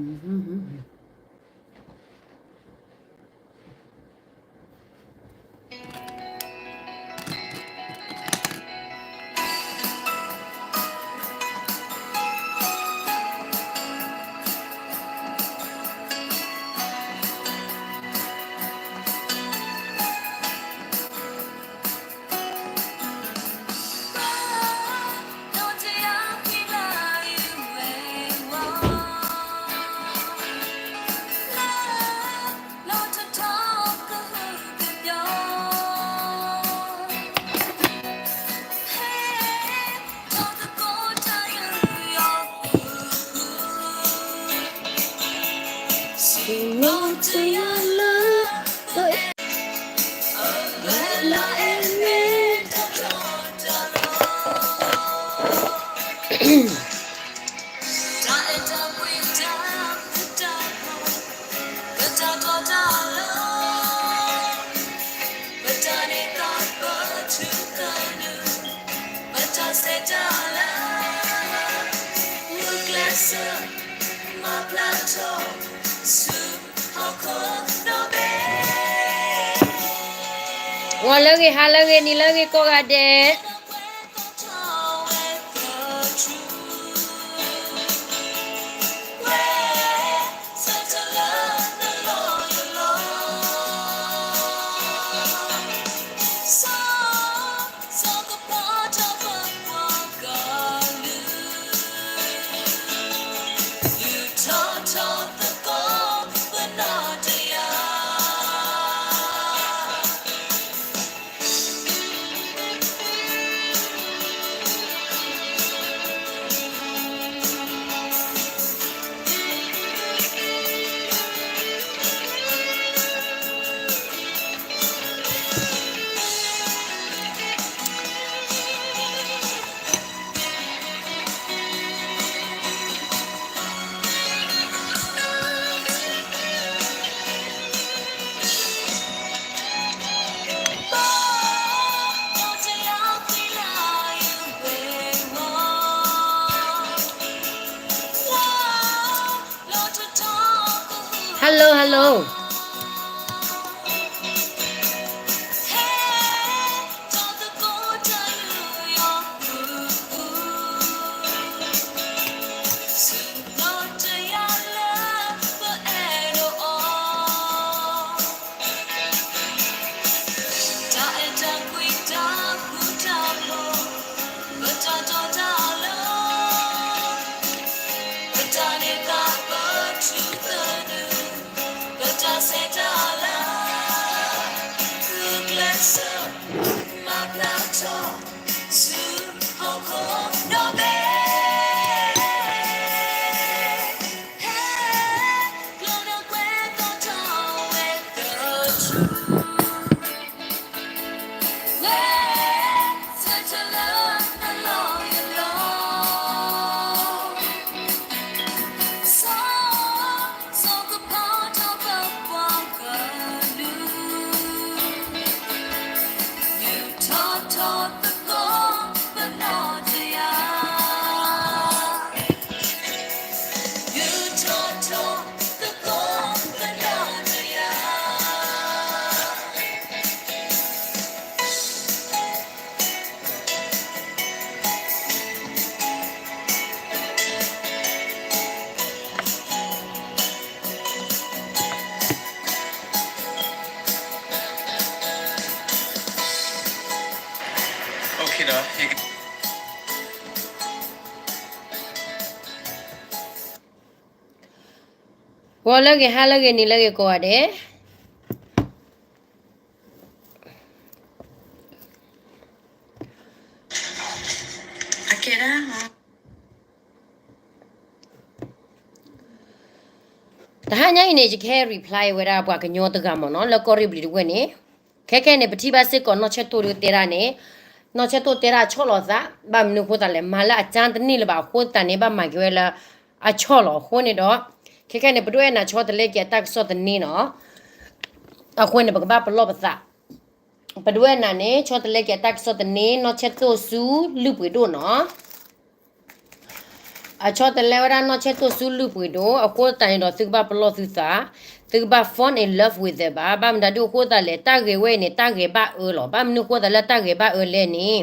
ီၤလၢအဂ့ၤ ဟါလၢအဂ့ၤ နံၤလၢအဂ့ၤ ကိးဂၤဒဲး. ဟယ်လို ဟယ်လို.ဂီၤလၢအဂ့ၤ ဟါလၢအဂ့ၤ နံၤလၢအဂ့ၤ ကိးဂၤဒဲး. တဟါညါအံၤန့ၣ် ယကဟဲ reply ဝဲဒၣ်ပှၤကညီတဂၤမ့ၢ်နီၤ လၢကီၢ်ရ့ၣ်ဘျံးတဝဲၢ်န့ၣ်, ခဲခဲန့ၣ် ပထံၣ်ဘၣ်စ့ၢ်ကီး နီၢ်ဆဲၣ်တိၣ်ဒုးတဲဒၣ်န့ၣ်, နီၢ်ဆဲၣ်တိၣ်တဲဒၣ်ဆီၣ်လီၤသး, ဘၣ်မနုၤအဃိသတးလဲၣ် မၤလၢအကၠါတန့ၢ်လၢၤဘၣ်အဃိသတးန့ၣ် ဘၣ်မၤက့ၤဝဲလၢအဆီၣ်လီၤအဃိန့ၣ်ဒီး, ခဲခဲန့ၣ် ပဒိၣ်အဲၣ်နၤဆီတလဲက့ၤအတၢ်ကစီၣ်သန့နီၤ, အဃိန့ၣ် ပကဘၣ်ပလီၢ်ပသး, ပဒိၣ်အဲၣ်နၤန့ၣ် ဆီတလဲက့ၤအတၢ်ကစီၣ်သန့ နီၢ်ဆဲၣ်တိၣ်ဆူလုၢ်ပှ့ၤဒိၣ်နီၤ. အဆီတလဲဝဲဒၣ်နီၢ်ဆဲၣ်တိၣ်ဆူလုၢ်ပှ့ၤဒိၣ်အဃိသတးန့ၣ်ဒီး သုကဘၣ်ပလီၢ်သုသး, သုကဘၣ် fall in love with ဘၣ်. ဘၣ်မနုၤဒုအဃိသတးလဲၣ်, တၢ်ဂ့ၢ်ဝဲအံၤန့ၣ် တၢ်ဂ့ၢ်ဘၣ်အၢလီၤ. ဘၣ်မနုၤအဃိသတးလၢတၢ်ဂ့ၢ်ဘၣ်အၢလဲၣ်န့ၣ်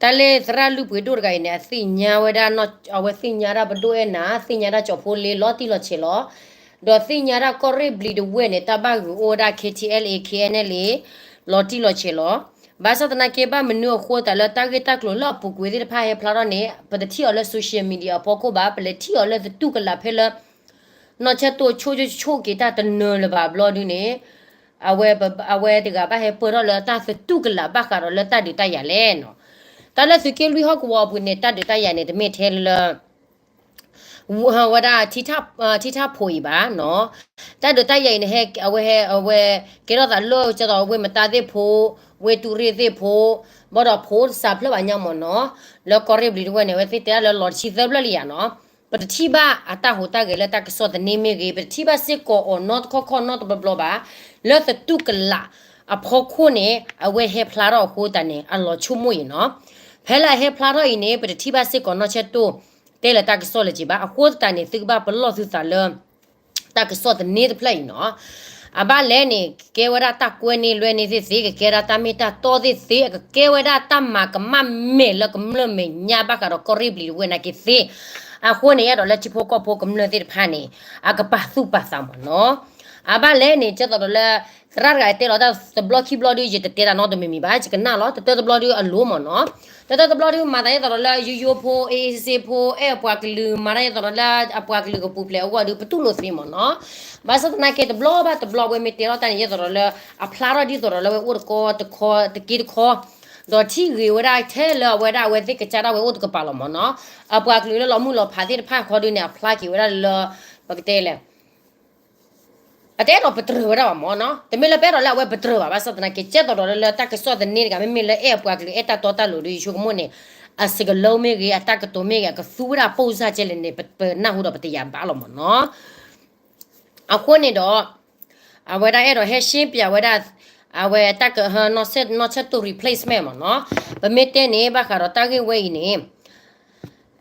တၢ်လၢသရၣ်လုၢ်ပှ့ၤဒိၣ်တဂၤအံၤန့ၣ် အသ့ၣ်ညါဝဲဒၣ်, အဝဲသ့ၣ်ညါဒၣ်ပဒိၣ်အဲၣ်နၤ, သ့ၣ်ညါဒၣ်ကၠီဖိလ့လီၤတံၢ်လီၤဆဲးလီၤ, ဒီးသ့ၣ်ညါဒၣ်ကီၢ်ရ့ၣ်ဘျံၤတဝဲၢ်န့ၣ် တၢ်ဘၣ်ဂုာ်အိၣ်ဝဲဒၣ် K T L A K N L A လီၤတံၢ်လီၤဆဲးလီၤ. ဘၣ်ဆၣ်သနာ်က့ ဘၣ်မနုၤအဃိသတးလၢတၢ်ဂ့ၢ်တၢ်ကျိၤလၢအပူၤကွံာ်သ့ၣ်တဖၣ်ဟဲဖျါထီၣ်န့ၣ် ပတထံၣ်အီၤလၢ social media အဖီခိၣ်ဘၣ်, ပလဲၤထံၣ်အီၤလၢသတူၢ်ကလာ်ဖဲလၢ နီၢ်ဆဲၣ်တိၣ်ဆိကဆိက့ၤတၢ်တနၢၤလၢၤဘၣ်ဘျီဒုန့ၣ် အဝဲ, အဝဲတဂၤဘၣ်ဟဲပၢၢ်ထီၣ်လၢတၢ်သတူၢ်ကလာ်ဘၣ်ဃးဒီးလၢတၢ်ဒုးတၢ်ယၤလဲၣ်နီၤ. တၢ်လၢသုးက့လွံၢ်ဟီၣ်ကဝီၤအပူၤန့ၣ် တၢ်ဒုးတၢ်ယၤန့ၣ် တမ့ၢ်ထဲလၢ ဝဲဒၣ် ထံထၣ်ဖိအံၤဘၣ်နီၤ. တၢ်ဒုးတၢ်ယၤအံၤန့ၣ် ဟဲ, အဝဲဟဲ, အဝဲကဲထီၣ်သးလၢကၠီဒီး ဝ့ၢ်မတါသ့ၣ်ဖိ, ဝ့ၢ်တူၢ်ရ့ၣ်သ့ၣ်ဖိ, ဘၣ်ဒီးဖိတစးဖျၢၣ်ဘၣ်ညါမ့ၢ်နီၤ. လၢကီၢ်ရ့ၣ်ဘျံၤတဝဲၢ်န့ၣ် အဝဲသ့ၣ်တဲဒၣ်လၢလီၤတဆံသၢဖျၢၣ်လံယၤနီၤ. ပတထံၣ်ဘၣ်အတၢ်ဟူးတၢ်ဂဲၤလၢတၢ်ကစီၣ်သန့မ့ၢ်ဂ့ၤ, ပတထံၣ်ဘၣ်စ့ၢ်ကီးအီၤနီတခီခီနီတဘျီဘျီဘၣ်. လၢသတူၢ်ကလာ်အဖီခိၣ်န့ၣ် အဝဲဟဲဖျါထီၣ်အဃိသတးန့ၣ် အလီၤဆိကမိၣ်အံၤနီၤ. ဖဲလၢအဟဲဖျါထီၣ်အံၤန့ၣ် ပတထံၣ်ဘၣ်စ့ၢ်ကီးနီၢ်ဆဲၣ်တိၣ်တဲလၢတၢ်ကစီၣ်လၢၤက့ၤဘၣ်. အဃိသတးန့ၣ် သုကဘၣ်ပလီၢ်သုသးလၢ တၢ်ကစီၣ်သန့တဖျၢၣ်အံၤနီၤ. အဘၣ်လဲၣ်န့ၣ် ကကဲဝဲဒၣ်တၢ်ကွဲန့ၢ်လွဲန့ၢ်သ့ၣ်သ့, ကကဲဒၣ်တၢ်မ့ၢ်တၢ်တီသ့ၣ်သ့, အကကဲဝဲဒၣ်တၢ်မၤကမၣ်မဲာ်လၢကမျၢၢ်မဲာ်ညါဘၣ်ဃးဒီးကီၢ်ရ့ၣ်ဘျံၤတဝဲၢ်နာ်က့သ့. အဃိန့ၣ် အဲၣ်ဒိးလၢထံဖိကီၢ်ဖိကမျၢၢ်သ့ၣ်တဖၣ်န့ၣ် အကပာ်သူၣ်ပာ်သးမ့ၢ်နီၤ. အဘၣ်လဲၣ်န့ၣ် ကၠီသိးဒီးလၢ သရၣ်တဂၤတဲလီၤတၢ်တဘျီခံဘျီဒု ယတတဲတၢ်နီတမံၤမံၤဘၣ်, ယကနၣ်လီၤ. တတၢတဘျီဒုအလိၤမ့ၢ်နီၤ. တတၢတဘျီဒု မၤသးဒ်သိးဒီးလၢယိယိဖိ အ့စ့ဖိ အဲၣ်အပှၤကလုာ် မၤတၢ်ဒ်သိးဒီးလၢအပှၤကလုာ်ကပူၤဖျဲးအဂီၢ်ဒု ပတူၢ်လိာ်သ့မ့ၢ်နီၤ. ဘၣ်ဆၣ်သနာ်က့ တဘျီဘၣ်တဘျီ အဝဲမ့ၢ်တဲထီၣ်တၢ်န့ၣ် ဒ်သိးဒီးလၢ အဖျါထီၣ်ဒ်သိးဒီးလၢအဝဲအိၣ်တကီတခီ တက့တခီ, ဒီးထံၣ်ဂ့ၤဝဲဒၣ်ထဲလၢအဝဲဒၣ်အဝဲသ့ၣ်ကစၢ်ဒၣ်ဝဲအိၣ်တကပၤလီၤမ့ၢ်နီၤ. အပှၤကလုာ်လၢလီၤမုၢ်လီၤဖးသ့ၣ်တဖၣ်ခီဒုန့ၣ် အဖျါက့ၤဝဲဒၣ်လၢ ပကတဲလဲၣ် အတအဲၣ်ဒိးပတြၢၤဝဲဒၣ်ဘၣ်မ့ၢ်နီၤ. တမ့ၢ်လၢပအဲၣ်ဒိးလၢအဝဲပတြၢၤဘၣ်, ဘၣ်ဆၣ်သနာ်က့ ကဲသိးဒီးလၢတၢ်ကစီၣ်သန့တဂၤ မ့မ့ၢ်လၢအဲၣ်အပှၤကလုာ် အဲၣ်တၢ်တီတၢ်လိၤဒီး ယဆိကမိၣ်န့ၣ် အစကလိမ့ၢ်ဂ့ၤ အတၢ်ကတိၤမ့ၢ်ဂ့ၤ အကသူဝဲဒၣ်ပိၢ်စၢ်ကဲလဲၣ်န့ၣ် ပနၢ်ဟူဒီးပတယာ်ဘၣ်လီၤမ့ၢ်နီၤ. အဃိန့ၣ်ဒီး အဝဲဒၣ်အဲၣ်ဒိးဟဲရှင်းပြဝဲဒၣ် အဝဲတၢ်က နီၢ်ဆဲၣ်တိၣ် replacement မ့ၢ်နီၤ. ပမ့ၢ်တဲန့ၣ် ဘၣ်ဃးဒီးတၢ်ဂ့ၢ်ဝဲအံၤန့ၣ်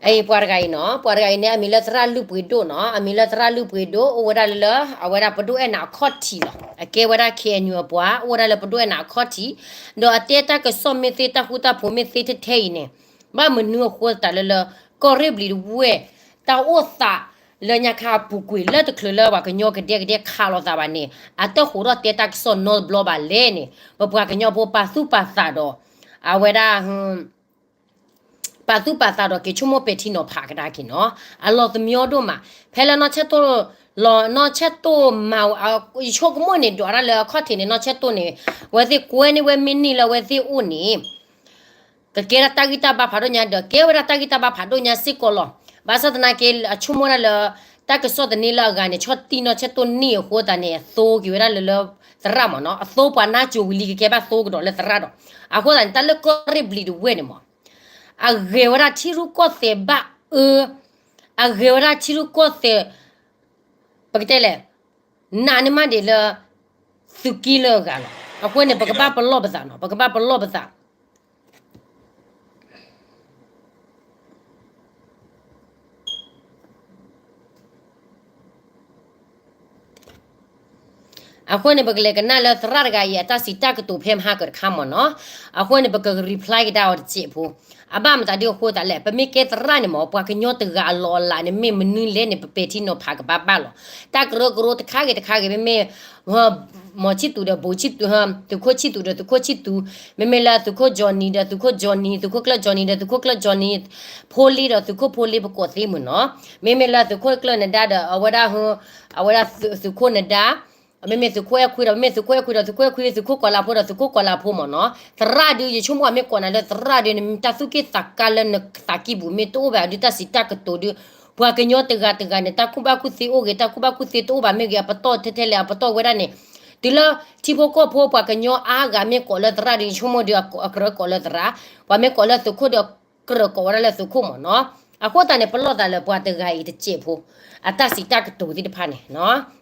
အအံၤပှၤတဂၤအံၤနီၤ, ပှၤတဂၤအံၤန့ၣ် အမံၤလၢသရၣ်လုၢ်ပှ့ၤဒိၣ်နီၤ, အမံၤလၢသရၣ်လုၢ်ပှ့ၤဒိၣ် အိၣ်ဝဲဒၣ်လၢ အဝဲဒၣ်ပဒိၣ်အဲၣ်နၤအခီၣ်ထံးလီၤ. အကဲဝဲဒၣ် K N U အပှၤ အိၣ်ဝဲဒၣ်လၢပဒိၣ်အဲၣ်နၤအခီၣ်ထံး, ဒီးအတဲတၢ်ကစီၣ်မ့ၢ်သ့ တၢ်ဃူတၢ်ဖိးမ့ၢ်သ့ထဲထဲအံၤန့ၣ်, ဘၣ်မနုၤအဃိသတးလၢလၢ ကီၢ်ရ့ၣ်ဘျံၤတဝဲၢ် တၢ်အိၣ်သးလၢညါခါအပူၤကွံာ် လၢတချုးလၢပှၤကညီကဒဲကဒဲခးလိာ်သးဘၣ်န့ၣ် အတၢ်ဃိးထီၣ်တဲတၢ်ကစီၣ်နီတဘျီဘၣ်လဲၣ်န့ၣ် ပပှၤကညီဖိပာ်သူၣ်ပာ်သးဒီး အဝဲဒၣ် ပာ်သူၣ်ပာ်သးဒီးက့ၤဆိကမိၣ်ပဲာ်ထံနီၤဖးကဒါက့ၤနီၤ. အလီၤသမံအီၤဒိၣ်မး, ဖဲလၢနီၢ်ဆဲၣ်တိၣ်လီၤ နီၢ်ဆဲၣ်တိၣ်မၤ ယဆိကမိၣ်န့ၣ် ဒွးတၢ်လၢအခီၣ်ထံးန့ၣ် နီၢ်ဆဲၣ်တိၣ်န့ၣ် အဝဲသ့ၣ်ကွဲန့ၢ်ဝဲမ့ၢ်န့ၢ်လၢအဝဲသ့ၣ်အိၣ်န့ၣ် ကကဲဒၣ်တၢ်ဂံၢ်တၢ်ဘါဖးဒိၣ်ညါဒီး ကဲဝဲဒၣ်တၢ်ဂံၢ်တၢ်ဘါဖးဒိၣ်ညါစ့ၢ်ကီးလီၤ. ဘၣ်ဆၣ်သနာ်က့ အဆိကမိၣ်ဒၣ်လၢ တၢ်ကစီၣ်သန့လၢအဂၤန့ၣ် ဆီၣ်တံၢ်နီၢ်ဆဲၣ်တိၣ်န့ၢ်အဃိသတးန့ၣ် အသိက့ၤဝဲဒၣ်လၢလၢသရၣ်မ့ၢ်နီၤ, အသိပှၤနါစိၤဝံၤလံ ကကဲဘၣ်သိကဒီးလၢသရၣ်ဒီး အဃိသတးန့ၣ် တၢ်လၢကီၢ်ရ့ၣ်ဘျံၤတဝဲၢ်န့ၣ်မ့ၢ် အဂဲၤဝဲဒၣ်ထံရူၢ်ကီၢ်သဲးဘၣ်အၢ, အဂဲၤဝဲဒၣ်ထံရူၢ်ကီၢ်သဲး ပကတဲလဲၣ်, နးန့ၢ်မးဒံးလၢ သုးက့လၢအဂၤလီၤ. အဃိန့ၣ် ပကဘၣ်ပလီၢ်ပသးနီၤ, ပကဘၣ်ပလီၢ်ပသး အဃိန့ၣ် ပကလဲၤကနၣ်လၢသရၣ်တဂၤအံၤ အတၢ်စံးတၢ်ကတိၤဖဲမဟါကတခါမ့ၢ်နီၤ. အဃိန့ၣ် ပက reply ကဒါအီၤတစဲးဖိ. အဘၣ်မတၤဒ်အဃိသတးလဲၣ်, ပမ့ၢ်ကဲသရၣ်န့ၣ်မ့ၢ် ပှၤကညီတဂၤအလီၢ်အလၤန့ၣ် မ့ၢ်မနုၤလဲၣ်န့ၣ် ပပဲာ်ထံနီၤဖးကဘၣ်ဘၣ်လီၤ. တၢ်ကရၢကရိတခါဂ့ၤတခါဂ့ၤ မ့မ့ၢ် မီၤဆံၣ်သူးဒီးဘိးဆံၣ်သူး, သုးခိၣ်ဆံၣ်သူးဒီးသုးခိၣ်ဆံၣ်သူး, မ့မ့ၢ်လၢသုးခိၣ် Johnny ဒီးသုးခိၣ် Johnny, သုးခိၣ်ကျၢၢ် Johnny ဒီးသုးခိၣ်ကျၢၢ် Johnny, ဖိလ့ဒီးသုးခိၣ်ဖိလ့ ပကိးသ့မုၢ်နီၤ. မ့မ့ၢ်လၢသုးခိၣ်ကျၢၢ်နဒါဒီး အဝဲဒၣ် အဝဲဒၣ်သုးခိၣ်နဒါ, မ့မ့ၢ်သုးခိၣ်အဲၣ်ခွံဒီး မ့မ့ၢ်သုးခိၣ်အဲၣ်ခွံဒီးသုးခိၣ်အဲၣ်ခွံ, သုးခိၣ်ကိးလးဖိဒီးသုးခိၣ်ကိးလးဖိမ့ၢ်နီၤ. သရၣ်ဒုး ယဆိကမိၣ်မ့ၢ်ကိးနၤလၢသရၣ်ဒုးန့ၣ် တၢ်သူၣ်က့ၣ်သးကါလၢနသးကံၢ်ပူၤ မ့ၢ်တအိၣ်ဘၣ်ဒုး တၢ်စံးတၢ်ကတိၤဒုး ပှၤကညီတဂၤတဂၤန့ၣ် တၢ်ကူၣ်ဘၣ်ကူၣ်သ့အိၣ်ဂ့ၤ, တၢ်ကူၣ်ဘၣ်ကူၣ်သ့တအိၣ်ဘၣ်မ့ၢ်ဂ့ၤ, အပတီၢ်ထဲထဲလဲၣ် အပတီၢ်ဝဲဒၣ်န့ၣ်, တုၤလၢထံဖိကီၢ်ဖိပှၤကညီအါဂၤမ့ၢ်ကိးလၢသရၣ်ဒုး ယဆိကမိၣ်ဒုး အကြၢးကိးလၢသရၣ်, ပှၤမ့ၢ်ကိးလၢသုးခိၣ်ဒီး ကြၢးကိးဝဲဒၣ်လၢသုးခိၣ်မ့ၢ်နီၤ. အဃိသတးန့ၣ် ပလီၢ်သးလၢပှၤတဂၤအံၤတစဲးဖိ အတၢ်စံးတၢ်ကတိၤသ့ၣ်တဖၣ်န့ၣ်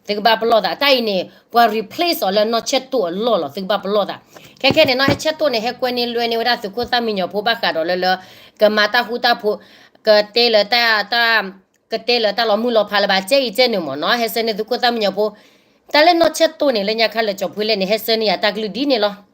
သုကဘၣ်ပလီၢ်သး. တၢ်အံၤန့ၣ် ပှၤ replace အီၤလၢနီၢ်ဆဲၣ်တိၣ်အလီၢ်လီၤ, သုကဘၣ်ပလီၢ်သး. ခဲခဲန့ၣ် နီၢ်ဆဲၣ်တိၣ်န့ၣ် ဟဲကွဲန့ၢ်လွဲန့ၢ်ဝဲဒၣ်သုးခိၣ်သၣ်မံညီၤဖိဘၣ်ဃးဒီးလၢလၢ ကမၤတၢ်ဃူတၢ်ဖိး ကတဲလၢတၢ် တၢ် ကတဲလၢတၢ်လီၤမုၢ်လီၤဖးလၢၤဘၣ် ကဲအံၤကဲနုာ်မ့ၢ်နီၤ, ဟဲဆှၢန့ၢ်သုးခိၣ်သၣ်မံညီၤဖိ, တၢ်လၢနီၢ်ဆဲၣ်တိၣ်န့ၣ် လၢညါခါလၢကၠီၤဖှ့လဲၣ်န့ၣ် ဟဲဆှၢန့ၢ်ယၤတၢ်ကလုၢ်ဒ်န့ၣ်လီၤ.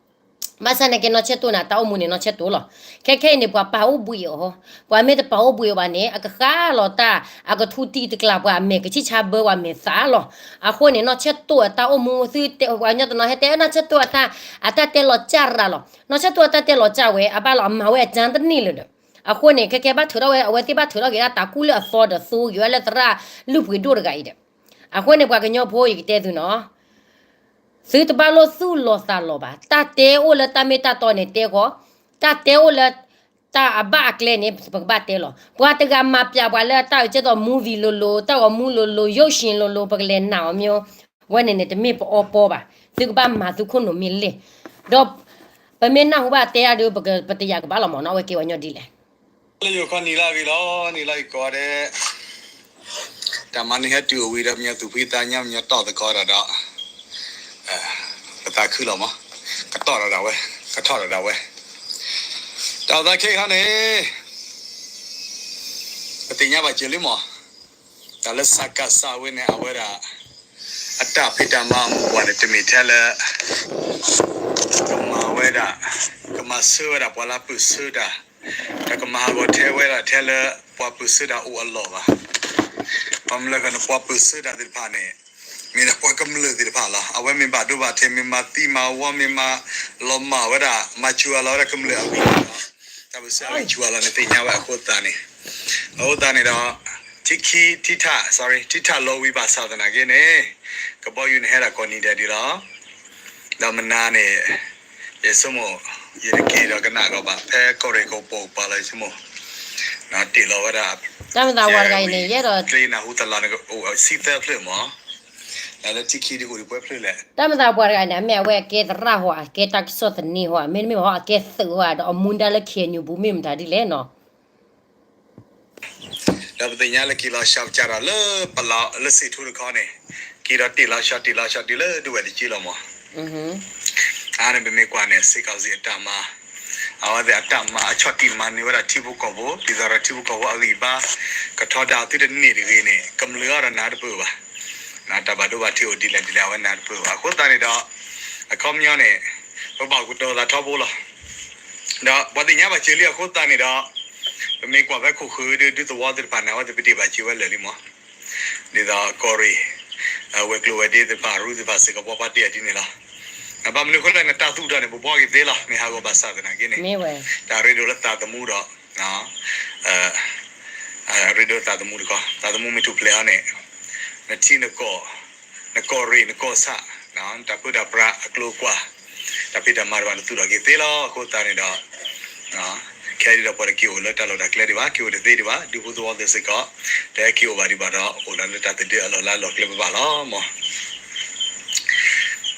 ဘၣ်ဆၣ်န့ၣ်ကဲနီၢ်ဆဲၣ်တိၣ်န့ၣ် အတၢ်အိၣ်မူန့ၣ်နီၢ်ဆဲၣ်တိၣ်လီၤ. ခဲခဲအံၤန့ၣ် ပှၤပာ်အိၣ်ဘှံးအီၤ, ပှၤမ့ၢ်တပာ်အိၣ်ဘှံးအီၤဘၣ်န့ၣ် အကဃၣ်လီၤတၢ်, အကထူတံၢ်တကျး ပှၤအမဲာ်ကဆံၣ်ဆါဘၢ ပှၤမဲာ်သးလီၤ. အဃိန့ၣ် နီၢ်ဆဲၣ်တိၣ်အတၢ်အိၣ်မူသုတဲ ပှၤကညီတနီၤဟဲတဲ နီၢ်ဆဲၣ်တိၣ်အတၢ် အတၢ်တဲလီၤစၢ်ရၤလီၤ. နီၢ်ဆဲၣ်တိၣ်အတၢ်တဲလီၤစၢ်ဝဲ အဘၣ်လီၤအမၤဝဲအကၠၢတန့ၢ်လၢၤဒီး အဃိန့ၣ် ခဲခဲဘၣ်ထုးထီၣ်ဝဲ အဝဲသ့ၣ်ဘၣ်ထုးထီၣ်က့ၤဒၣ်တၢ်ကူၣ်လၢအသီဒီးသိက့ၤဝဲလၢသရၣ်လုၢ်ပှ့ၤဒိၣ်တဂၤအံၤဒီး, အဃိန့ၣ် ပှၤကညီဖိယကတဲသုနီၤ သုတဘၣ်လိၣ်သူၣ်လီၤသးလီၤဘၣ်. တၢ်တဲအိၣ်လၢတၢ်မ့ၢ်တၢ်တီန့ၣ်တဲဃီ, တၢ်တဲအိၣ်လၢ တၢ်အဘၣ်အကျဲန့ၣ် ပကဘၣ်တဲလီၤ. ပှၤတဂၤမၤပျးပှၤလၢတၢ်အုးကဲသိး movie လိၤလိၤ တၢ်ဂီၤမူလိၤလိၤ ရုပ်ရှင်လိၤလိၤ ပကလဲၤနာ်အီၤမ့ၢ် ဝဲန့ၣ်န့ၣ် တမ့ၢ်ပအီပီဘၣ်. သုကဘၣ်မၤသုခိၣ်နူာ်မ့ၢ်လဲၣ်, ဒီး ပမ့ၢ်နၢ်ဟူဘၣ်တဲအါဒီး ပတယာ်ကဘၣ်လီၤမ့ၢ်နီၤ အဝဲကဲဝဲညီဒ်လဲၣ် လၢယိၤခီနံၤလၢအဂ့ၤလီၤ နံၤလၢယကိးဒဲး တၢ်မၤန့ၢ်ဟဲတုၤအဝံၤဒီး မညီသူၣ်ဖှံသးညီ မညီတီၢ်သကိးတၢ်ဒီး ပသးခုလီၤမး, ကတီၢ်ဒီးဒၣ်ဝဲ, ကထီၣ်ဒီးဒၣ်ဝဲ, တၢ်အိၣ်သးခဲအံၤခီန့ၣ် ပသ့ၣ်ညါဘၣ်စၢၤလံမး, တၢ်လၢစကစဝဲန့ၣ် အဝဲဒၣ် အတၢ်ဖံးတၢ်မၤအမူးဝဲန့ၣ် တမ့ၢ်ထဲလၢ ကမၤဝဲဒၣ်, ကမၤဆၢဝဲဒၣ်ပှၤလၢပုၢ်ဆၢတၢ်, ဒီးကမၤဟးဂီၤထဲဝဲဒၣ်ထဲလၢ ပှၤပုၢ်ဆၢတၢ်အိၣ်အလီၢ်ဘၣ်. ဘၣ်မနုၤလဲၣ်န့ၣ် ပှၤပုၢ်ဆၢတၢ်သ့ၣ်တဖၣ်န့ၣ် မ့ၢ်ဒၣ်ပှၤကမျၢၢ်သ့ၣ်တဖၣ်လီၤ. အဝဲမ့ၢ်ဘၣ်ဒိဘၣ်ထံး မ့ၢ်မၤသံမၤဝီ မ့ၢ်မၤလီၤမၢ်ဝဲဒၣ် မၤစှၤလီၤဝဲဒၣ်ကမျၢၢ်အဂ့ၢ်ဒီး တၢ်ပၢၢ်ဆၢအဂံၢ်ဆူၣ်အလီၢ်န့ၣ်သ့ၣ်ညါဝဲအဃိသတးန့ၣ်, အဃိသတးန့ၣ်ဒီး ထံခံ ထံထၣ် sorry ထံထၣ်လီၤဝံၤဘၣ်ဆၣ်သနာ်က့န့ၣ် ကဘီယူၤန့ၣ်ဟဲဒၣ်ကိးနံၤဒဲးဒ်လီၤ. ဒီးမနၤန့ၣ် ယဆိကမိၣ် ယတက့ၤဒီးကနၣ်ဒီးဘၣ် ဖဲကီၢ်ရ့ၣ်ကပိာ်ကပၤလီၤ ယဆိကမိၣ် တ့ၢ်လီၤဝဲဒၣ် တၢ်မၤသးပှၤတဂၤအံၤန့ၣ် ယဲဒီး ကျ့နၢ်ဟူသလီၤန့ၣ် အိၣ်ဆံသၢဖျၢၣ်မး, လၢထံခံဒုးအိၣ်ဒံးပှဲၤဖျၢၣ်လဲၣ်. တၢ်မၤသးပှၤတဂၤအံၤန့ၣ် အမ့ၢ်အဝဲအကဲသရၣ်ဟီဧါ အကဲတၢ်ကစီၣ်သန့ဟီဧါ မ့တမ့ၢ်ဟီ အကဲသုးဟီဧါ ဒီးအမူဒါလၢ KNU ပူၤမ့ၢ်မတၤဒ်လဲၣ်နီၤ ဒီးပသ့ၣ်ညါလၢက့ၤလီၤစှၤကစၢ်ဒီးလၢပလီၢ်လၢစံးထူတခီန့ၣ် က့ၤဒီးတ့ၢ်လီၤစှၤတ့ၢ်လီၤစှၤတုၤလၢဒဝဲၢ်တက့ၢ်လီၤမး. အါန့ၣ်ပမ့ၢ်ကွၢ်န့ၣ် စ့ၢ်ကီးစ့ၢ်အတၢ်မၤ အဝဲသ့ၣ်အတၢ်မၤအဆီၣ်တံၢ်မၤန့ၢ်ဝဲဒၣ်ထံဖိကီၢ်ဖိ ဒ်သိးဒီးထံဖိကီၢ်ဖိအဂံၢ်ဘါ ကထီဒါအီၤသုတန့ၢ်တဂ့ၤန့ၣ် ကမျၢၢ်အီၤဒီးနၤတပၢၢ်ဘၣ် တၢ်ဘၣ်ဒိဘၣ်ထံးအိၣ်ဒ်လဲၣ်ဒ်လဲၣ် အဝဲနၤတပၢၢ်ဘၣ် အဃိသတးန့ၣ်ဒီး အခီပညီန့ၣ် ပဘၣ်ကတီၤသးထီဘိလီၤ. ဒီးပှၤသ့ၣ်ညါဘၣ်စၢၤလံအဃိသတးန့ၣ်ဒီး ပမ့ၢ်ကွၢ်ဖဲခိၣ်ဃၢၤဒုးဒူသဝီသ့ၣ်တဖၣ်န့ၣ် အဝဲသ့ၣ်ပတ့ၢ်ဘၣ်စၢၤဝဲလၢာ်လံမး ဒ်သိးကီၢ်ရ့ၣ် ဝဲၤကျိၤဝဲၤဒ့သ့ၣ်တဖၣ် ရူသ့ၣ်တဖၣ်စ့ၢ်ကီး ပှၤပာ်တ့ၢ်အီၤဒ်န့ၣ်လီၤ. ဘၣ်မနုၤအဃိလဲၣ်န့ၣ် တၢ်သူၣ်ထီၣ်န့ၣ် ပဘှီက့ၤသ့လီၤ မ့ၢ်ဟးဂီၤဘၣ်ဆၣ်သနာ်က့န့ၣ် တၢ်ရ့ဒိၣ်လၢသးသမူဒီး ရ့ဒိၣ်လၢသးသမူတခီ သးသမူမ့ၢ်ထူၣ်ဖျဲးဟီန့ၣ် နထံနကီၢ် နကီၢ်ရ့ၣ်နကီၢ်ဆၣ် နတၢ်ပၢတၢ်ပြးအကျိၤအကွာ် တၢ်ဖံးတၢ်မၤတဖၣ်န့ၣ်သူၣ်ထီၣ်က့ၤသ့လီၤ. အဃိသတးန့ၣ်ဒီး ခဲအံၤဒီးပှၤတက့ၤအိၣ်လၢတၢ်လီၢ်တၢ်ကျဲဒံးဘၣ် က့ၤအိၣ်တသ့ဒံးဘၣ် ဒူဖိသဝီသ့ၣ်စ့ၢ်ကီး တဟဲက့ၤအိၣ်ဘၣ်ဒံးဘၣ်ဒီး အိၣ်လၢတၢ်သဒၢအလီၢ်လၢအလီၢ်ကျဲဘၣ်ဘၣ်လီၤမး.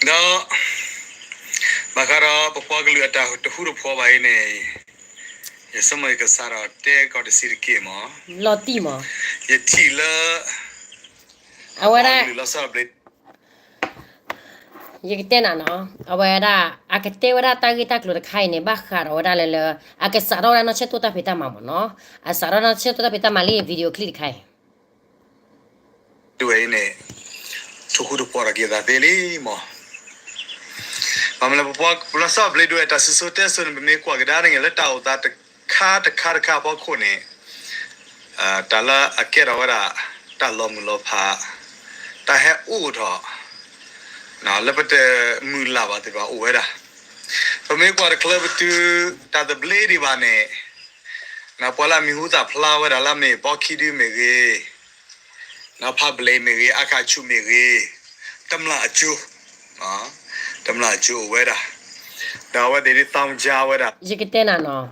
ဒီး ဘၣ်ဃးဒီးပပှၤကလုာ်အတၢ်တဟူတဖှီၣ်ဘၣ်အံၤန့ၣ် ယဆိကမိၣ်ယကစးထီၣ်တဲကီးတဆံးတက့ၢ်မး လီၤတံၢ်မး ယထံၣ်လၢ အဝဲဒၣ် ပပှၤကလုာ်လီၤဆီဘျ့း ယကတဲနၤနီၤ အဝဲဒၣ် အကတဲဝဲဒၣ်တၢ်ဂ့ၢ်တၢ်ကျိၤတခါအံၤန့ၣ် ဘၣ်ဃးဒီးဝဲဒၣ်လၢလၢ အကစးထီၣ်ဝဲဒၣ်နီၢ်ဆဲၣ်တိၣ်တၢ်ဖံးတၢ်မၤမးနီၤ အစးထီၣ်နီၢ်ဆဲၣ်တိၣ်တၢ်ဖံးတၢ်မၤလၢ video clip တခါအံၤ ဒ်ဝဲအံၤန့ၣ် ထူဃူတပှီၢ်ထီၣ်က့ၤသးသ့လံမး. ဘၣ်မနုၤလဲၣ် ပပှၤလီၤဆီဘျ့းဒိၣ်ဝဲတၢ်စံၣ်စိၤတဲစိၤန့ၣ် ပမ့ၢ်ကွၢ်ကဒါန့ၣ် လၢတၢ်အိၣ်သးတခါတခါတခါအဖီခိၣ်န့ၣ် တၢ်လၢအကဲထီၣ်ဝဲဒၣ် တၢ်လီၤမုၢ်လီၤဖး တၢ်ဟဲအိၣ်ထီၣ် လၢပတမုၢ်လၢ်ဘၣ်သ့ၣ်တဖၣ်အိၣ်ဝဲဒၣ်. ပမ့ၢ်ကွၢ်တချုးပတုၤ တၢ်သဘျ့ဒံးဘၣ်န့ၣ် ပှၤလၢအမံၤဟူသၣ်ဖျါဝဲဒၣ်လၢမ့ၢ်ဘီခံဒုမ့ၢ်ဂ့ၤ ဖးဘျဲးမ့ၢ်ဂ့ၤ အါခးဆူၣ်မ့ၢ်ဂ့ၤ တမျၢ်အကၠိ တမျၢ်အကၠိအိၣ်ဝဲဒၣ် ဒီးအဝဲသ့ၣ်ဒ်သီမကါဝဲဒၣ် ယကတဲနၤနီၤ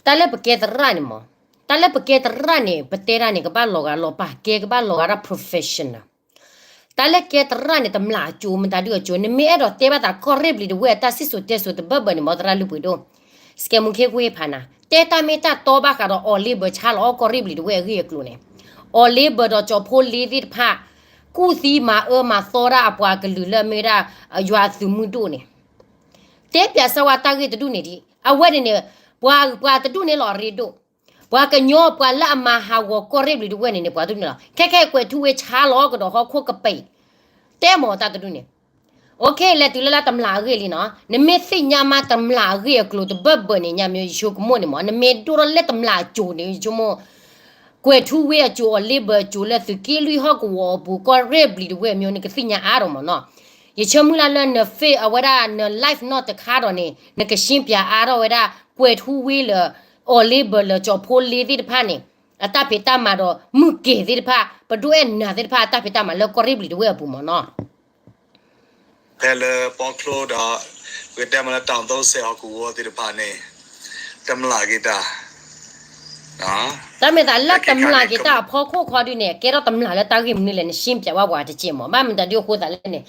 တၢ်လၢပကဲသရၣ်န့ၣ်မး တၢ်လၢပကဲသရၣ်န့ၣ် ပတဲတၢ်န့ၣ် ကဘၣ်လီၤဂာ်လီၤပာ်ကဲ ကဘၣ်လီၤဂာ်ဒၣ် professional တၢ်လၢကဲသရၣ်န့ၣ် တမျၢ်အကၠိ မတၤဒုအကၠိ နမ့ၢ်အဲၣ်ဒိးတဲဘၣ်သးကီၢ်ရ့ၣ်ဘျံၤတဝဲၢ်အတၢ်စံၣ်စိၤတဲစိၤတဘၢၣ်ဘၢၣ်န့ၣ် မ့ၢ်သရၣ်လုၢ်ပှ့ၤဒိၣ် စကဲမူခ့ကွ့ဟ့ၣ်ဖးနၤ တဲတၢ်မ့ၢ်တၢ်တီဘၣ်ဃးဒီးအီၤလ့ဘၢၣ်ဆါလီၤအီၣ်ကီၢ်ရ့ၣ်ဘျံၤတဝဲၢ်အဂ့ၢ်အကျိၤန့ၣ် အီၤလ့ဘၢၣ်ဒီးကၠီၤဖိလ့သ့ၣ်တဖၣ် ကူၣ်သံမၤအၢမၤသီဒၣ်အပှၤကလုာ်လၢအမ့ၢ်ဒၣ် ယွၤသုးမုၢ်ဒိၣ်န့ၣ် တဲပၠးစၢၤဝဲတၢ်ဂ့ၢ်တဒူၣ်န့ၣ်ဒံး အဝဲန့ၣ်န့ၣ် ပှၤ ပှၤတဒူၣ်န့ၣ်လီၤအရ့ဒိၣ် ပှၤကညီပှၤလၢအမၤဟးဂီၤကီၢ်ရ့ၣ်ဘျံၤတဝဲၢ်န့ၣ်န့ၣ် ပှၤတဒူၣ်န့ၣ်လီၤ. ခဲခဲအံၤကွဲၤထူဝ့ဆါလီၤကဒီးဟီၣ်ခိၣ်ကပၤအံၤ တဲမၤတၢ်တဒူၣ်န့ၣ် OK လဲၤတုၤလၢလၢတမျၢ်အဂ့ၢ်လံနီၤ. နမ့ၢ်သ့ၣ်ညါမးတမျၢ်အဂ့ၢ်အကျိၤတဘၢၣ်ဘၢၣ်န့ၣ် ညါမ့ၢ်ယဆိကမိၣ်န့ၣ်မး နမ့ၢ်ဒိၣ်ထီၣ်လၢတမျၢ်အစိၤန့ၣ် ယဆိကမိၣ် ကွဲၤထူဝ့အစိၤ အီၤလ့ဘၢၣ်အစိၤ လၢသုးက့လွံၢ်ဟီၣ်ကဝီၤအပူၤ ကီၢ်ရ့ၣ်ဘျံၤတဝဲၢ်မ့ၢ် နကသ့ၣ်ညါအါထီၣ်မးနီၤ. ယဆၢမုၢ်လၢ်လၢန face အဝဲဒၣ်န live နီၢ်တခါဒီးန့ၣ် နကရှင်းပြအါထီၣ်ဝဲဒၣ် ကွဲၤထူဝ့လၢ အီၤလ့ဘၢၣ်လၢ ကၠီၤဖိလ့သ့ၣ်တဖၣ်န့ၣ် အတၢ်ဖံးတၢ်မၤဒီး မုၢ်ကဲၤသ့ၣ်တဖၣ် ပဒိၣ်အဲၣ်နၤသ့ၣ်တဖၣ် အတၢ်ဖံးတၢ်မၤလၢကီၢ်ရ့ၣ်ဘျံၤတဝဲၢ်အပူၤမးနီၤ. ဖဲလၢပီချိဒီး ပကတဲမးလၢတၢ်သိစဲးဟီၣ်ကဝီၤသ့ၣ်တဖၣ်န့ၣ် တမျၢ်က့ၤတၢ် တၢ်မ့ၢ်သးလၢတမျၢ်က့ၤတၢ်အဖီခိၣ်ခီဒုးန့ၣ် ကဲထီၣ်တမျၢ်လၢတၢ်ဂ့ၢ်မနုၤလဲၣ် နရှင်းပြဝဲပှၤတစဲးမး ဘၣ်မနုၤတၢ်ဒ်အဃိသးလဲၣ်န့ၣ်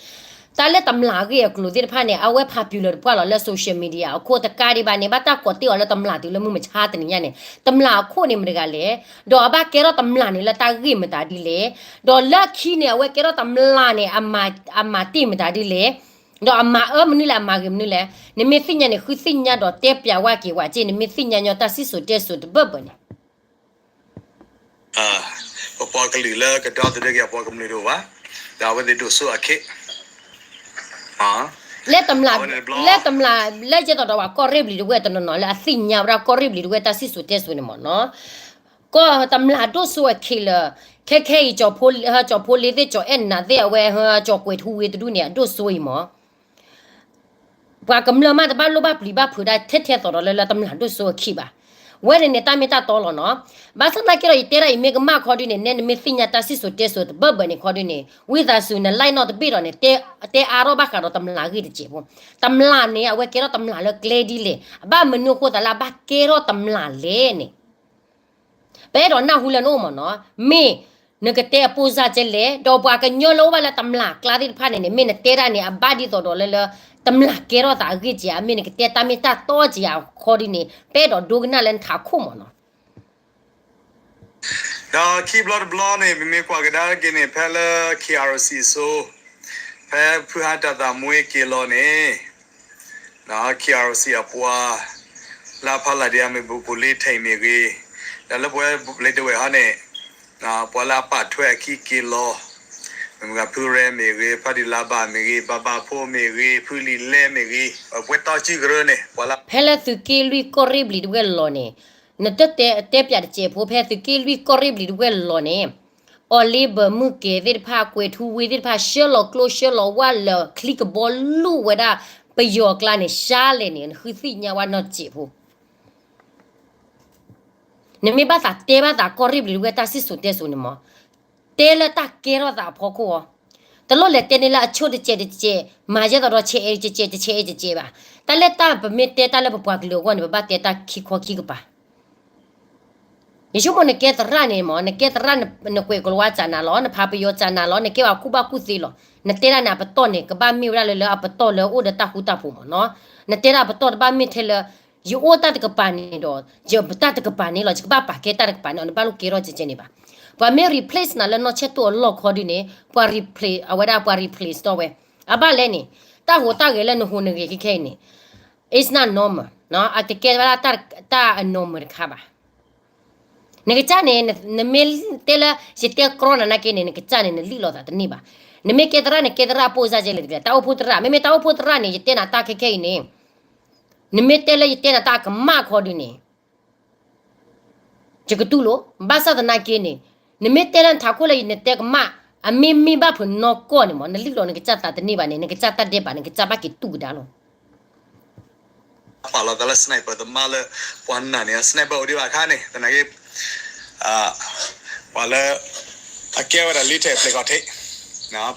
တၢ်လၢတမျၢ်အဂ့ၢ်အကျိၤသ့ၣ်တဖၣ်န့ၣ် အဝဲ popular တပှၢ်လီၤလၢ social media အခိၣ်တကးဒံးဘၣ်န့ၣ် ဘၣ်တၢ်ကိးတ့ၢ်အီၤလၢတမျၢ်တုၤလၢမုၢ်မဆါတနံၤညါန့ၣ် တမျၢ်အခိၣ်န့ၣ်မတၤတဂၤလဲၣ် ဒီးအဘၣ်ကဲထီၣ်တမျၢ်န့ၣ်လၢတၢ်ဂ့ၢ်မတၤဒ်လဲၣ် ဒီးလၢခံန့ၣ် အဝဲကဲထီၣ်တမျၢ်န့ၣ် အမၤတ့ၢ်မတၤဒ်လဲၣ် ဒီးအမၤအၢမနုၤလဲၣ် အမၤဂ့ၤမနုၤလဲၣ် နမ့ၢ်သ့ၣ်ညါန့ၣ် ဃုသ့ၣ်ညါဒီးတဲပျးဝဲက့ၤဝဲက့ၤ နမ့ၢ်သ့ၣ်ညါညီတၢ်စံၣ်စိၤတဲစိၤတဘၢၣ်ဘၢၣ်န့ၣ် ပပှၤကလုာ်လၢကဒီသဒၢက့ၤအပှၤကမျၢၢ်တအိၣ်ဘၣ်, ဒီးအဝဲသ့ၣ်ဒိၣ်စိအခံ, လၢတမျၢ်, လၢတမျၢ်, လၢယဲသိးဒီးပှၤကီၢ်ရ့ၣ်ဘျံၤတဝဲၢ်တနီၤနီၤလၢအသ့ၣ်ညါဝဲဒၣ်ကီၢ်ရ့ၣ်ဘျံၤတဝဲၢ်တၢ်စံၣ်စိၤတဲစိၤန့ၣ်မ့ၢ်နီၤ, ကီၢ်တမျၢ်ဒိၣ်စိအခံလၢာ်, ခဲခဲအံၤ ကၠီၤဖိလ့သ့ၣ် ကၠီၤအဲၣ်နၤသ့ၣ် အဝဲ ကၠီၤကွဲၤထူဝ့တဒူၣ်န့ၣ် အဒိၣ်စိအံၤမ့ၢ် ပှၤကမျၢၢ်မးတဘၣ်လိၣ်ဘၣ်ပျံၤဘၣ်ဖုးဒၣ်ထဲထဲသိးဒီးလၢလၢတမျၢ်ဒိၣ်စိအခံဘၣ်. ဝဲန့ၣ်န့ၣ် တၢ်မ့ၢ်တၢ်တီလီၤနီၤ. ဘၣ်ဆၣ်သနာ်က့ဒီး ယတဲဒၣ်အံၤမ့ၢ်ကမၣ်ခီဒုးန့ၣ် နဲနမ့ၢ်သ့ၣ်ညါတၢ်စံၣ်စိၤတဲစိၤတဘၢၣ်ဘၢၣ်န့ၣ် ခီဒုးန့ၣ် ဝံသးစူၤ န like နီၣ်တဘ့ၣ်ဒီးန့ၣ် တဲအါထီၣ်ဘၣ်ဃးဒီးတမျၢ်ဂ့ၢ်တစဲးဖိ. တမျၢ်န့ၣ် အဝဲကဲထီၣ်တမျၢ်လၢကျဲဒ်လဲၣ်, အဘၣ်မနုၤအဃိသးလၢအဘၣ်ကဲထီၣ်တမျၢ်လဲၣ်န့ၣ် ပအဲၣ်ဒိးနၢ်ဟူလၢနအိၣ်မ့ၢ်နီၤ, မ့ၢ်နကတဲအပိၢ်စၢ်ကဲလဲၣ်, ဒီးပှၤကညီလၢအိၣ်ဘၣ်လၢတမျၢ်ကျါသ့ၣ်တဖၣ်န့ၣ်န့ၣ် မ့ၢ်နတဲဒၣ်န့ၣ် အဘၣ်ဒ်သိးဒီးလၢလၢ တမျၢ်ကဲထီၣ်သးအဂ့ၢ်ကဲဧါ, မ့ၢ်နကတဲတၢ်မ့ၢ်တၢ်တီကဲဧါခီဒုးန့ၣ် ပအဲၣ်ဒိးဒိကနၣ်လၢနထးခိၣ်မ့ၢ်နီၤ. ဒီးခံဘျီတဘျီန့ၣ် ပမ့ၢ်ကွၢ်ကဒါက့ၤန့ၣ် ဖဲလၢ KRC အစိၤ, ဖဲဖုဟါတၢ်သးမှဲက့ၤလီၤန့ၣ် KRC အပှၤ လၢအဖီလာ်ဒံးအမ့ၢ် ဘူးပူၤလ့ထံးမ့ၢ်ဂ့ၤ, ဒီးလၢပဝဲဘျံးတဝဲၢ်ဟီန့ၣ် ပှၤလၢအပာ်ထွဲအခံက့ၤလီၤ, မ့ၢ်မ့ၢ်ဖုရဲမ့ၢ်ဂ့ၤ, ဖါဒံလါဘၣ်မ့ၢ်ဂ့ၤ, ဘၣ်ဘၣ်ဖိမ့ၢ်ဂ့ၤ, ဖုလံၤလဲမ့ၢ်ဂ့ၤ, ပှဲၤတီစုကရၢန့ၣ် ပှၤလၢ ဖဲလၢသုးက့လွံၢ်ကီၢ်ရ့ၣ်ဘျံၤတဝဲၢ်လီၤန့ၣ်, နတတဲ တဲပျးတစဲးဖိ ဖဲသုးက့လွံၢ်ကီၢ်ရ့ၣ်ဘျံၤတဝဲၢ်လီၤန့ၣ် အီၤလ့ဘၢၣ်မုၢ်ကဲၤသ့ၣ်တဖၣ် ကွဲၤထူဝ့သ့ၣ်တဖၣ် ဆှၢလီၤကျိဆှၢလီၤဝၣ်လၢာ် ချံကဘီလူၢ်ဝဲဒၣ် ပယီၤအကျါန့ၣ် ရှါလဲၣ်န့ၣ် နဃုသ့ၣ်ညါဝဲနီတစဲးဖိ နမ့ၢ်ဘၣ်သးတဲဘၣ်သးကီၢ်ရ့ၣ်ဘျံၤတဝဲၢ်တၢ်စံၣ်စိၤတဲစိၤန့ၣ်မး, တဲလၢတၢ်ကဲထီၣ်သးအဖီခိၣ်အီၤ, တလိၣ်လဲၤတဲန့ၢ်လၢအဆိၣ်တစဲးတစဲး, မၤယဲသိးဒီး ဆဲးအဲးတစဲး တဆဲးအဲးတစဲးဘၣ်. တၢ်လၢတၢ်ပမ့ၢ်တဲတၢ်လၢပပှၤကလုာ်အဂီၢ်န့ၣ် ပဘၣ်တဲတၢ်ခံခီခံကပၤ ယဆိကမိၣ်နကဲသရၣ်န့ၣ်မး, နကဲသရၣ် နကွဲးကလၤဝါစၢ်နၤလီၤ, နဖးပယီၤစၢ်နၤလီၤ, နကဲဝဲကူၣ်ဘၣ်ကူၣ်သ့လီၤ. နတဲဒၣ်န့ၣ် အပတီၢ်န့ၣ် ကဘၣ်မ့ၢ်ဝဲဒၣ်လၢလၢအပတီၢ်လၢအိၣ်ဒီးတၢ်ဃူတၢ်ဖိးမးနီၤ. နတဲဒၣ်အပတီၢ်တဘၣ်မ့ၢ်ထဲလၢ ယအိၣ်တၢ်တကပၤန့ၣ်ဒီး ယတၢ်တကပၤန့ၣ်လီၤ, ယကဘၣ်ပာ်ကဲတၢ်တကပၤန့ၣ်လီၤ, နဘၣ်လိၣ်ကဲထီၣ်ကဲကဲန့ၣ်ဘၣ်. ပှၤမ့ၢ် replace နၤလၢနီၢ်ဆဲၣ်တိၢ်အလီၢ်ခီဒုးန့ၣ် ပှၤ replace အဝဲဒၣ်ပှၤ replace တီၢ်ဝဲ. အဘၣ်လဲၣ်န့ၣ် တၢ်ဟူးတၢ်ဂဲၤလၢနဟူးနဂဲၤခဲခဲအံၤန့ၣ် it's not normal, အကကဲဝဲဒၣ်တၢ် တၢ်အ normal တခါဘၣ်. နကစၢ်န့ၣ် နမ့ၢ်တဲလၢ ယတဲကြီနၤနာ်က့န့ၣ် နကစၢ်န့ၣ် နလံၣ်လီၤသးတန့ၢ်ဘၣ်. နမ့ၢ်ကဲသရၣ်န့ၣ် ကဲသရၣ်ပိၢ်စၢ်ကဲလဲၣ်တကဲ, တၢ်အိၣ်ဖှိၣ်သရၣ်, မ့မ့ၢ်တၢ်အိၣ်ဖှိၣ်သရၣ်န့ၣ် ယတဲနၤတၢ်ခဲခဲအံၤန့ၣ် နမ့ၢ်တဲလၢယတဲနၤတၢ်ကမၣ်ခီဒုးန့ၣ် ယကတူၢ်လိာ်, ဘၣ်ဆၣ်သနာ်က့န့ၣ် နမ့ၢ်တဲလၢနထးခိၣ်လၢယနတဲကမၣ် အမ့ၢ်မ့ၢ်ဘၣ်ဖုးနီၢ်ကီၢ်န့ၣ်မး နလံၣ်လီၤနကစၢ်သးတန့ၢ်ဘၣ်န့ၣ် နကစၢ်တၢ်ဒဲးဘး နကစၢ်ဘၣ်က့ၤတူၢ်ကဒါလီၤ. ပာ်လီၤသးလၢ sniper သမားလၢ ပှၤနာ်န့ၣ် sniper အိၣ်ဒံးဘၣ်အခါန့ၣ် သနာ်က့ ပှၤလၢ အကဲဝဲဒၣ် လံထဲး ပျဲၢ်ကီၢ်ထံး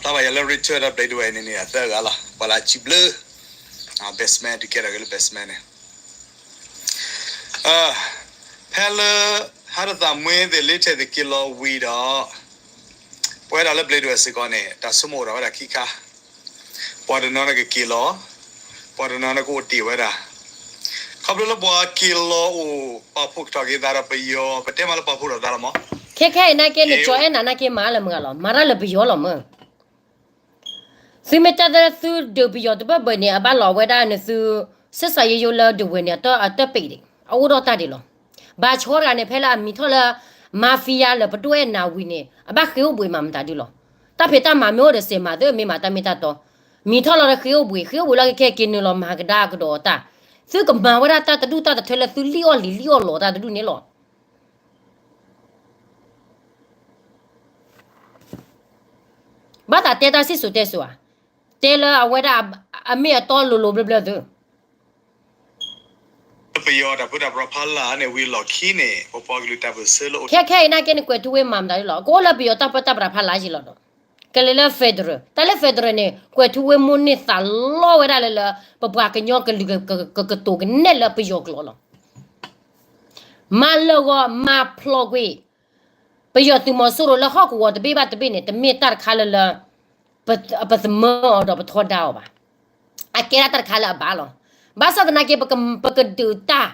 ဖျါဘၣ်ယၤလၢ Richard ဒီး Blade ဒဝဲၢ်န့ၣ်န့ၣ် အသၢဂၤလီၤ. ပှၤလၢအစံးဘျုး basement ဒုးကဲထီၣ်က့ၤလၢ basement န့ၣ် ဖဲလၢ ဟါတသးမှဲသ့ၣ် လံထဲးသ့ၣ်က့ၤလီၤဝံၤဒီး ပဝဲဒၣ်လၢ Blade ဒဝဲၢ်စ့ၢ်ကီးန့ၣ် တၢ်ဆိကမိၣ်အိၣ်ဒီးဝဲဒၣ်ခံခါ, ပှၤတနီၤန့ၣ်ကက့ၤလီၤ, ပှၤတနီၤန့ၣ်ကအိၣ်တ့ၢ်ဝဲဒၣ်. ခီဖျိလၢပှၤက့ၤလီၤအိၣ် ပာ်ဖှိၣ်ကတီၢ်က့ၤသးဒီးပယီၤ ပတဲမးလၢပာ်ဖှိၣ်ထီၣ်သးလီၤမး. ခဲခဲအံၤနာ်က့ နကၠီၤအဲၣ်နၤနာ်က့မၤလၢမုၢ်ဂၤလီၤ, မၤတၢ်လၢပယီၤလီၤမုၢ်. သုမ့ၢ်တဲသုဒုးပယီၤတဘၢၣ်ဘၢၣ်န့ၣ် အဘၣ်လီၤဝဲဒၣ်န့ၣ်သု ဆက်ဆံရေးရုံးလၢဒဝဲၢ်န့ၣ် အတပ့ၤဒံး အအိၣ်ဒီးတၢ်ဒံးလီၤ. ဘၣ်ဆီတဂၤန့ၣ် ဖဲလၢအမံၤထီၣ်လၢ mafia လၢပဒိၣ်အဲၣ်နၤဝံၤန့ၣ် အဘၣ်ဃ့အိၣ်ဘှံးမးမတၤဒုလီၤ. တၢ်ဖံးတၢ်မၤမ့ၢ်အိၣ်ဒီးစဲးမၤသ့ မ့ၢ်မၤတၢ်မ့ၢ်တၢ်တီ, မံၤထီၣ်လီၤဒီးဃ့အိၣ်ဘှံး, ဃ့အိၣ်ဘှံးလီၤက့ၤခဲက့ၤနုာ်လီၤမၤကဒါကဒီးတၢ်, သုကမၤဝဲဒၣ်တၢ်တဒူၣ်တၢ်တထၢလၢသုလံၣ်အီၣ်လံၤလံၣ်အီၣ်လီၤတၢ်တဒူၣ်န့ၣ်လီၤ. ဘၣ်သးတဲတၢ်စံၣ်စိၤတဲစိၤဧါ, တဲလၢအဝဲဒၣ်အမ့ၢ်အတီလိၤလိၤဘျၢဘျၢသု ပယီၤတၢ်ပၢတၢ်ပြးဖးလၢ်န့ၣ် ဝံၤလီၢ်ခံန့ၣ် ပပှၤကလုာ်တၢ်ပၢဆှၢလၢအိၣ် ခဲခဲအံၤနာ်က့န့ၣ် ကွဲးထူဝ့မၤမတၤဒ်လီၤ. ကအိၣ်လၢပယီၤတၢ်ပၢတၢ်ပြးဖးလၢ်ယံၤလီၤဒီး ကလဲၤလၢ federal, တၢ်လၢ federal န့ၣ် ကွဲးထူဝ့မိၢ်န့ၢ်သးလီဝဲဒၣ်လၢလၢ ပပှၤကညီကလုာ်ကကတိၤကနဲၣ်လၢပယီၤကျိာ်လီၤ. မၤလၢာ်ဂီၤမၤဖျိးကွံာ် ပယီၤသုးမီၤစိရိၤလၢဟီၣ်ကဝီၤတဘ့ၣ်ဘၣ်တဘ့ၣ်န့ၣ် တမ့ၢ်တၢ်တခါလၢလၢ ပသမၢအီၤဒီးပထီဒါအီၤဘၣ်. အကဲဒၣ်တၢ်တခါလၢအဘၣ်လီၤ. ဘၣ်ဆၣ်သနာ်က့ ပကဒုးတၢ်,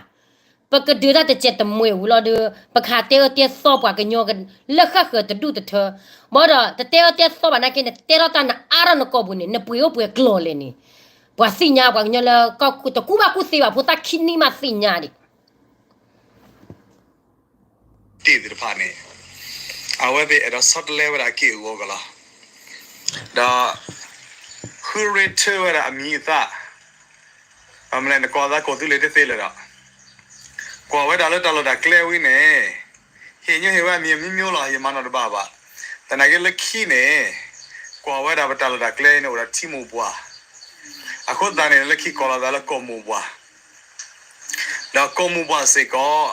ပကဒုးတၢ်တစဲးတမှဲးဝံၤလီၤဒီး ပကဟးတဲအၢတဲသီပှၤကညီလၢဃၣ်ဃၢၤတဒူၣ်တထၢ, ဘၣ်ဒီးတတဲအၢတဲသီဘၣ်နာ်က့န့ၣ် တဲထီၣ်တၢ်နအါထီၣ်နကိာ်ပူၤန့ၣ် နပှ့ၤအိၣ်ပှဲၤကျိာ်လဲၣ်န့ၣ် ပှၤသ့ၣ်ညါပှၤကညီလၢ တကူၣ်ဘၣ်ကူၣ်သ့ဘၣ်ဖိသၣ်ခံနံၣ်မးသ့ၣ်ညါဒံး တ့ၢ်သ့ၣ်တဖၣ်န့ၣ် အဝဲသ့ၣ်အဲၣ်ဒိးဆီတလဲဝဲဒၣ်အက့ၢ်အဂီၤကလီၤ. ဒီး ဃုရ့ထၢဝဲဒၣ်အမံၤအသၣ်, မနုၤလဲၣ် နကိးသးကိးသုလ့ၤတသ့လၢၤဒီး ကွၢ်ဝဲဒၣ်လၢတၢ်လီၢ်တၢ်ကျဲဝံၤန့ၣ် ဟ့ၣ်ညီဟ့ၣ်ဝဲအမံၤအမျိုးမျိုးလီၤ ယမၤနီၣ်တဘၣ်ဘၣ်. သနာ်က့လၢခံန့ၣ် ကွၢ်ဝဲဒၣ်ပတၢ်လီၢ်တၢ်ကျဲန့ၣ်အိၣ်ဒီးထံမိၢ်ပှၢ်, အဃိသတးန့ၣ် လၢခံကိးလီၤသးလၢကီၢ်မိၢ်ပှၢ် ဒီးကီၢ်မိၢ်ပှၢ်စ့ၢ်ကီး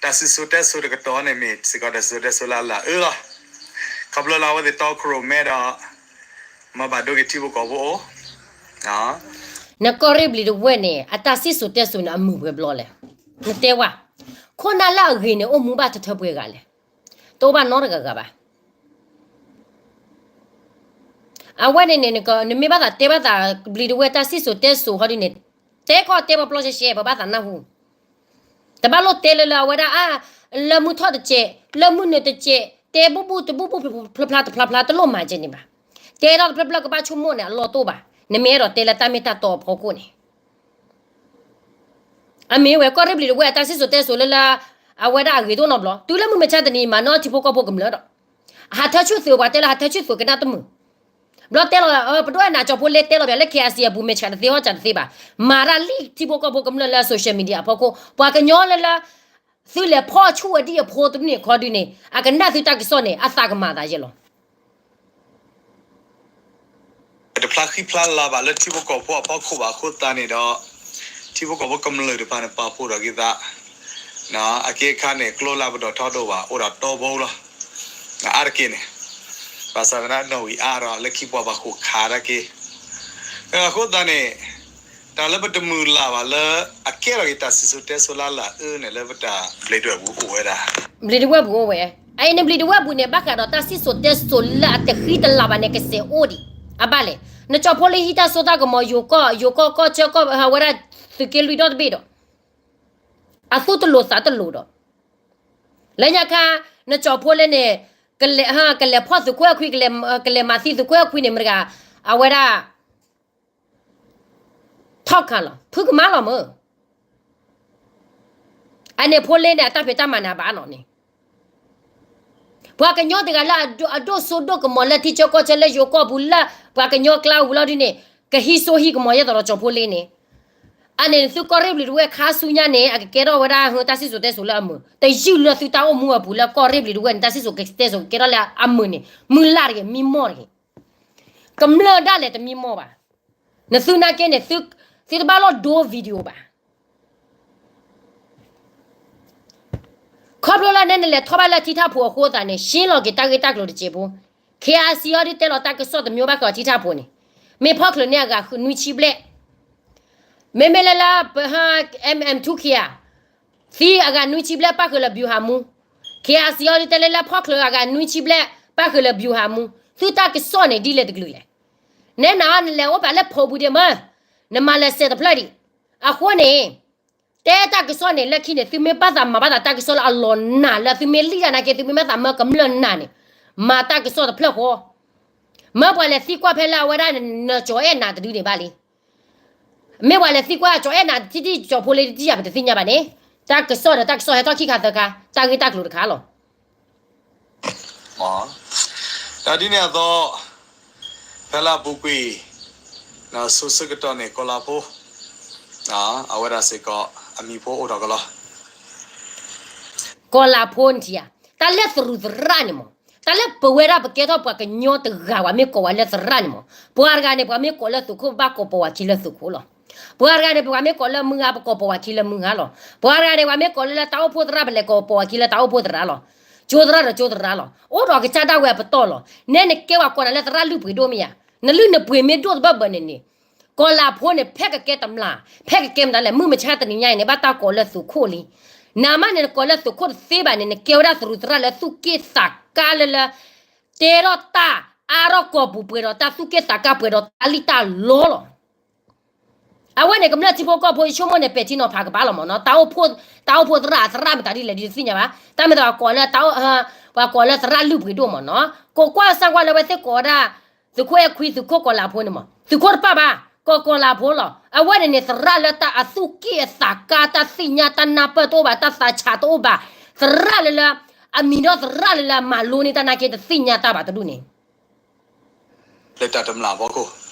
တၢ်စံၣ်စိၤတဲစိၤတကတီၢ်န့ၣ်မ့ၢ်စ့ၢ်ကီးတၢ်စံၣ်စိၤတဲစိၤလၢအလၢအအၢလီၤ. ခီဖျိလၢအဝဲသ့ၣ်တီခိၣ်ရိၣ်မဲဒီး မၤဘၣ်ဒိက့ၤထံဖိကီၢ်ဖိအိၣ် နကီၢ်ရ့ၣ်ဘျံၤတဝဲၢ်န့ၣ် အတၢ်စံၣ်စိၤတဲစိၤန့ၣ် အမုာ်ပှဲၤဘျီလဲၣ်. နတဲဝဲ, ခိၣ်နၢ်လၢအဂ့ၤန့ၣ် အိၣ်မူဘၣ်ထၢထၢပှဲၤဂၤလဲၣ်. တအိၣ်ဘၣ်နီတဂၤဂၤဘၣ်. အဝဲန့ၣ်န့ၣ် နမ့ၢ်ဘၣ်သးတဲဘၣ်သး ဘျံၤတဝဲၢ်တၢ်စံၣ်စိၤတဲစိၤဟီဒ်န့ၣ် တဲခီတဲပျီပျီရှဲရှဲ ပဘၣ်သးနၢ်ဟူ တဘၣ်လိၣ်တဲလၢလၢအဝဲဒၣ်အါ, လၢမုၢ်ထီၣ်တစဲး, လၢမုၢ်နုာ်တစဲး, တဲဘူၣ်ဘူၣ်တဘူၣ်ဘူၣ် ဖျါဖျါတဖျါဖျါ တလိၣ်မၤကဲန့ၣ်ဘၣ်. တဲထီၣ်တဖျၢၣ်ဖျၢၣ်ကဘၣ်ဆိကမိၣ်န့ၣ် အလီၢ်တအိၣ်ဘၣ်. နမ့ၢ်အဲၣ်ဒိးတဲလၢတၢ်မ့ၢ်တၢ်တီအဖီခိၣ်န့ၣ် အမ့ၢ်ဝဲ ကီၢ်ရ့ၣ်ဘျံၤတဝဲၢ်အတၢ်စံၣ်စိၤတဲစိၤလၢလၢ အဝဲဒၣ်အဂ့ၤတအိၣ်နီတဘျီ. တုၤလၢမုၢ်မဆါတနံၤ မၤနီၢ်ထံဖိကီၢ်ဖိကမျၢၢ်ဒီး ဟးထၢဆူၣ်သုး ပှၤတဲလၢဟးထၢဆူၣ်သုးကနၣ်တမုာ် ဘျီတဲလီၤ ပဒိၣ်အဲၣ်နၤကၠီၤဖိလ့တဲလီၤပှၤလၢ KIC အပူၤမဲာ်ဆှးတသ့ဟီၣ်စးတသ့ဘၣ်. မၤတၢ်လံထံဖိကီၢ်ဖိကမျၢၢ်လၢ social media အဖီခိၣ် ပှၤကညီလၢလၢ သုလဲၤဖီၣ်ဆူၣ်ဝဲဒ်အဖိတမုၢ်န့ၣ်ခီဒုန့ၣ် အကနၣ်သုတၢ်ကစီၣ်န့ၣ် အသးကမၤသးယဲလီၤ. တဖျါဃံဖျါလၤဘၣ်လၢထံဖိကီၢ်ဖိအဖီခိၣ်ဘၣ်အဃိသတးန့ၣ်ဒီး ထံဖိကီၢ်ဖိကမျၢၢ်တဖၣ်န့ၣ် ပာ်ဖှိၣ်ထီၣ်က့ၤသး အက့အခါန့ၣ် ကျိလၢပဒိၣ်ထီဒိၣ်ဘၣ် အိၣ်ဒီးတီဘိလီၤ. အါတက့ၢ်န့ၣ် ဘၣ်ဆၣ်သနာ်နီၣ်ဝံၤအါဒီး လၢခံပှၤဘၣ်ဃိၣ်ခးတၢ်က့ၤ အဃိသတးန့ၣ် တၢ်လၢပတမုာ်လၤဘၣ်လၢ အကဲထီၣ်က့ၤတၢ်စံၣ်စိၤတဲစိၤလၢလၢအအၢန့ၣ် လၢပတၢ်ဘျံးတဝဲၢ်ပူၤအိၣ်ဝဲဒၣ် ဘျံးတဝဲၢ်ပူၤအိၣ်ဝဲ. အအံၤန့ၣ်ဘျံးတဝဲၢ်ပူၤန့ၣ် ဘၣ်ဃးဒီးတၢ်စံၣ်စိၤတဲစိၤလၢအတဃံတလၤဘၣ်န့ၣ် ကစဲးအိၣ်ဒံး အဘၣ်လဲၣ်. နကၠီၤဖိလ့ဟံးတၢ်စိတၢ်ကမီၤ ယိၤကီၢ် ယိၤကီၢ်ကီၢ်ဆၢကီၢ် ဟးဝဲဒၣ်သုးက့လွံၢ်ဒီတဘ့ၣ်ဒီး အသူၣ်တလိၤသးတလိၤဒီး လၢညါခါ နကၠီၤဖိလ့န့ၣ် ကလဲၤဖီၣ်သုးခွဲးအခွံ ကလဲၤမၤသံသုးခွဲးအခွံန့ၣ် မတဂၤ အဝဲဒၣ် ထီၣ်ခါလီၤ ဖုကမါလီၤမၢ်. အန့ၣ်ဖိလ့န့ၣ် အတၢ်ဖံးတၢ်မၤန့ၣ် အဘၣ်နီၣ်န့ၣ် ပှၤကညီတဂၤလၢအဒိၣ်စိဒိၣ်ကမီၤလၢထံဆၢကီၢ်ဆၢလၢယိၤကီၢ်ပူၤလၢ ပှၤကညီကျါဝံၤလီၤဒ်န့ၣ် ကဟံးစိဟံးကမီၤယဲသိးဒီးကၠီၤဖိလ့န့ၣ် အန့ၣ်သုကီၢ်ရ့ၣ်ဘျံးတဝဲၢ်ခါဆူညါန့ၣ် အကကဲထီၣ်ဝဲဒၣ်ဟၢတၢ်စံၣ်စိၤတဲစိၤလၢအမုာ် တယုၢ်လၢသုတၢ်အိၣ်မူအပူၤလၢကီၢ်ရ့ၣ်ဘျံးတဝဲၢ်န့ၣ် တၢ်စံၣ်စိၤတဲစိၤကကဲထီၣ်လၢအမုာ်န့ၣ် မုၢ်လၢ်တဂ့ၤ မံမီၢ်တဂ့ၤ ကမျၢၢ်ဒၣ်လဲာ်တမံမီၢ်ဘၣ်. နသုနာ်က့န့ၣ် သုတဘၣ်လီၤဒိ video ဘၣ်. ခီဖျိလၢန့ၣ်နလဲၤထီၣ်ဘၣ်လၢထံထၣ်ဖိအဃိသးန့ၣ် ရှင်းလီၤက့ၤတၢ်ဂ့ၢ်တၢ်ကျိၤတစဲးဖိ KIC အီၤဒုးတဲလီၤတၢ်ကစီၣ်တမံၤဘၣ်ဃးထံထၣ်ဖိန့ၣ် မ့ၢ်ဖီၣ်ချၢန့ၢ်အဂၤနွံဆံဘျဲၣ် မ့မ့ၢ်လၢလၢ MM two K သံအဂၤနွံဆံဘျဲၣ်ပၣ်ဃုာ်လၢ ဗျူဟာမှူး KIC အီၤဒုးတဲလၢလၢဖီၣ်ချၢအဂၤနွံဆံဘျဲၣ်ပၣ်ဃုာ်လၢ ဗျူဟာမှူး သုတၢ်ကစီၣ်န့ၣ်ဒ်လဲၣ်တကလုာ်လဲၣ်. နဲနၤနလဲၤအိၣ်ပာ်လၢဖိပူၤဒံးမၢ် နမၤလဲၤစဲးတဖျၢၣ်ဒံး အဃိန့ၣ် တဲတၢ်ကစီၣ်န့ၣ် လၢခံန့ၣ် သုမ့ၢ်ဘၣ်သးမၤဘၣ်သးတၢ်ကစီၣ်လၢအလီၤနာ်လၢသုမ့ၢ်လံၣ်တၢ်နာ်က့ သုမ့ၢ်ဘၣ်သးမၢကမျၢၢ်နာ်န့ၣ် မၤတၢ်ကစီၣ်တဖျၢၣ်ဃီ မၢပှၤလဲၤသံကွၢ်ဖဲလၢအဝဲဒၣ်နကၠီၤအဲၣ်နၤတဒုန့ၣ်ဘၣ်လံ. မ့ၢ်ပှၤလဲၤသံကွၢ်ကၠီၤအဲၣ်နၤတထံၣ်ထံၣ်ကၠီၤဖိလ့တထံၣ်ယၤ ပတသ့ၣ်ညါဘၣ်န့ၣ် တၢ်ကစီၣ်ဒီးတၢ်ကစီၣ်ဟဲထီၣ်ခံခါသၢခါ, တၢ်ဂ့ၢ်တၢ်ကျိၤတခါလီၤ. တၢ်ဒ်န့ၣ်အသိး, ဖဲလၢအပူၤကွံာ်, ဆူဆၢကတီၢ်န့ၣ် ကီၤလၤဖိ, အဝဲဒၣ်စ့ၢ်ကီး အမံၤဖိအိၣ်ထီၣ်ကလီၤ. ကီၤလၤဖိနထံၣ်ဧါ, တၢ်လၢသရူးသရၣ်န့ၣ်မး, တၢ်လၢပဝဲဒၣ်ပကဲထီၣ်ပှၤကညီတဂၤ ပှၤမ့ၢ်ကိးဝဲလၢသရၣ်န့ၣ်မး, ပှၤတဂၤန့ၣ် ပှၤမ့ၢ်ကိးလၢသုးခိၣ် ပဘၣ်ကိးပိာ်ဝဲခံလၢသုးခိၣ်လီၤ. ပှၤတဂၤန့ၣ် ပှၤမ့ၢ်ကိးလၢမုၢ်ဂၤ ပကိးပိာ်ဝဲခံလၢမုၢ်ဂၤလီၤ. ပှၤတဂၤန့ၣ် ပှၤမ့ၢ်ကိးလၢတၢ်အိၣ်ဖှိၣ်သရၣ် ပလဲၤကိးပိာ်ဝဲခံလၢတၢ်အိၣ်ဖှိၣ်သရၣ်လီၤ. ကၠိသရၣ်ဒီးကၠိသရၣ်လီၤ. အိၣ်ဒီးကစၢ်ဒၣ်ဝဲအပတီၢ်လီၤ. နဲနကဲပှၤကိးနၤလၢသရၣ်လုၢ်ပှ့ၤဒိၣ်မ့ၢ်ဧါ, နလုၢ်နပှ့ၤမ့ၢ်ဒိၣ်တဘၢဘၢန့ၣ်န့ၣ်, ကီၤလၤဖိန့ၣ် ဖဲကကဲတမျၢ်, ဖဲကကဲမတၤလဲၣ်, မုၢ်မဆါတနံၤညါအံၤန့ၣ် ဘၣ်တၢ်ကိးလၢသုးခိၣ်လံ. နမ့ၢ်န့ၣ် နကိးလၢသုးခိၣ်တသ့ဘၣ်န့ၣ် နကဲဝဲဒၣ်သရူးသရၣ်လၢသူၣ်က့ၣ်သးကါလၢလၢ, တဲထီၣ်တၢ်အါထီၣ်ကိာ်ပူၤ ပှဲၤဒီးတၢ်သူၣ်က့ၣ်သးကါ ပှဲၤဒီးတၢ်လံၣ်တၢ်လီလီၤ. အဝဲန့ၣ် ကမျၢၢ်ထံဖိကီၢ်ဖိ ယဆိကမိၣ်န့ၣ် ပဲာ်ထံနီၤဖးကဘၣ်လီၤမးနီၤ. တၢ်အိၣ်ဖှိၣ်သရၣ် အသရၣ်မတၤဒ်လဲၣ်ဒ်တသ့ၣ်ညါဘၣ်. တၢ်မ့ၢ်တၢ်ပှၤကိးလၢတၢ်, ပှၤကိးလၢသရၣ်လုၢ်ပှ့ၤဒိၣ်မးနီၤ. ကိးကွၢ်စၢ်ကွၢ်လၢအဝဲသ့ၣ်ကိးဝဲဒၣ် သုးခိၣ်အဲၣ်ခွံ သုးခိၣ်ကီၤလၤဖိန့ၣ်မး, သုးခိၣ်တပၣ်ဘၣ်, ကီၤကီၤလၤဖိလီၤ. အဝဲန့ၣ်န့ၣ် သရၣ်လၢတၢ်အသူၣ်က့ၣ်အသးကါ တၢ်သ့ၣ်ညါတၢ်နၢ်ပၢၢ်တအိၣ်ဘၣ်, တၢ်သးဆးတအိၣ်ဘၣ်, သရၣ်လၢလၢ, အမံၤဒီးသရၣ်လၢလၢအမၤလိန့ၢ်တၢ်နာ်က့ တသ့ၣ်ညါတၢ်ဘၣ်တဒူၣ်န့ၣ် လၢတၢ်တမျၢ်အဖီခိၣ်,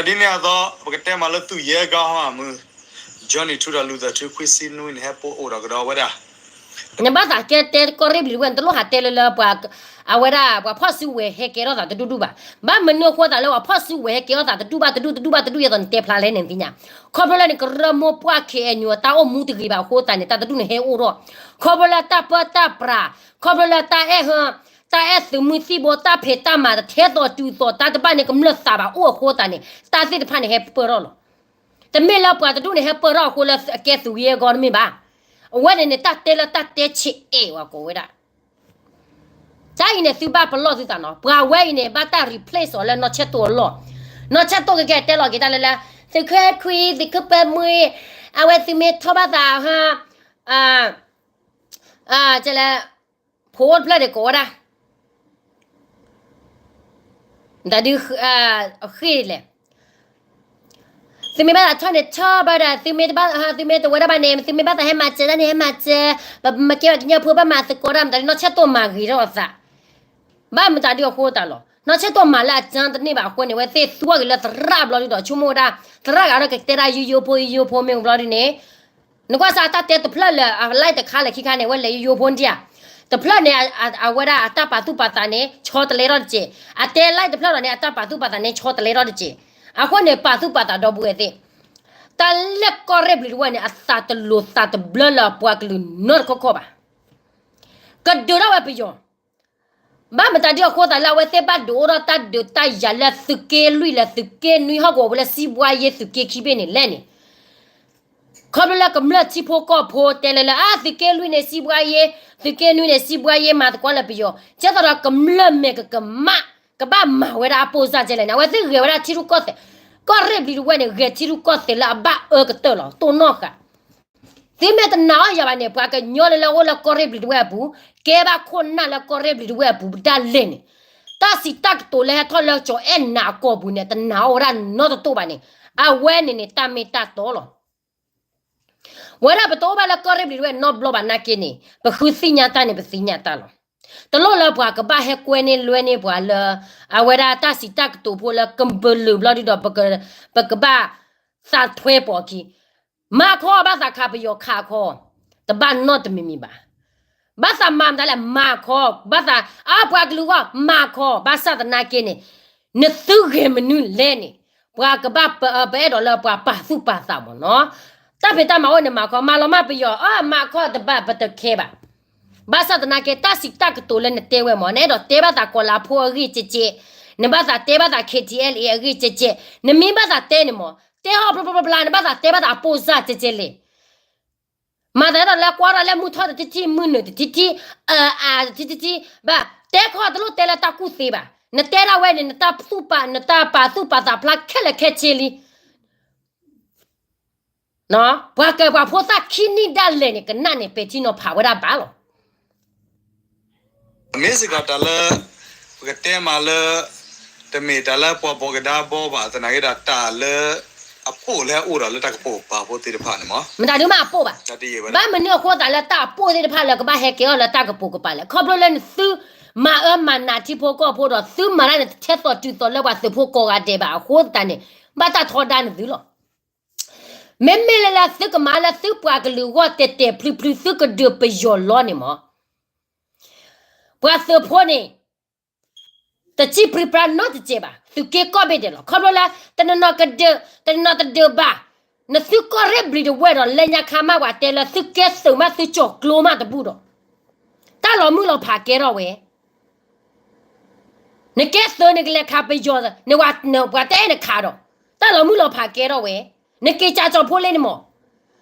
ဒ်န့ၣ်အသိး ပကတဲမးလၢသူၣ်ယဲၢ်ဂၤဟီမးမုၢ်, Johnny ထူဒီးလူၤသၢၣ်ထူခွံဆံနွံန့ၣ် ဟဲပိာ်အိၣ်ဒီးကဒီးဝဲဒၣ်. နဘၣ်သးကဲတဲကီၢ်ရ့ၣ်ဘျံၤတဝဲၢ်န့ၣ် တလိၣ်ဟးတဲလၢလၢပှၤ, အဝဲဒၣ်ပှၤဖီၣ်စုဝဲၤဟဲကဲထီၣ်သးတဒူၣ်ဒူၣ်ဘၣ်. ဘၣ်မနုၤအဃိသတးလၢပှၤဖီၣ်စုဝဲၤဟဲကဲထီၣ်သးတဒူၣ်ဘၣ်တဒူၣ် တဒူၣ်ဘၣ်တဒူၣ် ယသိးနတဲဖျါလဲၣ်န့ၣ်သ့ၣ်ညါ, ခီဖျိလၢနကရၢမိၢ်ပှၢ် ခ့ၣ်အဲၣ်ယူၣ် တၢ်အိၣ်မူတဂ့ၤဘၣ်အဃိသတးန့ၣ် တၢ်တဒူၣ်န့ၣ်ဟဲအိၣ်ထီၣ်, ခီဖျိလၢတၢ်ပၢတၢ်ပြး, ခီဖျိလၢတၢ်အဲၣ်, တၢ်အဲၣ်သုးမုၢ်သံၣ်ဘိ တၢ်ဖံးတၢ်မၤတထဲသိးတုၤသိး တၢ်တဘၣ်န့ၣ် ကမျၢၢ်သးဘၣ်အိၣ်အဃိသတးန့ၣ် တၢ်သ့ၣ်တဖၣ်န့ၣ်ဟဲပၢၢ်ထီၣ်လီၤ. တမ့ၢ်လၢပှၤတဒူၣ်န့ၣ်ဟဲပၢၢ်ထီၣ်အဃိလၢအကဲသူၣ်ဂ့ၤအဂီၢ်တမ့ၢ်ဘၣ်. အဝဲန့ၣ်န့ၣ် တၢ်တဲလၢတၢ်တဲဆံးအဲၣ်ဝဲကိးဝဲဒၣ် တၢ်အံၤန့ၣ် သုဘၣ်ပလီၢ်သုသးနီၤ. ပှၤဝဲအံၤန့ၣ် ဘၣ်တၢ် replace အီၤလၢ နီၢ်ဆဲၣ်တိၣ်အလီၢ်, နီၢ်ဆဲၣ်တိၣ်ကကဲတဲလီၤက့ၤတၢ်လၢလၢ, သုးခိၣ်ခွံ သုးခိၣ်ပၢမွ့, အဝဲသုမ့ၢ်ထီၣ်ဘၣ်သးဟီ, ကဲလဲၣ်, ဖိအိၣ်တဖျၢၣ်န့ၣ်ကိးဝဲဒၣ် တၢ်ဒုး, ဃ့ၢ်လဲၣ်, သုမ့ၢ်ဘၣ်သးထီၣ်န့ၣ်ထီၣ်ဘၣ်ဒီး, သုမ့ၢ်တဘၣ်, သုမ့ၢ်တဝဲဒၣ်ဘၣ်န့ၣ် သုမ့ၢ်ဘၣ်သးဟဲမၤစၢၤတၢ်န့ၣ် ဟဲမၤစၢၤ, ပမ့ၢ်ကဲပှၤကညီဖိဘၣ်မၤသကိးတၢ်မတၤဒ် နီၢ်ဆဲၣ်တိၣ်မၤဂ့ၤထီၣ်အသး, ဘၣ်မတၤဒ်အဃိသတးလီၤ. နီၢ်ဆဲၣ်တိၣ်မၤလၢအကၠါတန့ၢ်ဘၣ်အဃိန့ၣ် အဝဲသ့ၣ်သူအီၤက့ၤလၢသရၣ်ဘျီဒုဒီး ဆိကမိၣ်ဝဲဒၣ်, သရၣ်ဂၤဒီးကတဲဒၣ်ယိယိဖိ ယိယိဖိမ့ၢ်ဘျီဒုန့ၣ် နကွၢ်စၢ်တၢ်တဲတဖျၢၣ်လၢာ် အ live တခါလၢာ်ခံခါန့ၣ် အဝဲလဲၤယိယိဖိဒံးဧါ, တဖျၢၣ်န့ၣ် အဝဲဒၣ်အတၢ်ပာ်သူၣ်ပာ်သးန့ၣ် ဆီတလဲထီၣ်တစဲး, အတဲ live တဖျၢၣ်ဒီးန့ၣ် အတၢ်ပာ်သူၣ်ပာ်သးန့ၣ် ဆီတလဲထီၣ်တစဲး, အဃိန့ၣ် ပာ်သူၣ်ပာ်သးဒီပုၢ်ဝဲၢ်သ့ၣ်, တၢ်လၢကီၢ်ရ့ၣ်ဘျံၤတဝဲၢ်န့ၣ် အသးတလိၤသးတဘျၢလၢအပှၤကလုာ်နီတခီခီဘၣ်. ကဒုးထီၣ်ဝဲပယီၤ ဘၣ်မတၤဒ်အဃိသတးလၢအဝဲသ့ၣ်ဘၣ်ဒုးအိၣ်ထီၣ်တၢ်ဒုးတၢ်ယၤလၢသုးက့လွံၢ်လၢသုးက့ခံဘ့ၣ်န့ၣ်လဲၣ်န့ၣ်, ခီဖျိလၢကမျၢၢ်ထံဖိကီၢ်ဖိတဲလၢလၢ အသုးက့လွံၢ်န့ၣ် စံးဘှါယ့, သုးက့နွံန့ၣ် စံးဘှါယ့မၤသကိးလၢပယီၤ, ကဲသိးဒီးကမျၢၢ်မဲာ်ကကမၣ် ကဘၣ်မၤဝဲဒၣ်အပိၢ်စၢ်ကဲလဲၣ်န့ၣ် အဝဲသ့ၣ်ဂဲၤဝဲဒၣ်ထံရူၢ်ကီၢ်သဲး, ကီၢ်ရ့ၣ်ဘျံၤတဝဲၢ်န့ၣ် ဂဲၤထံရူၢ်ကီၢ်သဲးလၢအဘၣ်အၢကတၢၢ်လီၤ တိၢ်နီၣ်ဃာ် သုမ့ၢ်တနာ်အီၤယၤဘၣ်န့ၣ် ပှၤကညီလၢလၢအိၣ်လၢကီၢ်ရ့ၣ်ဘျံၤတဝဲၢ်အပူၤ, ကဲဘၣ်ခိၣ်နၢ်လၢကီၢ်ရ့ၣ်ဘျံၤတဝဲၢ်အပူၤဒၣ်လဲာ်န့ၣ်, တၢ်စံးတၢ်ကတိၤလၢဟဲထီၣ်လၢကၠီၤအဲၣ်နၤအကိာ်ပူၤန့ၣ် တနာ်အီၤဝဲဒၣ်နီတတိၢ်ဘၣ်န့ၣ်, အဝဲန့ၣ်န့ၣ် တၢ်မ့ၢ်တၢ်တီလီၤ. ဝဲဒၣ်ပတအိၣ်ဘၣ်လၢကီၢ်ရ့ၣ်ဘျံၤတဝဲၢ်နီတဘျီဘၣ်နာ်က့န့ၣ် ပဃုသ့ၣ်ညါတၢ်န့ၣ် ပသ့ၣ်ညါတၢ်လီၤ. တလိၣ်လၢပှၤကဘၣ်ဟဲကွဲန့ၢ်လွဲန့ၢ်ပှၤလၢ အဝဲဒၣ်တၢ်စံးတၢ်ကတိၤဖိလၢကဘၢလၢာ်ဘျီဒုဒီး ပကဘၣ်သးထွဲပိာ်အခံ မၤခီဘၣ်သးခးပယီၤခးခီ, တဘၣ်နီတမံၤမံၤဘၣ်. ဘၣ်သးမၤမတၤလဲၣ် မၤခီ, ဘၣ်သးအါပှၤကလုာ်ဂီၢ် မၤခီ, ဘၣ်ဆၣ်သနာ်က့န့ၣ် နသုဂဲၤမနုၤလဲၣ်န့ၣ် ပှၤကဘၣ်ပ, ပအဲၣ်ဒိးလၢပှၤပာ်သူၣ်ပာ်သးမ့ၢ်နီၤ. တၢ်ဖံးတၢ်မၤအိၣ်န့ၣ် မၤခီ, မၤလီၤမၢ်ပယီၤ အမၤခီတဘၣ် ပတခဲဘၣ်. ဘၣ်ဆၣ်သနာ်က့ တၢ်စံးတၢ်ကတိၤလၢနတဲဝဲမ့ၢ် နအဲၣ်ဒိးတဲဘၣ်သးကီၤလၤဖိအဂ့ၢ်ကဲကဲ, နဘၣ်သးတဲဘၣ်သး ခ့ၣ်ထံၣ်အဲလ်အ့ အဂ့ၢ်ကဲကဲ, နမ့ၢ်ဘၣ်သးတဲန့ၣ်မ့ၢ် တဲဟီၣ်ဖျိဖျိဖျါဖျါ နဘၣ်သးတဲဘၣ်သးအပိၢ်စၢ်ကဲကဲလဲၣ်. မၤသးဒ်သိးလၢကွၢ်ထီၣ်လၢမုၢ်ထီၣ်တထံၣ်ထံၣ် မုၢ်နုာ်တထံၣ်ထံၣ်, အအါတထံၣ်ထံၣ်ထံၣ်, ဘၣ်တဲခီတလိၣ်တဲလၢတၢ်ကူၣ်သ့ဘၣ်. နတဲဒၣ်ဝဲန့ၣ် နတၢ်သူၣ်ပာ် နတၢ်ပာ်သူၣ်ပာ်သးဖျါခဲလၢာ်ခဲဆ့လံ. ပှၤကပှၤဖိသၣ်ခံနံၣ်ဒၣ်လဲာ်န့ၣ် ကနၣ်န့ၣ် ပဲာ်ထံနီၤဖးဝဲဒၣ်ဘၣ်လီၤ. မ့ၢ်စ့ၢ်ကီးတၢ်လၢ ပကတဲမးလၢ တမ့ၢ်တၢ်လၢပှၤဘီကဒါဘီဘၣ် သနာ်က့ဒီးတၢ်လၢ အပိၢ်လၢအအိၣ်ဒီးလၢတၢ်ကပိာ်ကပၤဖိသ့ၣ်တဖၣ်န့ၣ်မ့ၢ်, မတၤဒုးမ့ၢ်အပိၢ်ဘၣ်. ဘၣ်မနုၤအဃိသတးလၢတၢ်အပိၢ်သ့ၣ်တဖၣ်လၢကဘၣ်ဟဲကဲအီၤလၢတၢ်ကပိာ်ကပၤလဲၣ်. ခီဖျိလၢနသုမၤအၢမၤနးထံဖိကီၢ်ဖိဒီး သုမၤတၢ်န့ၣ်တထဲသိးတုၤသိးလၢပှၤသုးဖိကိးဂၤဒဲးဘၣ်အဃိသတးန့ၣ် ဘၣ်တၢ်ထီဒါနသုလီၤ. မ့မ့ၢ်လၢလၢသုကမၤလၢသုပှၤကလုာ်အဂီၢ်တဲာ်တဲာ်ဖျုးဖျုး သုကဒုးပယီၤလီၤန့ၣ်မ့ၢ် ပှၤသုးဖိန့ၣ် တစံးပြံပြါနီတစဲးဘၣ်, သုးက့ကီၢ်ဘ့ၣ်ဒဲးလီၤ. ခီဖျိလၢ တနီၤနီၤကဒုး တနီၤတဒုးဘၣ်, နသုကီၢ်ရ့ၣ်ဘျံးတဝဲၢ်ဒီး လၢညါခါမးပှၤတဲလၢသုကဲသုးမးသုကၠီၤကျိမးတဘူၣ်ဒီး တၢ်လီၤမုၢ်လီၤဖးကဲထီၣ်ဝဲ နကဲသုးန့ၣ် ကလဲၤခးပယီၤ နဝဲ ပှၤတအဲၣ်နခးဒီး တၢ်လီၤမုၢ်လီၤဖးကဲထီၣ်ဝဲ, နက့ၤကၠီၤဖိလ့န့ၣ်မ့ၢ်,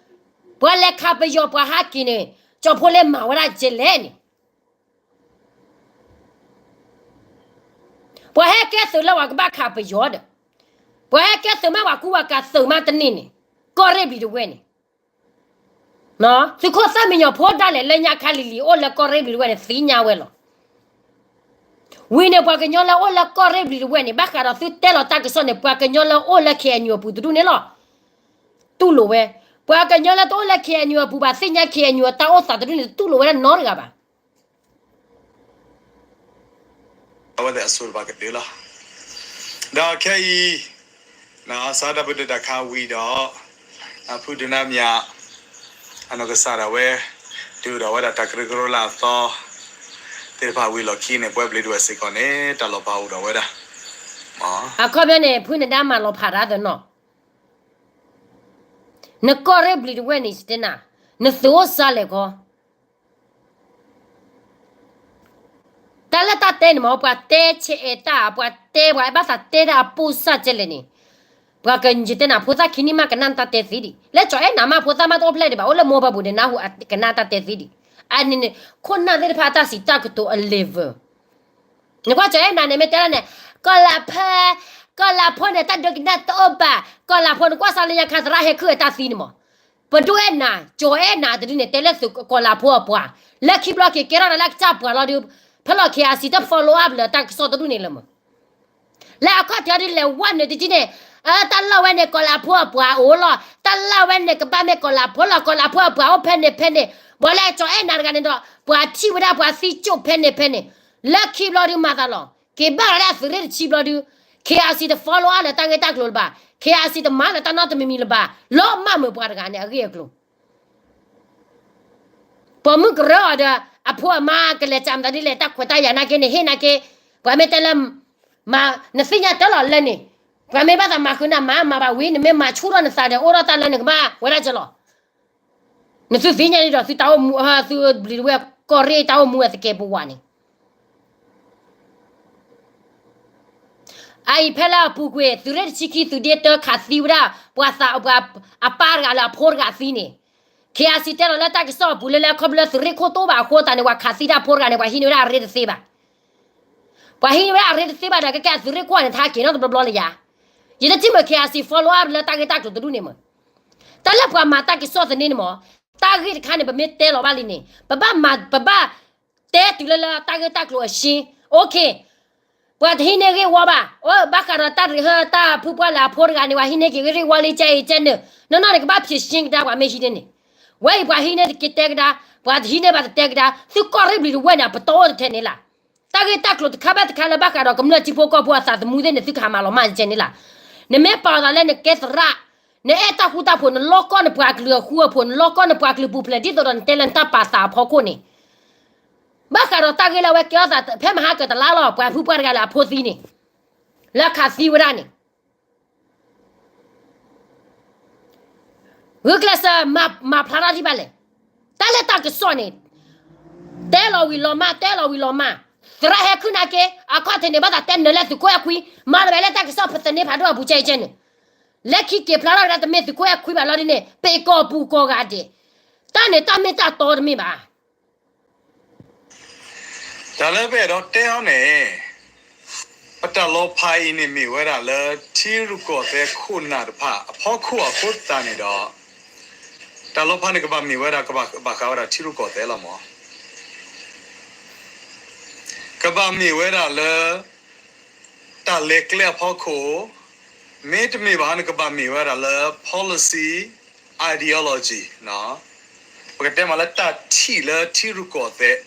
ပှၤလဲၤခးပယီၤ ပှၤဟးက့ၤန့ၣ် ကၠီၤဖိလ့မၤဝဲဒၣ်ကဲလဲၣ်န့ၣ် ပှၤဟဲကဲသုးလၢပှၤကဘၣ်ခးပယီၤဒီး ပှၤဟဲကဲသုးမးပှၤကူပှၤကၤသုးမးတန့ၢ်န့ၣ် ကီၢ်ရ့ၣ်ဘျံးတဝဲၢ်န့ၣ် သုးခိၣ်သၣ်မံညီၤဖိဒၣ်လဲာ်လၢညါခါလံၤလံၤအိၣ်လၢကီၢ်ရ့ၣ်ဘျံးတဝဲၢ်န့ၣ်သ့ၣ်ညါဝဲလီၤ. ဝံၤန့ၣ် ပှၤကညီလၢအိၣ်လၢကီၢ်ရ့ၣ်ဘျံးတဝဲၢ်န့ၣ် ဘၣ်ဃးဒီးသုတဲလီၤတၢ်ကစီၣ်န့ၣ် ပှၤကညီလၢအိၣ်လၢ ခ့ၣ်အဲၣ်ယူၣ် အပူၤတဒူၣ်န့ၣ်လီၤ. တူၢ်လိာ်ဝဲ, ပှၤကညီလၢတအိၣ်လၢ ခ့ၣ်အဲၣ်ယူၣ် အပူၤဘၣ်သ့ၣ်ညါ ခ့ၣ်အဲၣ်ယူၣ် အတၢ်အိၣ်သးတဒူၣ်န့ၣ် တတူၢ်လိာ်ဝဲဒၣ်နီတဂၤဘၣ်. အဝဲသ့ၣ်အစိၤတဖၣ်ကဒုလီၤ. ဒီးခဲအံၤ စးဒၣ်ပဒုးတၢ်ခါဝံၤဒီး ဖုဒုးနါမၠး အနီၢ်ကစၢ်ဒၣ်ဝဲ ဒုးအိၣ်ဒီးဝဲဒၣ်တၢ်ကရၢကရိလၢအသီ သ့ၣ်တဖၣ်ဝံၤလီၢ်ခံန့ၣ် ပဝဲဘျံးတဝဲၢ်စ့ၢ်ကီးန့ၣ် တၢ်လီၤဖးအိၣ်ဒီးဝဲဒၣ် အခီပညီန့ၣ် ဖုနဒါမၤလီၤဖးတၢ်သနီၤ, နကီၢ်ရ့ၣ်ဘျံးတဝဲၢ်န့ၣ် ယတဲနၤ, နသုးအိၣ်စါလဲၣ်ခီ တၢ်လၢတၢ်တဲန့ၣ်မ့ၢ် ပှၤတဲဆဲးအဲၣ်တၢ် ပှၤတဲပှၤဘၣ်သးတဲတၢ်အပိၢ်စၢ်ကဲလဲၣ်န့ၣ်, ပှၤကယတဲနၤ ဖိသၣ်ခံနံၣ်မးကနၣ်တၢ်တဲသ့ဒံး, လၢကၠီၤအဲၣ်နၤမး ဖိသၣ်မးတအိၣ်ဖျဲၣ်ဒံးဘၣ် အိၣ်လၢမိၢ်ပၢ်ပူၤန့ၣ် နၢ်ဟူကနၣ်တၢ်တဲသ့ဒံး, အန့ၣ်န့ၣ် ခိၣ်နၢ်သ့ၣ်တဖၣ်အတၢ်စံးတၢ်ကတိၤအ level နကွၢ်ကၠီၤအဲၣ်နၤန့ၣ် မ့ၢ်တဲဒၣ်န့ၣ် ကီၢ်လၤဖဲ ကီၢ်လၤဖိန့ၣ် တၢ်ဒိကနၣ်တအိၣ်ဘၣ်, ကီၢ်လၤဖိနကွၢ်စးလၢညါခါသရၣ်ဟဲခုၣ်အတၢ်သံန့ၣ်မး, ပဒိၣ်အဲၣ်နၤ ကၠီၤအဲၣ်နၤတဒုန့ၣ် တဲလၢသုးကီၢ်လၤဖိအပှၤ, လၢခံဘျီက့ၤကဲထီၣ်နၤလၢအကစၢ်ပှၤလီၤဒုး, ဖဲလီၤ ခ့ၣ်အဲၣ်စံၣ် တ follow up လၢတၢ်ကစီၣ်တဒူၣ်န့ၣ်လၢမး လၢအခီၣ်ထံးဒုးလဲၤဝဲနုာ်တက့ၢ်န့ၣ်, တၢ်လီၢ်ဝဲန့ၣ် ကီၢ်လၤဖိအပှၤအိၣ်လီၤ, တၢ်လီၢ်ဝဲန့ၣ် ကဘၣ်မ့ၢ်ကီၢ်လၤဖိလီၤ, ကီၢ်လၤဖိအပှၤအိၣ်ဖဲန့ၣ်ဖဲန့ၣ်, ဘၣ်လၢကၠီၤအဲၣ်နၤတဂၤန့ၣ်ဒီး ပှၤထံၣ်ဝဲဒၣ်ပှၤသံကၠိၣ်ဖဲန့ၣ်ဖဲန့ၣ်, လၢခံဘျီဒုးမၤသးလီၤ, က့ၤဘၣ်လီၤဒၣ်သုးရ့ၣ်တဆံဘျီဒုး, ခ့ၣ်အဲၣ်စံၣ် တ follow up လၢတၢ်ဂ့ၢ်တၢ်ကျိၤလၢၤဘၣ်, ခ့ၣ်အဲၣ်စံၣ် တမၤလၢတၢ်နီတမံၤမံၤလၢၤဘၣ်, လီၤမၢ်မုာ်ပှၤတဂၤန့ၣ် အဂ့ၢ်အကျိၤ ပိာ်မုၣ်ကရၢအီၤဒီး အဖိအမါကလဲၤကၢ်မတၤဒ်လဲၣ် တၢ်ခွဲးတၢ်ယာ်နာ်က့န့ၣ် ဟ့ၣ်နာ်က့, ပှၤမ့ၢ်တဲလၢ မၤ နသ့ၣ်ညါတၢ်လီၤလၢန့ၣ်, ပှၤမ့ၢ်ဘၣ်သးမၤဃုာ်နၤမၤ မၤဘၣ်ဝံၤ နမ့ၢ်မၤဆူၣ်ထီၣ်နသးဒီး အိၣ်ထီၣ်တၢ်လၢနကဘၣ်ဝဲဒၣ်ကလီၤ. နသုသ့ၣ်ညါဒ်ဒီး သုတၢ်အိၣ်မူ သုဘျံးတဝဲၢ်ကီၢ်ရ့ၣ်တၢ်အိၣ်မူအသကဲးပဝးန့ၣ် အအံၤဖဲလၢအပူၤကွံာ် သုးရ့ၣ်တဆံခံ သုးဒ့တၢခးသံဝဲဒၣ် ပှၤသးပှၤအပၢ်တဂၤလၢအဖိတဂၤသံန့ၣ်, ခ့ၣ်အဲၣ်စံၣ် တဲလီၤလၢတၢ်ကစီၣ်အပူၤလၢလၢခီဖျိလၢသုးရ့ၣ်ခိၣ်တအိၣ်ဘၣ်အဃိသတးန့ၣ် ပှၤခးသံတၢ်ဖိတဂၤန့ၣ် ပှၤဟံးန့ၢ်ဝဲဒၣ်အရ့တသ့ဘၣ်. ပှၤဟံးန့ၢ်ဝဲဒၣ်အရ့တသ့ဘၣ်ဒီး ကဲကဲသုးရ့ၣ်ခိၣ်န့ၣ် ထါက့ၤနီတဘျီဘျီလၢယၤ, ယတထံၣ်မုာ် ခ့ၣ်အဲၣ်စံၣ် follow up လၢတၢ်ဂ့ၢ်တၢ်ကျိၤတဒူၣ်န့ၣ်မး, တၢ်လၢပှၤမၤတၢ်ကစီၣ်သန့န့ၣ်မး, တၢ်ဂ့ၢ်တခါန့ၣ် ပမ့ၢ်တဲလီၤဘၣ်လံန့ၣ် ပဘၣ်မၤ ပဘၣ် တဲတုၤလၢလၢတၢ်ဂ့ၢ်တၢ်ကျိၤအရှင်း, OK, ပှၤတဟံးန့ၢ်ဂ့ၢ်ဝီဘၣ်, အိ ဘၣ်ဃးဒီးတၢ်ရ့ဟၢတၢ်ဖုပှၢ်လၢအဖိတဂၤန့ၣ် ပှၤဟံးန့ၢ်က့ၤဂ့ၢ်ဝီလံ ကဲအံၤကဲနုာ်, နီၢ်နီၢ်န့ၣ် ကဘၣ် ဖြေရှင်း ကဒါ ပှၤမ့ၢ်ဟံးန့ၢ်န့ၣ်, ဝဲအံၤပှၤဟံးန့ၢ်တက့ၤတဲကဒါ, ပှၤတဟံးန့ၢ်ဘၣ်တတဲကဒါ, သုကီၢ်ရ့ၣ်ဘျံးတဝဲၢ်န့ၣ် အပတီၢ်အိၣ်တထဲန့ၣ်လၢ တၢ်ဂ့ၢ်တၢ်ကျိၤတခါဘၣ်တခါလၢဘၣ်ဃးဒီးကမျၢၢ်ထံဖိကီၢ်ဖိအသးသမူသ့ၣ်န့ၣ် သုကဟးမၤလီၤမၢ်ကဲန့ၣ်လၢ, နမ့ၢ်ပာ်အသးလၢနကဲသရၣ်, နအဲၣ်တၢ်ဃူတၢ်ဖိး နလီၢ်ကီၢ်နပှၤကလုာ်အဃူအဖိး နလီၢ်ကီၢ်နပှၤကလုာ်ပူၤဖျဲးဒ်သိးဒီးနတဲလၢနတၢ်ပာ်သးအဖီခိၣ်န့ၣ်, ဘၣ်ဃးဒီးတၢ်ဂ့ၢ်လၢအဝဲကဲထီၣ်သး ဖဲမဟါကတလါလီၤ ပှၤဖုပှၢ်တဂၤလၢအဖိသံန့ၣ်, လၢခးသံဝဲဒၣ်န့ၣ် ဂုာ်ကျဲးစၢး မၤဖျါထီၣ်ဒံးဘၣ်လဲၣ်. တၢ်လၢတၢ်ကစီၣ်န့ၣ် တဲလီၤဝံၤလီၤမၢ် တဲလီၤဝံၤလီၤမၢ်, သရၣ်ဟဲခုၣ်နာ်က့ အခီၣ်ထံးန့ၣ် ဘၣ်သးတဲနၢၤလၢသုးခိၣ်အဲၣ်ခွံ, မၤတဘဲလၢတၢ်ကစီၣ်ဖဲသန့ဖးဒိၣ်အပူၤကဲအံၤကဲနုာ်, လၢခံက့ၤဖျါထီၣ်ဝဲဒၣ်တမ့ၢ်သုးခိၣ်အဲၣ်ခွံဘၣ်လီၤဒ်န့ၣ် ပ့ၤကီၢ်ပူၤကီၢ်ဂၤဒဲး, တၢ်န့ၣ်တၢ်မ့ၢ်တၢ်တီတမ့ၢ်ဘၣ်. တၢ်လၢပအဲၣ်ဒိးတဲအီၤန့ၣ် ပတၢ်လီၤဖးအံၤန့ၣ်မ့ၢ်ဝဲဒၣ်လၢထံရူၢ်ကီၢ်သဲးခိၣ်နၢ်တဖၣ်အဖီခိၣ်အဃိသတးန့ၣ်ဒီး, တၢ်လီၤဖးန့ၣ်ကဘၣ်မ့ၢ်ဝဲဒၣ် ကဘၣ်ဃးဝဲဒၣ်ထံရူၢ်ကီၢ်သဲးလီၤမး, ကဘၣ်မ့ၢ်ဝဲဒၣ်လၢ တၢ်လဲၤကျဲအဖီခိၣ်, မ့တမ့ၢ်ဘၣ် နကဘၣ်မ့ၢ်ဝဲဒၣ်လၢ policy ideology ပကတဲမးလၢတၢ်ထံၣ်လၢထံရူၢ်ကီၢ်သဲး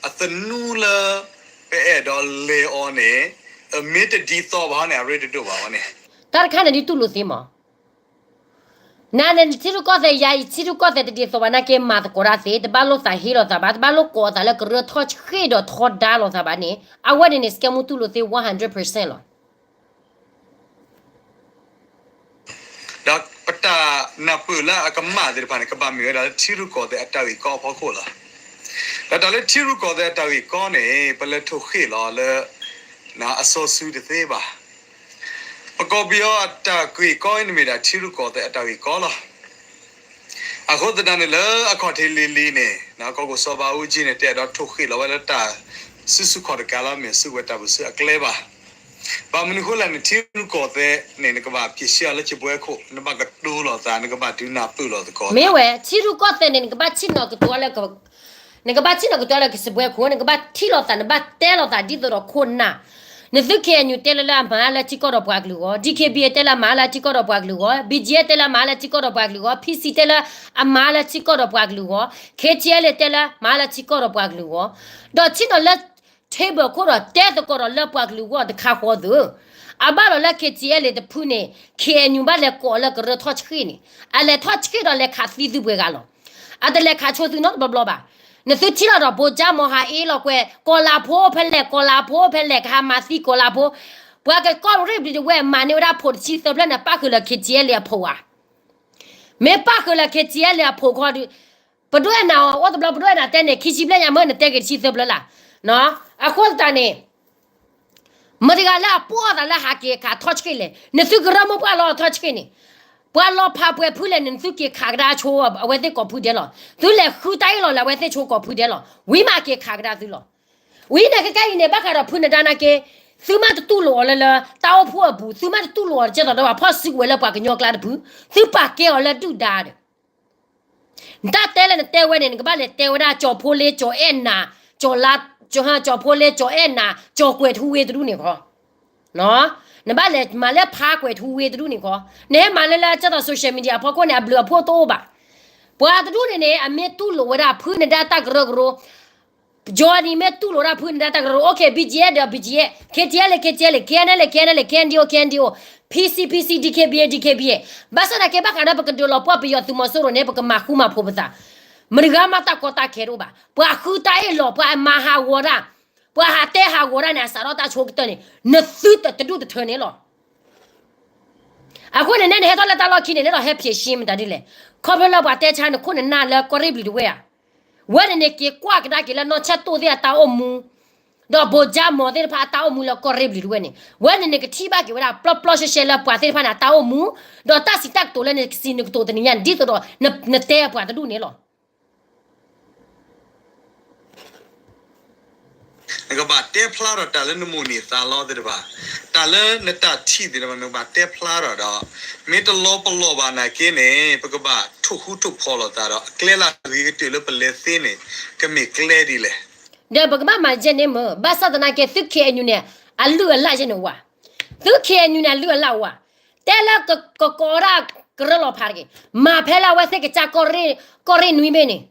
အသနူလၢ ပအဲၣ်ဒိးလဲၤအီၤန့ၣ် မ့ၢ်တဒ်သိးဘၣ်န့ၣ် အရ့တဒိၣ်ဘၣ်ဝဲန့ၣ်. တၢ်တခါန့ၣ်ဒ်တူၢ်လိာ်သ့မး နၤန့ၣ် ထံရူၢ်ကီၢ်သဲးယၤအံၤ ထံရူၢ်ကီၢ်သဲးတဒ်သိးဘၣ်နာ်က့ မၤသကိးတၢ်သ့ တဘၣ်လိာ်သးဟ့လိာ်သးဘၣ် တဘၣ်လိာ်ကိးအသးလၢကရၢထီၣ်ဆှံဒီးထီဒါလိာ်သးဘၣ်န့ၣ် အဝဲန့ၣ်န့ၣ် စကဲမူတူၢ်လိာ်သ့ one hundred percent လီၤ. ဒီးပတၢ်နၢ်ပၢၢ်လၢအကမၣ်သ့ၣ်တဖၣ်န့ၣ် ကဘၣ်မ့ၢ်ဝဲဒၣ်လၢထံရူၢ်ကီၢ်သဲးအတၢ်ဂ့ၢ်ကီအဖီခိၣ်လီၤ. ဒီးတၢ်လၢထံရူၢ်ကီၢ်သဲးအတၢ်ဂ့ၢ်ကီန့ၣ် ပလဲၤထိၣ်ဃ့ၢ်လီၤလၢ အစီဆှံတသ့ဘၣ်. ပကီၢ်ပယီၤအတၢ်ဂ့ၢ်ကီအံၤန့ၣ်မ့ၢ်ဒၣ်ထံရူၢ်ကီၢ်သဲးအတၢ်ဂ့ၢ်ကီလီၤ. အဃိသတးန့ၣ်လၢအခီၣ်ထံးလံၤလံၤန့ၣ် ကီၢ်ခိၣ်စီၤဘးအူကၠံန့ၣ် တဲဒီးထိၣ်ဃ့ၢ်လီၤဝဲလၢတၢ်စုဆူၣ်ခီၣ်တကးလီၤ မ့ၢ်စုကဝဲၤတၢ်ပၢၢ်ဆၢအကျဲဘၣ်. ဘၣ်မနုၤဃိလဲၣ်န့ၣ် ထံရူၢ်ကီၢ်သဲးန့ၣ် နကဘၣ်ပျဲးရှဲအီၤလၢစပွဲခိၣ် နဘၣ်ကတိၤလိာ်သး နကဘၣ်ဒုးနၢ်ပၢၢ်လိာ်သကိးသး. မ့ၢ်ဝဲ ထံရူၢ်ကီၢ်သဲးန့ၣ် နကဘၣ်ဆ့ၣ်နီၤကတိၤလၢ နကဘၣ်ဆ့ၣ်နီၤကတိၤလၢကစပွဲခိၣ် နကဘၣ်ထံၣ်လိာ်သး နဘၣ်တဲလိာ်သးဒ်သိးဒီးခိၣ်နၢ်. နသု K N U တဲလၢလၢအမၤလၢထံကီၢ်ဒီးပှၤကလုာ်အဂီၢ် D K B A တဲလၢအမၤလၢထံကီၢ်ဒီးပှၤကလုာ်အဂီၢ် B G F တဲလၢအမၤလၢထံကီၢ်ဒီးပှၤကလုာ်အဂီၢ် P C တဲလၢအမၤလၢထံကီၢ်ဒီးပှၤကလုာ်အဂီၢ် K T L A တဲလၢမၤလၢထံကီၢ်ဒီးပှၤကလုာ်အဂီၢ် ဒီးဆ့ၣ်နီၤလၢ table ခိၣ်ဒီးတဲသကိးဒီးလၢပှၤကလုာ်အဂီၢ်တခါဃီသၢ အဘၣ်လီၤလၢ K T L A တဖုန့ၣ် K N U ဘၣ်လဲၤကိးလၢကရၢထီၣ်ဆှံန့ၣ် အလဲၤထီၣ်ဆှံဒီးလဲၤခးသံသုပှဲၤဂၤလီၤ. အတလဲၤခးဆိသုနီတဘျီဘျီဘၣ်. နသုထံၣ်လီၤဒီး ဘိကၠၢ်မီၤဟးအ့လီၤကွဲး ကီၢ်လၤဖိဖဲလဲၣ် ကီၢ်လၤဖိဖဲလဲၣ် ကဟးမၤသံကီၢ်လၤဖိ ပှၤကီၢ်ရ့ၣ်ဘျံၤတဝဲၢ်မၤန့ၢ်ဝဲဒၣ်ဖိတဆံသၢဖျၢၣ်န့ၣ် ပၣ်ဃုာ်လၢ K T L A အဖိဧါ. မ့ၢ်ပၣ်ဃုာ်လၢ K T L A အဖိခီဒီး ပဒိၣ်အဲၣ်နၤအီၤ အိၣ်တဘျီပဒိၣ်အဲၣ်နၤတဲန့ၣ် ခံဆံဘျဲၣ်ညါမ့ၢ်နတဲက့ၤတဆံသၢဖျၢၣ်လၢ်. အဃိသတးန့ၣ် မတၤတဂၤလၢအပိာ်အသးလၢဟးက့ၤခးထီၣ်ဆှံလဲၣ်. နသုကရၢမိၢ်ပှၢ်လီၤအထီၣ်ဆှံန့ၣ် ပှၤလီၤဖးပှဲၤဖုလဲၣ်န့ၣ် နသုက့ၤခးကဒါဆိအဝဲသ့ၣ်ကိးဖုဒဲးလီၤ. သုလဲၤဃုတၢ်အ့ၣ်လီၤလၢအဝဲသ့ၣ်ဆိကိးဖုဒဲးလီၤ. ဝံၤမးက့ၤခးကဒါသုလီၤ. ဝံၤန့ၣ်ခဲကနံၣ်အံၤန့ၣ် ဘၣ်ဃးဒီးဖုနဒါနာ်က့ သုမ့ၢ်တတူၢ်လိာ်အီၤလၢလၢ တၢ်အိၣ်ဖှိၣ်အပူၤ သုမ့ၢ်တတူၢ်လိာ်အီၤတကဲသိးဒီးဘၣ် ဖီၣ်စုကဝဲၤလၢပှၤကညီကျါတဖု သုပာ်ကဲအီၤလၢဒုၣ်ဒါဒီး နတၢ်တဲလၢနတဲဝဲန့ၣ် နကဘၣ်လဲၤတဲဝဲဒၣ် ကၠီၤဖိလ့ ကၠီၤအဲၣ်နၤ ကၠီၤလါ ကၠီၤဖိလ့ ကၠီၤအဲၣ်နၤ ကၠီၤကွဲၤထူဝ့တဒူၣ်န့ၣ်ခီ နဘၣ်လဲၤမၤလၢဖးကွဲၤထူဝ့တဒူၣ်န့ၣ်ခီ နဟဲမၤလၢလၢကဲသိး social media အဖီခိၣ်န့ၣ် အဘျုးအဖှိၣ်တအိၣ်ဘၣ်. ပှၤတဒူၣ်န့ၣ်န့ၣ် အမ့ၢ်တူၢ်လိာ်ဝဲဒၣ်ဖုနဒါတၢ်ကရၢကရိ Johnny မ့ၢ်တူၢ်လိာ်ဝဲဒၣ်ဖုနဒါတၢ်ကရၢကရိ OK BGF ဒီး BGF KTLA KTLA KNLA KNLA KNDO KNDO PCPC DKBA DKBA ဘၣ်ဆၣ်သနာ်က့ဘၣ်ဃးဒီးပကဒုးလီၤပှီၢ်ပယီၤသုးမီၤစိရိၤန့ၣ် ပကမၤဃူမၤဖိးပသး မတၤဂၤမၤတၢ်ကီတၢ်ခဲတအိၣ်ဘၣ်. ပှၤဃုတၢ်အ့ၣ်လီၤ ပှၤမၤဟးဂီၤတၢ် ပှၤဟးတဲဟးဂီၤတၢ်န့ၣ် အစးထီၣ်တၢ်ဆိကတၢၢ်န့ၣ် နသုတဒူၣ်တထၢန့ၣ်လီၤ. အဃိန့ၣ်န့ၣ် နဟဲထီၣ်လၢတၢ်လီၢ်ခံန့ၣ် နအဲၣ်ဒိးဟဲဖျဲးရှင်းမတၤဒ်လဲၣ်. ခီဖျိလၢပှၤတဲဆါနခိၣ်နနၢ်လၢကီၢ်ရ့ၣ်ဘျံၤတဝဲၢ်ဧါ. ဝဲန့ၣ်န့ၣ် က့ၤကွၢ်ကဒါက့ၤလၢနီၢ်ဆၢၣ်တိၢ်သ့ၣ်အတၢ်အိၣ်မူ ဒီးဘိကၠၢ်မီၤသ့ၣ်တဖၣ်အတၢ်အိၣ်မူလၢကီၢ်ရ့ၣ်ဘျံၤတဝဲၢ်န့ၣ် ဝဲန့ၣ်န့ၣ် ကထံၣ်ဘၣ်က့ၤဝဲဒၣ်ပျီပျီရှဲရှဲလၢပှၤသ့ၣ်တဖၣ်န့ၣ် အတၢ်အိၣ်မူ ဒီးတၢ်စံးတၢ်ကတိၤလၢနစံးနကတိၤတနံၤညါန့ၣ် ဒ်သိးဒီး နတဲပှၤတဒူၣ်န့ၣ်လီၤ. နကဘၣ်တဲဖျါထီၣ်တၢ်လၢနမိၣ်န့ၢ်သးလီသ့ၣ်တဖၣ်, တၢ်လၢနတၢ်ထံၣ်သ့ၣ်တဖၣ် နကဘၣ်တဲဖျါထီၣ်ဒီး မ့ၢ်တလီၤပလိာ်ဘၣ်နာ်က့န့ၣ် ပကဘၣ်ထိၣ်ဃူထိၣ်ဖိးလိာ်သးဒီး အကျဲလၢအဂ့ၤကတၢၢ်လၢပလဲၤသ့န့ၣ် ကမ့ၢ်ကျဲဒ်လဲၣ်. ဒီးပကဘၣ်မၤယဲၢ်န့ၣ်မ့ၢ် ဘၣ်ဆၣ်သနာ်က့ သု K N U န့ၣ် အလုၢ်အလၢ်ယဲၢ်န့ၣ်ဝဲ, သု K N U န့ၣ် အလုၢ်အလၢ်ဝဲ, တဲလၢကကိးဒၣ်ကရၢလီၤဖးတဂ့ၤ, မၤဖဲလၢအဝဲသ့ၣ်ကစၢ် ကီၢ်ရ့ၣ်နွံဘ့ၣ်န့ၣ်,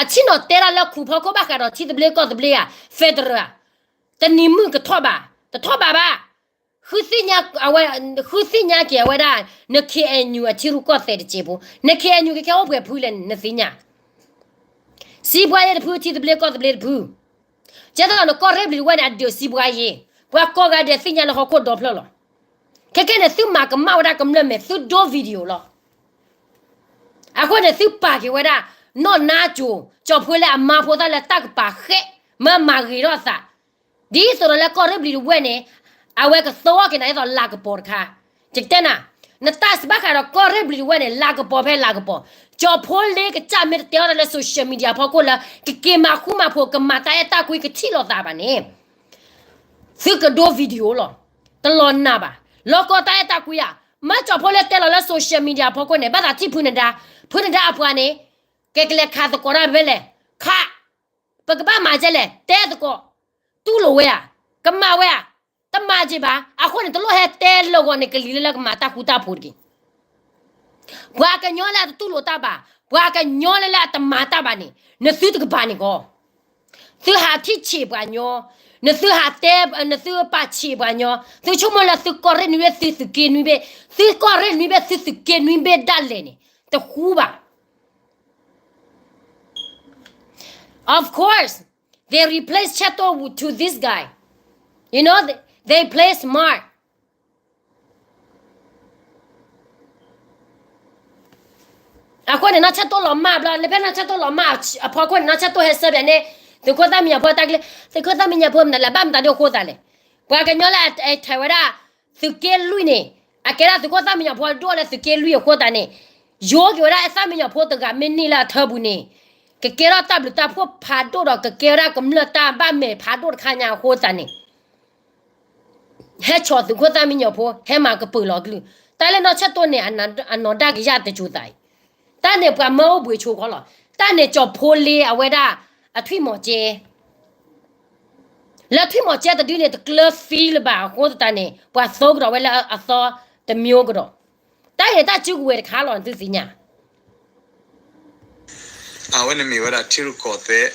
အဆ့ၣ်နီၤတဲဒၣ်လၢခူၣ်ဖီခိၣ်ဘၣ်ဃးဒီးထံသဘျ့ကီၢ်သဘျ့ဧါ, federal ဧါ, တနံၤမုၢ်ကထီၣ်ဘၣ်, တထီၣ်ဘၣ်ဘၣ်, ဃုသ့ၣ်ညါအဝဲ, ဃုသ့ၣ်ညါက့ၤအဝဲဒၣ် န K N U အထံရူၢ်ကီၢ်သဲးတစဲးဖိ, န K N U ကကဲအိၣ်ပှဲၤဖုလဲၣ် နသ့ၣ်ညါ, စံးပှၤယဲၢ်တဖု ထံသဘျ့ကီၢ်သဘျ့တဖု, ကဲသိးနကီၢ်ရ့ၣ်ဘျံၤတဝဲၢ်န့ၣ် အဒုးစံးပှၤယဲၢ်, ပှၤကိးဂၤဒဲးသ့ၣ်ညါလၢဟီၣ်ခိၣ်ဒီဖျၢၣ်လီၤ. ခဲကဲန့ၣ် သုမၤကမၣ်ဝဲဒၣ်ကမျၢၢ်မဲာ် သုဒိ video လီၤ. အဃိန့ၣ် သုပာ်က့ၤဝဲဒၣ် နီၢ်နါစိၤ ကၠီၤဖိလ့အမါဖိသၣ်လၢတၢ်ကပၤဃဲး မၢမၤဂ့ၤထီၣ်အသး, ဒ်သိးဒီးလၢကီၢ်ရ့ၣ်ဘျံၤတဝဲၢ်န့ၣ် အဝဲကသဝီက့ၤနၤဒ်သိးလၤကပီၤတခါ, ယကတဲနၤ, နတၢ်စံးဘၣ်ဃးဒီးကီၢ်ရ့ၣ်ဘျံၤတဝဲၢ်န့ၣ် လၤကပီၤဖဲလၤကပီၤ, ကၠီၤဖိလ့ကစၢ်မ့ၢ်တတဲအီၤတၢ်လၢ social media ဖီခိၣ်လၢ ကက့ၤမၤဃူမၤဖိး ကမၤတၢ်အဲၣ်တၢ်ကွံကထံၣ်လိာ်သးဘၣ်န့ၣ် သုကဒိ video လီၤ. တလီၤနာ်ဘၣ်. လီၤကီတၢ်အဲၣ်တၢ်ကွံဧါ. မ့ၢ်ကၠီၤဖိလ့တဲလီၤလၢ social media ဖီခိၣ်န့ၣ် ဘၣ်သးထံၣ်ဖုနဒါ, ဖုနဒါအပှၤန့ၣ် ကကလဲၤခးသကိးတၢ်ဖဲလဲၣ်, ခး, ပကဘၣ်မၤဒ်လဲၣ်, တဲသကိး, တူၢ်လိာ်ဝဲဧါ, ကမၤဝဲဧါ. တမၤက့ၤဘၣ်. အဃိန့ၣ် တလိၣ်ဟဲတဲလၢဂီၤန့ၣ် ကလံၤလၢလၢကမၤတၢ်ဃူတၢ်ဖိးတဂ့ၤ. ပှၤကညီလၢအတတူၢ်လိာ်တၢ်ဘၣ်, ပှၤကညီလၢလၢအတမၤတၢ်ဘၣ်န့ၣ် နသုတကပၤန့ၣ်ကီး. သုဟးထံၣ်ဆံးပှၤညီ, နသုဟးတဲ, နသုပာ်ဆံးပှၤညီ, သုဆိကမိၣ်လၢသုကီၢ်ရ့ၣ်နွံဘ့ၣ် သုသုးက့နွံဘ့ၣ်, သုကီၢ်ရ့ၣ်နွံဘ့ၣ် သုသုးက့နွံဘ့ၣ်ဒၣ်လဲာ်န့ၣ် တဃူဘၣ်. Of course, they replace ဆၢတိၢ် to this guy. You know, they, they play smart. အဃိန့ၣ် နီၢ်ဆၢတိၢ်လီၤမၢ်ဘျီ, လၢဖဲနီၢ်ဆၢတိၢ်လီၤမၢ်အဖီခိၣ်န့ၣ် နီၢ်ဆၢတိၢ်ဟဲစၢဘၣ်န့ၣ် သုးခိၣ်သၣ်မံညီၤဖိတၢ်ကလုၢ်, သုးခိၣ်သၣ်မံညီၤဖိမနုၤလဲၣ် ဘၣ်မတၤဒ်အဃိသးလဲၣ်. ပှၤကညီလၢအထဲးဝဲဒၣ် သုးက့လွံၢ်န့ၣ် အကဲဒၣ်သုးခိၣ်သၣ်မံညီၤဖိအဒိၣ်လၢသုးက့လွံၢ်အဃိသတးန့ၣ် ယိၤက့ၤဝဲဒၣ်အသၣ်မံညီၤဖိတဂၤမ့ၢ်န့ၢ်လၢအထၢပူၤန့ၣ် ကကဲထီၣ်တၢ်ဘျုးတၢ်ဖှိၣ်ဖးဒိၣ်ဒီး ကကဲဝဲဒၣ်ကမျၢၢ်တၢ်ဘၣ်မဲာ်ဖးဒိၣ်တခါညါအဃိသတးန့ၣ် ဟဲဆီၣ်သုးခိၣ်သၣ်မံညီၤဖိ ဟဲမၤကပၢၤလီၤကလုၢ်. တၢ်လၢနီၢ်ဆၢတိၢ်န့ၣ် အနီၢ်ဒၣ်ကယၢ်တစိၤသးအံၤ, တၢ်န့ၣ်ပှၤမၢအိၣ်ဘှံးဆိခီလီၤ. တၢ်န့ၣ်ကၠီၣ်ဖိလ့အဝဲဒၣ် အထွံၣ်မီၤကဲ လၢထွံၣ်မီၤကဲတဒုန့ၣ် တကျၢသံလၢၤဘၣ်အဃိသတးန့ၣ် ပှၤသိကဒီးဝဲလၢအသီတမံၤကဒီး. တၢ်အံၤန့ၣ်တၢ်စုကဝဲၤတခါလီၤ နသုသ့ၣ်ညါ အဝဲန့ၣ်မ့ၢ်ဝဲဒၣ်ထံရူၢ်ကီၢ်သဲး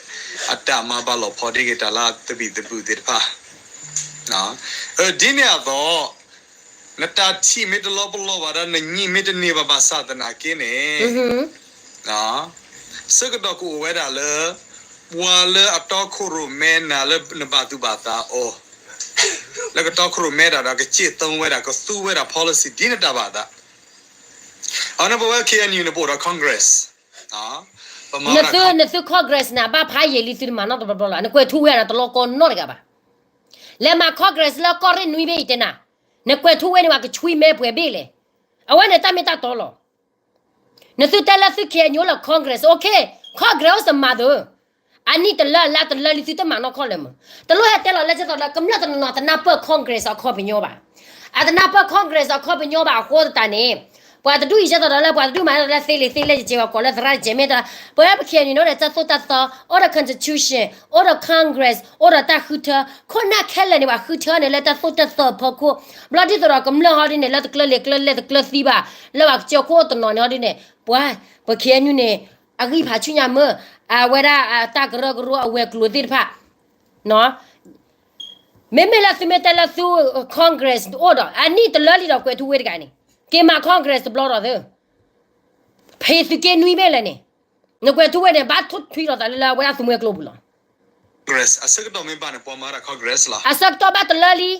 အတၢ်မၤဘၣ်လီၤဖီဒ့က့ၤတၢ်လၢသဘံၣ်သဘုၣ်သ့ၣ်တဖၣ်. ဒ်န့ၣ်အသိး နတၢ်ထံၣ်မ့ၢ်တလီပလီၢ်ဘၣ်ဒီး နညံၣ်မ့ၢ်တန့ၢ်ဘၣ်ဘၣ်ဆၣ်သနာ်က့န့ၣ် ဆၢကတီၢ်ကအိၣ်ဝဲဒၣ်လၢ ပှၤလၢအတီခိၣ်ရိၣ်မဲနၤလၢနဘၣ်သူၣ်ဘၣ်သးအီၤ လၢကတီခိၣ်ရိၣ်မဲတၢ်ဒီး ကစ့ၣ်သိဝဲဒၣ် ကသူဝဲဒၣ် policy ဒ်နတၢ်ဘၣ်သး. အန့ၣ်ပဝဲ K N U န့ၣ် ပအိၣ်ဒီး Congress နသု နသု Congress န့ၣ် အဘၣ်ဖးယံာ်လံ သုတမၤနီတဘျီဘျီလီၤ. နကွဲးထူဝဲဒၣ်တလီၢ်ကီၢ်နီတဂၤဘၣ်. လဲၤမၤ Congress လၢကီၢ်ရ့ၣ်နွံဘ့ၣ်အံၤတဲနၤ, နကွဲးထူဝဲန့ၣ် ပှၤကဆွံမဲပှဲၤဘ့ၣ်လဲၣ်. အဝဲန့ၣ်တၢ်မ့ၢ်တၢ်တီလီၤ. နသုတဲလၢသု K N U လၢ Congress, OK, Congress အိၣ်စမၤသၢ အနံၣ်တလၢအလါတလၢလံ သုတမၤနီၢ်ခီၣ်လၢၤမး. တလိၣ်ဟဲတဲလီၤလၢကဲသိးဒီး ကမျၢၢ်တနီၤနီၤတနၢ်ပၢၢ် Congress အခီပညီဘၣ်. အတနၢ်ပၢၢ် Congress အခီပညီဘၣ်အဃိသတးန့ၣ် ပှၤတဒူၣ်အံၤကဲသိးဒီးလၢ ပှၤတဒူၣ်မၤလၢသ့လံာ်သ့လဲၢ် ယစဲးဝဲကိးလၢသရၣ်တစဲးမ့ၢ်တၢ် ပဝဲပ K N U န့ၣ် အိၣ်ဒီးတၢ်သိၣ်တၢ်သီ, အိၣ်ဒီး constitution, အိၣ်ဒီး Congress, အိၣ်ဒီးတၢ်ဃုထၢ, ခိၣ်နၢ်ခဲလၢာ်န့ၣ် ပှၤဃုထၢန့ၣ်လၢတၢ်သိၣ်တၢ်သီအဖီခိၣ်, ဘျီဒ်သိးဒီးကမျၢၢ်ဟီဒ်န့ၣ် လၢတကျၢလံာ်ကျၢလဲၢ်တကျၢသံဘၣ်, လၢပှၤကစၢၢ်ခိၣ်တနီၤန့ၣ်ဟီဒ်န့ၣ် ပှၤ ပ K N U န့ၣ် အဂံၢ်ဖးဆူညါမ့ၢ် အဝဲဒၣ်အတၢ်ကရၢကရိအဝဲၤကျိၤသ့ၣ်တဖၣ် မ့မ့ၢ်လၢသုမ့ၢ်တဲလၢသု Congress အိၣ်ဒီး အနံၣ်တလၢလံဒီးကွဲးထူဝဲတဂၤန့ၣ် က့ၤမၤ Congress တဘျီဒီးသု ဖဲသုးက့နွံဘ့ၣ်လဲၣ်န့ၣ် နကွဲးထူဝဲန့ၣ် ဘၣ်ထိၣ်ထွံဒီးသးလၢလၢအဝဲဒၣ်သုးမွဲကျိပူၤလီၤ. အဆၢကတီၢ်မ့ၢ်ဘၣ်န့ၣ် ပှၤမၤဒၣ် Congress လီၤ. အဆၢကတီၢ်ဘၣ်တလၢလံ ဒီး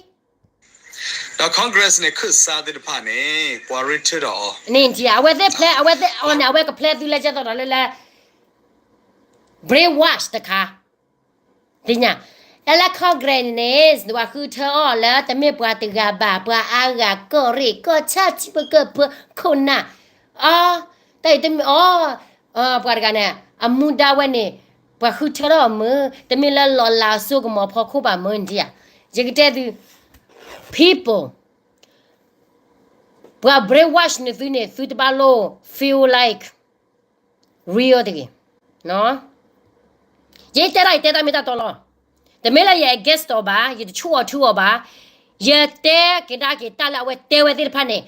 Congress န့ၣ် ခၢၣ်စးသ့ၣ်တဖၣ်န့ၣ် ပှၤရ့ထၢဒီးအီၤ န့ၣ် အဝဲသ့ၣ်ဖျဲး အဝဲသ့ၣ်အီၤန့ၣ် အဝဲကဖျဲးသုလၢကဲသိးဒီးလၢလၢ brainwash တခါ သ့ၣ်ညါ တၢ်လၢ Congress န့ၣ် ပှၤဃုထၢအီၤလၢတမ့ၢ်ပှၤတဂၤဘၣ် ပှၤအါဂၤကီၢ်ရ့ၣ်ကီၢ်ဆၣ်ထံဖိကီၢ်ဖိခိၣ်နၢ် အီ တၢ်အံၤတမ့ၢ်အီ ပှၤတဂၤန့ၣ် အမူဒါဝဲန့ၣ် ပှၤဃုထၢထီၣ်အီၤမ့ၢ် တမ့ၢ်လၢလီၤလးအစိကမီၤဖီခိၣ်ဘၣ်မ့ၢ်ဒ်ဧါ. ယကတဲသု people ပှၤ brainwash န့ၣ်သုန့ၣ် သုတဘၣ်လိၣ် feel like real တဂ့ၤ. ယတဲတၢ် ယတဲတၢ်မ့ၢ်တၢ်တီလီၤ. တမ့ၢ်လၢယ against အီၤဘၣ်, ယတဆူၣ်အီၤထူအီၤဘၣ်. ယတဲကဒါက့ၤတၢ်လၢအဝဲတဲဝဲသ့ၣ်တဖၣ်န့ၣ်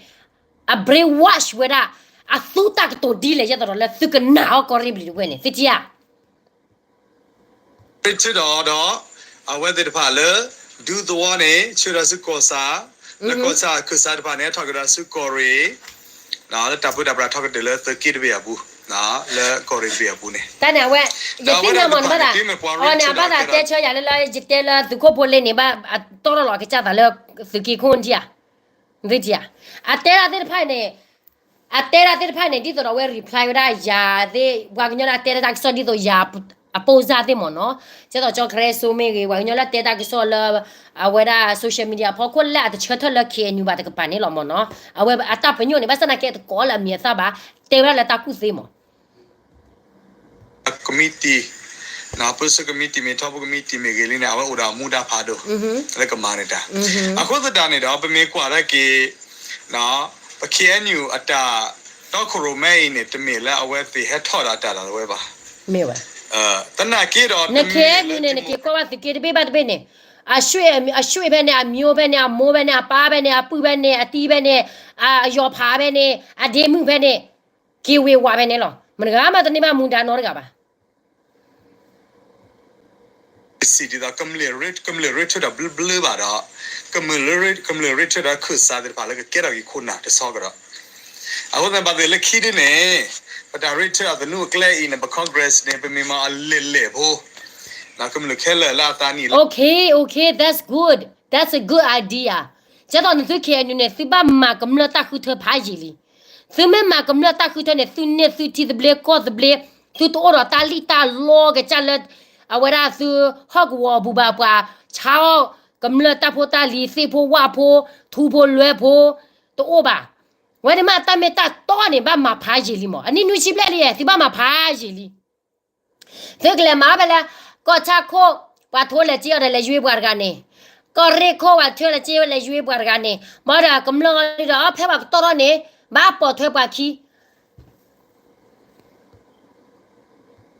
အ brainwash ဝဲဒၣ် အသူတၢ်ကတိၤဒ်လဲၣ် ယဲသိးဒီးလၢသုကနာ်အီၤကီၢ်ရ့ၣ်ဘျံၤတဝဲန့ၣ် သုထံၣ်ဧါ. ဆၢဒီး အဝဲသ့ၣ်တဖၣ်လၢ ဒူသဝီန့ၣ် ဆၢဒီးဆူကီၢ်ဆၣ်, လၢကီၢ်ဆၣ်ခၢၣ်စးတဖၣ်န့ၣ် ထီၣ်ကဒီးဆူကီၢ်ရ့ၣ်, လၢတၢ်ပၢတၢ်ပြးထီၣ်ကတၢၢ်လၢသုးက့တဘ့ၣ်အပူၤ, လၢကီၢ်ရ့ၣ်တဘ့ၣ်အပူၤန့ၣ် တၢ်န့ၣ်အဝဲ ယသ့ၣ်ညါမးန့ၣ်ဘၣ်သး, အီၤန့ၣ် အဘၣ်သးတဲဆၢယၤလၢလၢ ယတဲလၢသုးခိၣ်ဖိလ့န့ၣ် ဘၣ်အတီထီၣ်လီၤကစၢ်သးလၢသုးက့ခိၣ်ထံၣ်ဧါ. သုထံၣ်ဧါ. အတဲဒၣ်သ့ၣ်တဖၣ်န့ၣ် အတဲဒၣ်သ့ၣ်တဖၣ်န့ၣ် ဒ်သိးဒီးအဝဲ reply ဝဲဒၣ်ယၤသ့ၣ် ပှၤကညီလၢအတဲဒၣ်တၢ်ကစီၣ်ဒ်သိးယၤ အပိၢ်စၢ်သ့ၣ်မ့ၢ်နီၤ, ကဲသိးကၠီကရဲစိမ့ၢ်ဂ့ၤ ပှၤကညီလၢတဲတၢ်ကစီၣ်လၢ အဝဲဒၣ် social media အဖီခိၣ်လၢအတဆၢထၢၣ်လၢ K N U ဘၣ်တကပၤန့ၣ်လီၤမ့ၢ်နီၤ, အဝဲအတၢ်ပညိၣ်န့ၣ် ဘၣ်ဆၣ်သနာ်က့တကိးလၢအမံၤအသၣ်ဘၣ်, တဲဝဲဒၣ်လၢတၢ်ကူၣ်သ့မ့ၢ် ကမံးတံာ်, ပၢဆှၢကမံးတံာ်မ့ၢ်ထီဘိကမံးတံာ်မ့ၢ်ဂ့ၤလံန့ၣ် အဝဲအိၣ်ဒီးအမူဒါဖးဒိၣ် လၢကမၤန့ၢ်တၢ်. အဃိသတးန့ၣ်ဒီး ပမ့ၢ်ကွၢ်ဒၣ်က့ၤ ပ K N U အတၢ်တီခိၣ်ရိၣ်မဲအံၤန့ၣ် တမ့ၢ်လၢအဝဲသ့ၣ်ဟဲထီၣ်ဒီးအတၢ်ဒၣ်ဝဲဘၣ်. သနာ်က့ဒီး န K N U န့ၣ် နက့ၤကွၢ်ဘၣ်သုးက့တဘ့ၣ်ဘၣ်တဘ့ၣ်န့ၣ် အဆွေဖဲန့ၣ် အမျိုးဖဲန့ၣ် အမိၢ်ဖဲန့ၣ် အပၢ်ဖဲန့ၣ် အပုၢ်ဖဲန့ၣ် အတံၤဖဲန့ၣ် အယီၤဖးဖဲန့ၣ် အဒ့မုၣ်ဖဲန့ၣ် က့ၤဝ့ၤဝးဖဲန့ၣ်လီၤ. မတဂၤမးတန့ၢ်ဘၣ်မူဒါနီတဂၤဘၣ်. စံးဒ်သိး ကမျၢၢ်ရ့ထၢၣ်ဒီးဘျၢဘျၢဘၣ်ဒီး ကမျၢၢ်ရ့ထၢၣ်ဒီးခၢၣ်စးသ့ၣ်တဖၣ် လၢကကဲထီၣ်က့ၤခိၣ်နၢ်တဆီကဒီး အဃိသတး ဘၣ်သ့ၣ်လၢခံဒ်န့ၣ် ပတၢ်ရ့ထၢၣ်အသနူအကျဲအံၤန့ၣ် ပ Congress န့ၣ် ပမ့ၢ်မၤအလဲၤလဲၤဖိ ကမျၢၢ်ခဲလၢာ်လၢအသးနံၣ်လီၤ. Okay, okay, that's good, that's a good idea. ကဲသိးနသု K N U န့ၣ် သုဘၣ်မၤကမျၢၢ်တၢ်ဃုထၢဖးယံာ်လံ. သုမ့ၢ်မၤကမျၢၢ်တၢ်ဃုထၢန့ၣ် သုန့ၢ်သုထံသဘျ့ကီၢ်သဘျ့, သုတအိၣ်ဒီးတၢ်လံၣ်တၢ်လီကစၢ်လၢ အဝဲဒၣ်သုဟီၣ်ကဝီၤအပူၤဘၣ် ပှၤဆါအီၣ်ကမျၢၢ်တၢ်ဖိတၢ်လံၤ သ့ၣ်ဖိဝၣ်ဖိ ထူဖိလွဲဖိ တအိၣ်ဘၣ်. ဝဲန့ၣ်မ့ၢ်တၢ်မ့ၢ်တၢ်တီန့ၣ် ဘၣ်မၤဖးယံာ်လံမး. အနံၣ်နွံဆံဘျဲၣ်လံ သုဘၣ်မၤဖးယံာ်လံ. သုကလဲၤမၤဖဲလဲၣ်, ကီၢ်ဆၣ်ခိၣ် ပှၤထိလဲၤစ့အီၤဒီးလဲၤယွ့ပှၤတဂၤန့ၣ်, ကီၢ်ရ့ၣ်ခိၣ် ပှၤထိလဲၤစ့လဲၤယွ့ပှၤတဂၤန့ၣ်, ဘၣ်ဒီးကမျၢၢ်အီၤဒီး ဖဲပှၤကတီၢ်ထီၣ်န့ၣ် ဘၣ်ပိာ်ထွဲပှၤခံ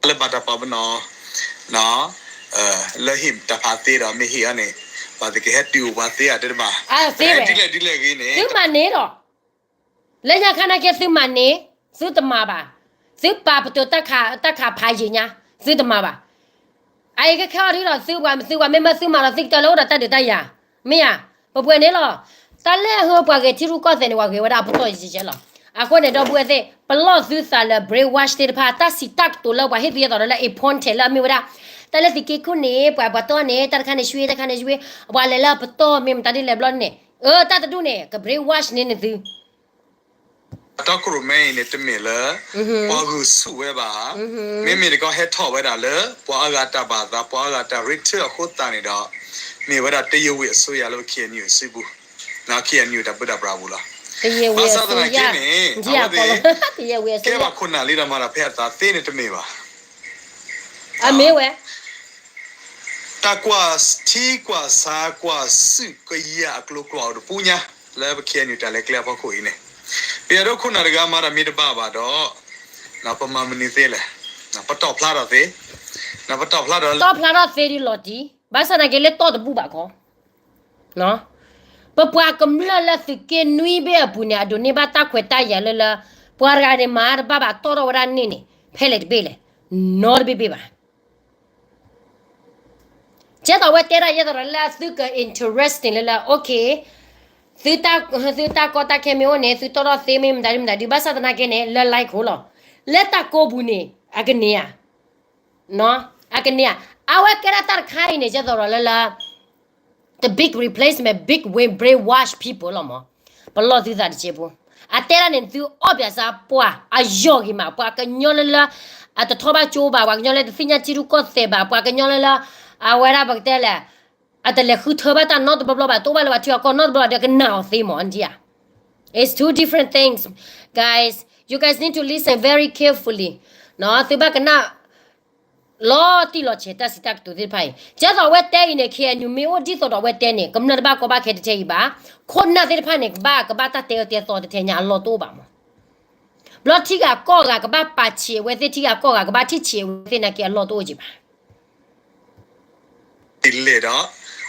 လၢဘၣ်တၢ်ပာ်ပနီၣ် လၢဟ့ၣ်တၢ်ဖးသ့ဒီး မ့ၢ်ဟ့ၣ်အီၤန့ၣ် ပှၤသ့ၣ်ကဟဲတုၤအိၣ်ပှၤသ့ဧါ တဲတဘၣ်, ဒ်လဲၣ်ဒ်လဲၣ်ဂ့ၤန့ၣ် သုမၤန့ၣ်ဒီး လၢညါခါနာ်က့သုမၤန့ၣ် သုတမၤဘၣ်, သုပာ်ပတုာ်တၢ်ခးဖးယံာ်ညါ သုတမၤဘၣ်. အအံၤကဲခဲအံၤဒီး သုပှၤမ့ၢ်သုပှၤမ့ၢ်မၢ သုမၤဒီးသုကတၢၢ်လၢအိၣ်ဒီးတၢ်ဒုးတၢ်ယၤ, မ့ၢ်ဧါ, ပပှဲၤန့ၣ်လီၤ. တၢ်လၢဟၢပှၤဂဲၤထံရူၢ်ကီၢ်သဲးန့ၣ် ပှၤဂဲၤဝဲဒၣ်အပတီၢ်ယဲၢ်လီၤ. အဃိန့ၣ် ဒီပုၢ်ဝဲၢ်သ့ၣ် ပလီၢ်သုသးလၢ brainwash သ့ၣ်တဖၣ် တၢ်စံးတၢ်ကတိၤလၢပှၤဟ့ၣ်သုယဲသိးဒီးလၢ အ့ၣ် point လၢအမ့ၢ်ဝဲဒၣ် တၢ်လၢသုးက့ခိၣ်န့ၣ် ပှၤပှၤတီၢ်န့ၣ် တၢ်တခါန့ၣ် ရွှေ တၢ်တခါန့ၣ် ရွှေ ပှၤလဲၤလၢအပတီၢ်မ့ၢ်မတၤဒ်လဲၣ်ဘျီန့ၣ် အၢ တၢ်တဒူၣ်န့ၣ် က brainwash န့ၢ်နသု အတီခိၣ်ရိၣ်မဲအံၤန့ၣ် တမ့ၢ်လၢ ပှၤဂုာ်ဆူၣ်ဝဲဘၣ်, မ့မ့ၢ်တခီဟဲထီၣ်ဝဲဒၣ်လၢ ပှၤအါဂၤတၢ်ဘၣ်သး ပှၤအါဂၤတၢ်ရ့ထၢၣ်အဃိသတးန့ၣ်ဒီး မ့ၢ်ဝဲဒၣ် တရားဝင်အစိုးရ လၢ K N U စုပူၤ, K N U တၢ်ပၢတၢ်ပြးပူၤလီၤ. ဘၣ်ဆၣ်သနာ်က့န့ၣ် အဝဲသ့ၣ် ကဲဘၣ်ခိၣ်နၢ်လံဒီးမၤတၢ်ဖဲအသးသ့န့ၣ် တမ့ၢ်ဘၣ်. အမ့ၢ်ဝဲ တၢ်ကွၢ်ထံကွၢ်ဆးကွၢ်ဆူၣ်ကယၤအကျိၤကျိာ်အိၣ်တပူၤညါ လၢပ K N U တၢ်လဲၤကျဲအဖီခိၣ်အံၤန့ၣ် ပယီၤဒိခိၣ်နၢ်တဂၤမၤတၢ်မ့ၢ်တဘၣ်ဘၣ်ဒီး ပမၤမနုၤသ့လဲၣ်. ပတီၣ်ဖျါထီၣ်သ့, ပတီၣ်ဖျါထီၣ် တီၣ်ဖျါထီၣ်သ့ဒ်လီၤတံၢ်, ဘၣ်ဆၣ်သနာ်က့လၢတီၢ်တဘူၣ်ဘၣ်ခီ ပပှၤကမျၢၢ်လၢသုးက့နွံဘ့ၣ်အပူၤန့ၣ် အဒိးန့ၢ်ဘၣ်တၢ်ခွဲးတၢ်ယာ်လၢလၢ ပှၤတဂၤန့ၣ်မၤတဘၣ်ဘၣ်တီၣ်ထီၣ်ဝဲဒၣ်န့ၣ်န့ၣ် ဖဲလဲၣ်တဘ့ၣ်လဲၣ်, နီတဘ့ၣ်ဘ့ၣ်ဘၣ်. ကဲသိးဝဲတဲဒၣ်ယဲသိးဒီးလၢသုက interesting လၢလၢ okay, သုတၢ် သုတၢ်ကီတၢ်ခဲမ့ၢ်အိၣ်န့ၣ် သုတီၣ်ထီၣ်သ့မ့ၢ်မတၤဒ်မတၤဒ် ဘၣ်ဆၣ်သနာ်က့န့ၣ် လၢ like ခိၣ်လီၤ, လၢတၢ်ကိးပူၤန့ၣ် အကန့ၢ်ဧါ, အကန့ၢ်ဧါ. အဝဲကဲဒၣ်တၢ်တခါအံၤန့ၣ် ကဲသိးဒီးလၢလၢ the big replacement, big way brainwash people လီၤမး, ပလီၢ်သုသးတစဲးဖိ, အတဲဒၣ်န့ၣ် သုအီၣ်ပၠးစၢ်ပှၤ အယီၢ်ဂ့ၤမး ပှၤကညီလၢလၢ အတထီၣ်ဘၣ်ကၠိဘၣ် ပှၤကညီလၢတသ့ၣ်ညါထံရူၢ်ကီၢ်သဲးဘၣ် ပှၤကညီလၢလၢ အဝဲဒၣ်ပကတဲလဲၣ် အတလဲၤဃုထၢဘၣ်တၢ်နီတဘျီဘျီဘၣ် တအိၣ်ဘၣ်လၢပှၤထံအကီၢ်နီတဘျီဘျီဒီးကနာ်အီၤသ့မး အၢ India, it's two different things, guys, you guys need to listen very carefully, သုဘၣ်ကနၣ် လီၤတံၢ်လီၤဆဲးတၢ်စံးတၢ်ကတိၤသ့ၣ်တဖၣ်အံၤ ကဲသိးအဝဲတဲအံၤန့ၣ် K N U မ့ၢ်အိၣ်ဒ်သိးဒီးအဝဲတဲန့ၣ် ကမျၢၢ်တဘၣ်ကီဘၣ်ခဲတထဲအံၤဘၣ်, ခိၣ်နၢ်သ့ၣ်တဖၣ်န့ၣ် ကဘၣ်ကဘၣ်တၢ်တဲအၢတဲသီတထဲညါအလီၢ်တအိၣ်ဘၣ်မး, ဘျီထံဂၤကီၢ်ဂၤကဘၣ်ပာ်ဆံးအဝဲသ့ၣ် ထံဂၤကီၢ်ဂၤကဘၣ်ထံၣ်ဆံးအဝဲသ့ၣ်နာ်က့အလီၢ်တအိၣ်က့ၤဘၣ် ဒ်လဲၣ်ဒီး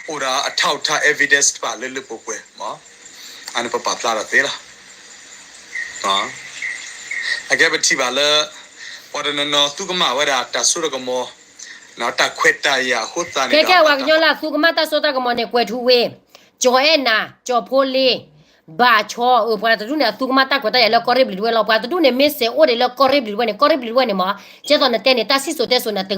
အိၣ်ဒီးအထီၣ်အထါ evidence တဖၣ်လၢလၢပှဲၤပှဲၤမး, အန့ၣ်ပပာ်ဖျါထီၣ်သ့လီၤ. အကဲပထံၣ်ဘၣ်လၢ ပှၤတနီၤနီၤသူကမၣ်ဝဲဒၣ်တၢ်စိတၢ်ကမီၤ, တၢ်ခွဲးတၢ်ယာ်အဃိသတးန့ၣ်ဒီး ခဲကဲပှၤကညီလၢအသူကမၣ်တၢ်စိတၢ်ကမီၤန့ၣ် ကွဲၤထူဝ့, ကၠီၤအဲၣ်နၤ, ကၠီၤဖိလ့, ဘၣ်ဆီ, အၢ ပှၤတဒူၣ်န့ၣ် အသူကမၣ်တၢ်ခွဲးတၢ်ယာ်လၢကီၢ်ရ့ၣ်ဘျံၤတဝဲၢ်လီၤ. ပှၤတဒူၣ်န့ၣ် မ့ၢ်စဲးအိၣ်ဒံးလၢကီၢ်ရ့ၣ်ဘျံၤတဝဲၢ်န့ၣ် ကီၢ်ရ့ၣ်ဘျံၤတဝဲၢ်န့ၣ်မး, ကဲသိးနတဲန့ၣ် တၢ်စံၣ်စိၤတဲစိၤနတ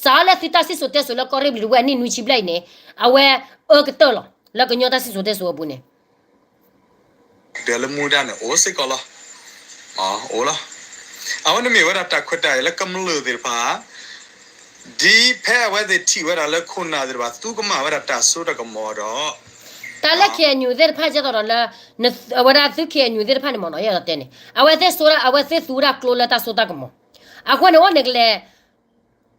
စးလၢသုတၢ်စံၣ်စိၤတဲစိၤလၢကီၢ်ရ့ၣ်ဘျံၤတဝဲၢ်နံၣ်နွံဆံဘျဲၣ်အံၤန့ၣ် အဝဲအၢကတၢၢ်လီၤ လၢကညီတၢ်စံၣ်စိၤတဲစိၤအပူၤန့ၣ် ဒီးလၢမူဒါန့ၣ် အိၣ်စ့ၢ်ကီးလီၤ. အိၣ်လီၤ. အဝဲန့ၣ်မ့ၢ်ဝဲဒၣ်တၢ်ခွဲးတၢ်ယာ်လၢကမျၢၢ်သ့ၣ်တဖၣ် ဒ်ဖဲအဝဲသ့ၣ်ထံၣ်ဝဲဒၣ်လၢခိၣ်နၢ်သ့ၣ်တဖၣ် သူကမၣ်ဝဲဒၣ်တၢ်စိတၢ်ကမီၤဒီး တၢ်လၢ K N U သ့ၣ်တဖၣ်ကဲသိးဒီးလၢ အဝဲဒၣ်သု K N U သ့ၣ်တဖၣ်န့ၣ်မ့ၢ်နီၤ ယအဲၣ်ဒိးတဲန့ၣ် အဝဲသ့ၣ်စိ အဝဲသ့ၣ်သူဝဲဒၣ်ကျိလၢတၢ်စိတၢ်ကမီၤ အဃိန့ၣ် အိၣ်န့ၣ်ကလဲၤ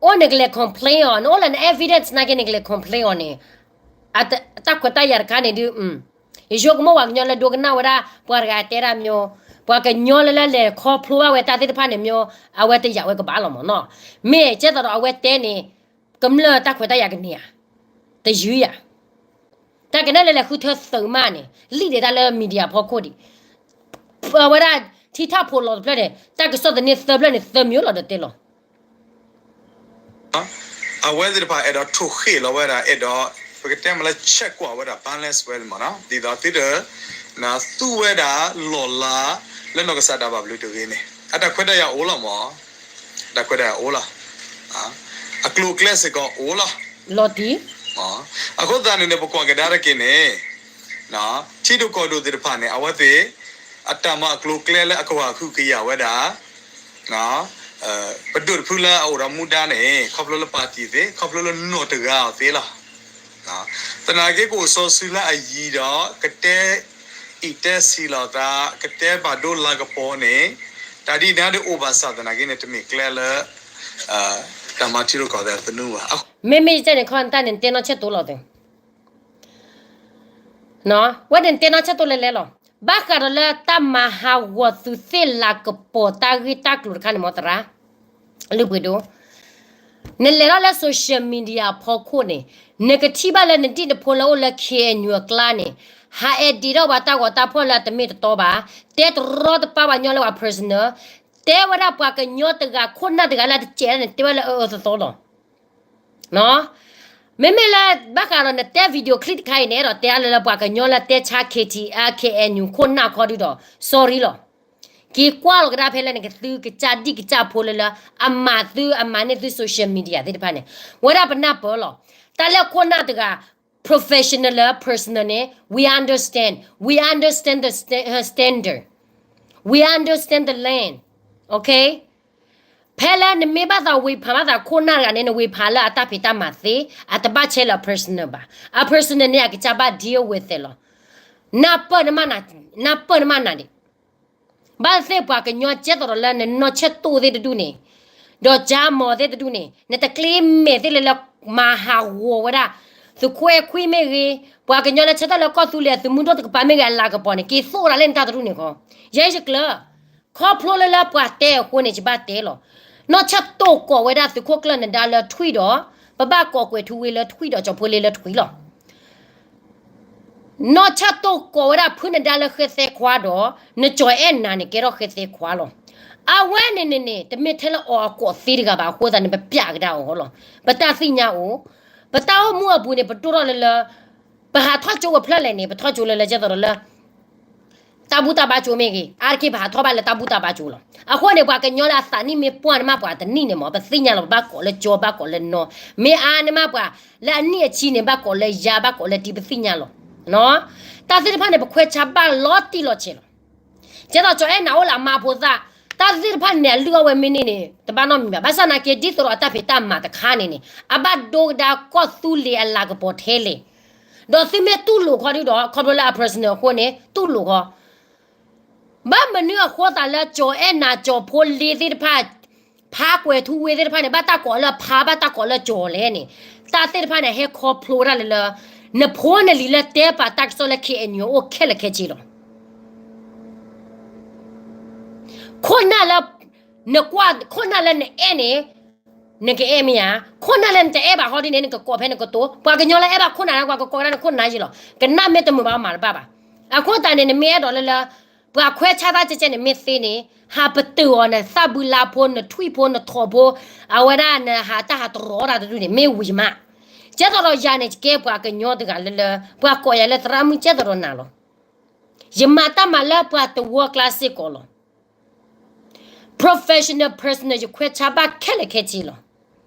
အိၣ်န့ၣ်ကလဲၤ complain အီၤ နအိၣ်လၢန evidence နာ်က့န့ၣ်ကလဲၤ complain အီၤန့ၣ် တၢ်ခွဲးတၢ်ယာ်တခါန့ၣ်ဒုး ယဆိကမိၣ်ပှၤကညီလၢဒိကနၣ်ဝဲဒၣ် ပှၤတဂၤတဲဒၣ်မ့ၢ် ပှၤကညီလၢလၢလဲၤခီဖျိဘၣ်ဝဲတၢ်သ့ၣ်တဖၣ်န့ၣ်မ့ၢ် အဝဲတယာ်ဝဲကဘၣ်လီၤမ့ၢ်နီၤ မ့ၢ်ကဲသိးဒီးအဝဲတဲန့ၣ် ကမျၢၢ်တၢ်ခွဲးတၢ်ယာ်ကန့ၢ်ဧါ တယုၢ်ယၤ, တၢ်ကနၣ်လၢလဲၤဃုထၢသုးမးန့ၣ် လံၣ်ဒဲးတၢ်လၢ media ဖီခိၣ်ဒံး, ပဝဲဒၣ်ထံထီၣ်ဖိးလီၤတဖျၢၣ်န့ၣ် တၢ်ကစီၣ်သန့သၢဖျၢၣ်န့ၣ် သၢမံၤလီၤဒီးတဲလီၤ. အဝဲသ့ၣ်တဖၣ်အဲၣ်ဒိးထိၣ်ဃ့ၣ်လီၤဝဲဒၣ် အဲၣ်ဒိး ပကတဲမးလၢ check ကွၢ်ဝဲဒၣ် balance ဝဲမးနီၤ ဒ်သိးသုတ သူဝဲဒၣ်လီၢ်လၤ လၢနီၢ်ကစၢ်ဒၣ်ဘၣ်ဘျုးတဂ့ၤန့ၣ် အတၢ်ခွဲးတၢ်ယာ်အိၣ်လီၤမး, တၢ်ခွဲးတၢ်ယာ်အိၣ်လီၤ, အကျိၤအကျဲစ့ၢ်ကီးအိၣ်လီၤ, လီၤတံၢ်, အဃိသတးန့ၣ်န့ၣ် ပကွၢ်ကဒါတက့ၢ်န့ၣ် ထံဒိၣ်ကီၢ်ဒိၣ်သ့ၣ်တဖၣ်န့ၣ် အဝဲသ့ၣ် အတၢ်မၤအကျိၤအကျဲလၢအကဝၤဃုကယာ်ဝဲဒၣ် ပဒိၣ်တဖုလၢအအိၣ်ဒီးမူဒါန့ၣ် ခီဖျိလၢပၣ်တံၣ်သ့ ခီဖျိလၢနီၢ်တဂၤအီၤသ့လီၤ. သနာ်က့ကအိၣ်စီၤစုၤလၢအယံၤဒီး ကတဲအံၣ်တဲဆံးလိာ်သး ကတဲဘၣ်ဒိလၤကပီၤန့ၣ် တၢ်ဒ်န့ၣ်ဒ်အိၣ်ဘၣ်ဆၣ်သနာ်က့န့ၣ် တမ့ၢ်ကျဲလၢ တၢ်မၤထံရူၢ်ကီၢ်သဲးသနူဘၣ်. မ့မ့ၢ်ယတဲန့ၣ်ခီတၢ်န့ၣ် နတဲနီၢ်ဆဲၣ်တိလီၤသ့ ဝဲန့ၣ်နတဲနီၢ်ဆဲၣ်တိလဲၤလဲၤလီၤ. ဘၣ်ဃးဒီးလၢတၢ်မၤဟးဂီၤသုးသ့ၣ်လၤကပီၤတၢ်ဂ့ၢ်တၢ်ကျိၤတခါန့ၣ် မ့ၢ်သရၣ် လုၢ်ပှ့ၤဒိၣ်, နလဲၤထီၣ်လၢ social media အဖီခိၣ်န့ၣ် နကထံၣ်ဘၣ်လၢနဒံၣ်နဖိလၢအိၣ်လၢ K N U အကျါန့ၣ် ဟးအဲၣ်ဒ့းထီၣ်ပှၤတၢ်ဂီၤတၢ်ဖီၣ် လၢအတမ့ၢ်တတီဘၣ်, တဲတရီတပါပှၤကညီလၢပှၤ personal, တဲဝဲဒၣ်ပှၤကညီတဂၤခိၣ်နၢ်တဂၤလၢအတစဲးန့ၣ် တဲဝဲလၢအအၢအၢသီသီလီၤ. မ့မ့ၢ်လၢဘၣ်ဃးဒီးနတဲ video clip တခါအံၤန့ၣ် အဲၣ်ဒိးတဲအါလၢလၢပှၤကညီလၢတဲဆါ K T L K N U ခိၣ်နၢ်ခီဒုဒီး sorry လီၤ. က့ၤကွၢ်လီၤကဒါဖဲလၢနကသုကစၢ်ဒံၣ်ကစၢ်ဖိလၢ လၢအမၤသုအမၤန့ၢ်သု social media သ့ၣ်တဖၣ်န့ၣ် ဝဲဒၣ်ပနၢ်ပၢၢ်လီၤ. တၢ်လၢခိၣ်နၢ်တဂၤ professional လၢ personal န့ၣ် we understand, we understand the sta- her standard, we understand the land, okay. ဖဲလၢနမ့ၢ်ဘၣ်သးဝ့ၤဖးဘၣ်သးခိၣ်နၢ်တဂၤန့ၣ် နဝ့ၤဖးလၢအတၢ်ဖံးတၢ်မၤသ့ အတဘၣ်ဆဲးလၢ personal ဘၣ်. အ personal န့ၣ် အကစၢ်ဘၣ် deal with လီၤ. နၢ်ပၢၢ်နမးနၤ, နၢ်ပၢၢ်နမးနၤဒံး. ဘၣ်သ့ၣ်ပှၤကညီကဲသိးဒီးလၢနနီၢ်ဆဲၣ်တိသ့ၣ်တဒူၣ်န့ၣ် ဒီးကၠါမီၤသ့ၣ်တဒူၣ်န့ၣ် နတကျ့မဲာ်သ့ၣ်လၢလၢမၤဟးဂီၤဝဲဒၣ် သုးခိၣ်အဲၣ်ခွံမ့ၢ်ဂ့ၤ, ပှၤကညီလၢဆၢထၢၣ်လၢကီၢ်သူလ့ၤအသုးမုၢ်ဒိၣ်တကပၤမ့ၢ်ဂ့ၤ အလၤကပီၤန့ၣ် က့ၤသိၣ်ဒၣ်လၢနတၢ်တဒူၣ်န့ၣ်ခီ, ယဲယကျၢၤ ခီဖျိလၢလၢပှၤတဲအဃိန့ၣ် ယဘၣ်တဲလီၤ. နီၢ်ဆဲၣ်တိကိးဝဲဒၣ်သုးခိၣ်ကျၢၢ်နဒါလၢထွံၣ်ဒီး ပဘၣ်ကိးကွဲးထူဝ့လၢထွံၣ်ဒီး ကၠီၤဖိလ့လၢထွံၣ်လီၤ. နီၢ်ဆဲၣ်တိကိးဝဲဒၣ်ဖုနဒါလၢဃဲသဲခွါဒီး နကၠီၤအဲၣ်နၤန့ၣ် ကဲထီၣ်ဃဲသဲခွါလီၤ. အဝဲန့ၣ်န့ၣ်န့ၣ် တမ့ၢ်ထဲလၢအီၤအကိးသ့တဂၤဘၣ်အဃိသတးန့ၣ် ပပျးကဒါအီၤလီၤ. ပတၢ်သ့ၣ်ညါအိၣ်, ပတၢ်အိၣ်မူအပူၤန့ၣ် ပဒိၣ်ထီၣ်လၢလၢ ပဟးထီၣ်ကၠိဝဲဖျၢၣ်လဲၣ်န့ၣ် ပထီၣ်ကၠိလၢလၢကဲသိးဒီးလၢ တၢ်ဘူၣ်တၢ်ဘါကၠိမ့ၢ်ဂ့ၤ, အါတက့ၢ်ပဟးထီၣ်ဘၣ်လၢတၢ်ဘူၣ်တၢ်ဘါကၠိလီၤ. အဃိန့ၣ် ပှၤကညီလၢအသးနံၣ်မ့ၢ်ပှၢ်န့ၣ်မး ပှၤတနံၣ်န့ၣ်မး ပသ့ၣ်ညါလီၤ ပဘၣ်ကိးလၢကၠီ ဘၣ်ကိးလၢနီၢ်, မ့ၢ်အါန့ၣ်မးပှၤ လၢအနံၣ်အဆံန့ၣ် ဘၣ်ကိးလၢယၤ ဘၣ်ကိးလၢတံၤ ပသ့ၣ်ညါလီၤ. တၢ်သ့ၣ်တဖၣ်န့ၣ် ပခွဲးဆါဘၣ်လီၤတံၢ်လီၤဆဲးလီၤ. ကဲသိးကၠီၤအဲၣ်နၤအိၣ်လၢအမါဖိသၣ်, တၢ်သ့ၣ်တဖၣ်န့ၣ် အလုၢ်အီၣ်ဝဲမ့ၢ်န့ၢ်န့ၣ် တဘၣ်နီတမံၤဘၣ်. ဘၣ်ဆၣ်သနာ်က့ ဒ်သိးဒီးအတၢ်ဖံးတၢ်မၤတခါန့ၣ်န့ၣ် အဘၣ်ဒိကဒါကီၢ်သူလ့ၤအလၤကပီၤထဲလဲၣ် ဒီးသုမ့ၢ်တူၢ်လိာ်ခီဒုဒီး ခီဖျိလၢအ personal အဃိန့ၣ် တူၢ်လိာ်ခီ, ဘၣ်မနုၤအဃိသတးလၢကၠီၤအဲၣ်နၤ ကၠီၤဖိလ့သ့ၣ်တဖၣ်, ဖါကွဲၤထူဝ့သ့ၣ်တဖၣ်န့ၣ် ဘၣ်တၢ်ကိးလၢဖါ ဘၣ်တၢ်ကိးလၢကၠီၤလဲၣ်န့ၣ်, တၢ်သ့ၣ်တဖၣ်န့ၣ် ဟဲခီဖျိဝဲဒၣ်လၢလၢ နဖိနလံၤလၢတဲပာ်တၢ်ကစီၣ်လၢ K N U အိၣ်ခဲလၢာ်ခဲဆ့လီၤ. ခိၣ်နၢ်လၢ နကွၢ် ခိၣ်နၢ်လၢနအဲၣ်န့ၣ် နကအဲၣ်မ့ၢ်ဧါ, ခိၣ်နၢ်လၢနတအဲၣ်ဘၣ်ဟီဒ်န့ၣ် နကကိးဖဲနကတိၤ, ပှၤကညီလၢအဲၣ်ဘၣ်ခိၣ်နၢ်လၢပှၤကကိးဝဲဒၣ်န့ၣ် ခိၣ်နၢ်ယံလီၤ. ကနၣ်မ့ၢ်တမုာ်ဘၣ်မၤတဘၣ်ဘၣ်. အဃိသတးန့ၣ် နမ့ၢ်အဲၣ်ဒိးလၢလၢ ပှၤခွဲးဆါတၢ်ကဲကဲန့ၣ် မ့ၢ်သ့န့ၣ် ဟးပတုာ်အီၤနသၣ်ဘုလါဖိ နထွံၣ်ဖိ နထိးဖိ, အဝဲဒၣ်နဟးတၢ်ဟးတရီတၢ်တဒုန့ၣ် မ့ၢ်ဝံၤမး. ကဲသိးဒီးယၤန့ၣ် ယကဲပှၤကညီတဂၤလၢလၢ ပှၤကိးယၤလၢသရၣ်မုၣ်ကဲသိးဒီးနၤလီၤ. ယမၤတၢ်မၤလၢပှၤတဝၢကျါစ့ၢ်ကီးလီၤ. Professional personal ယခွဲးဆါဘၣ်ခဲလၢာ်ခဲဆ့လီၤ.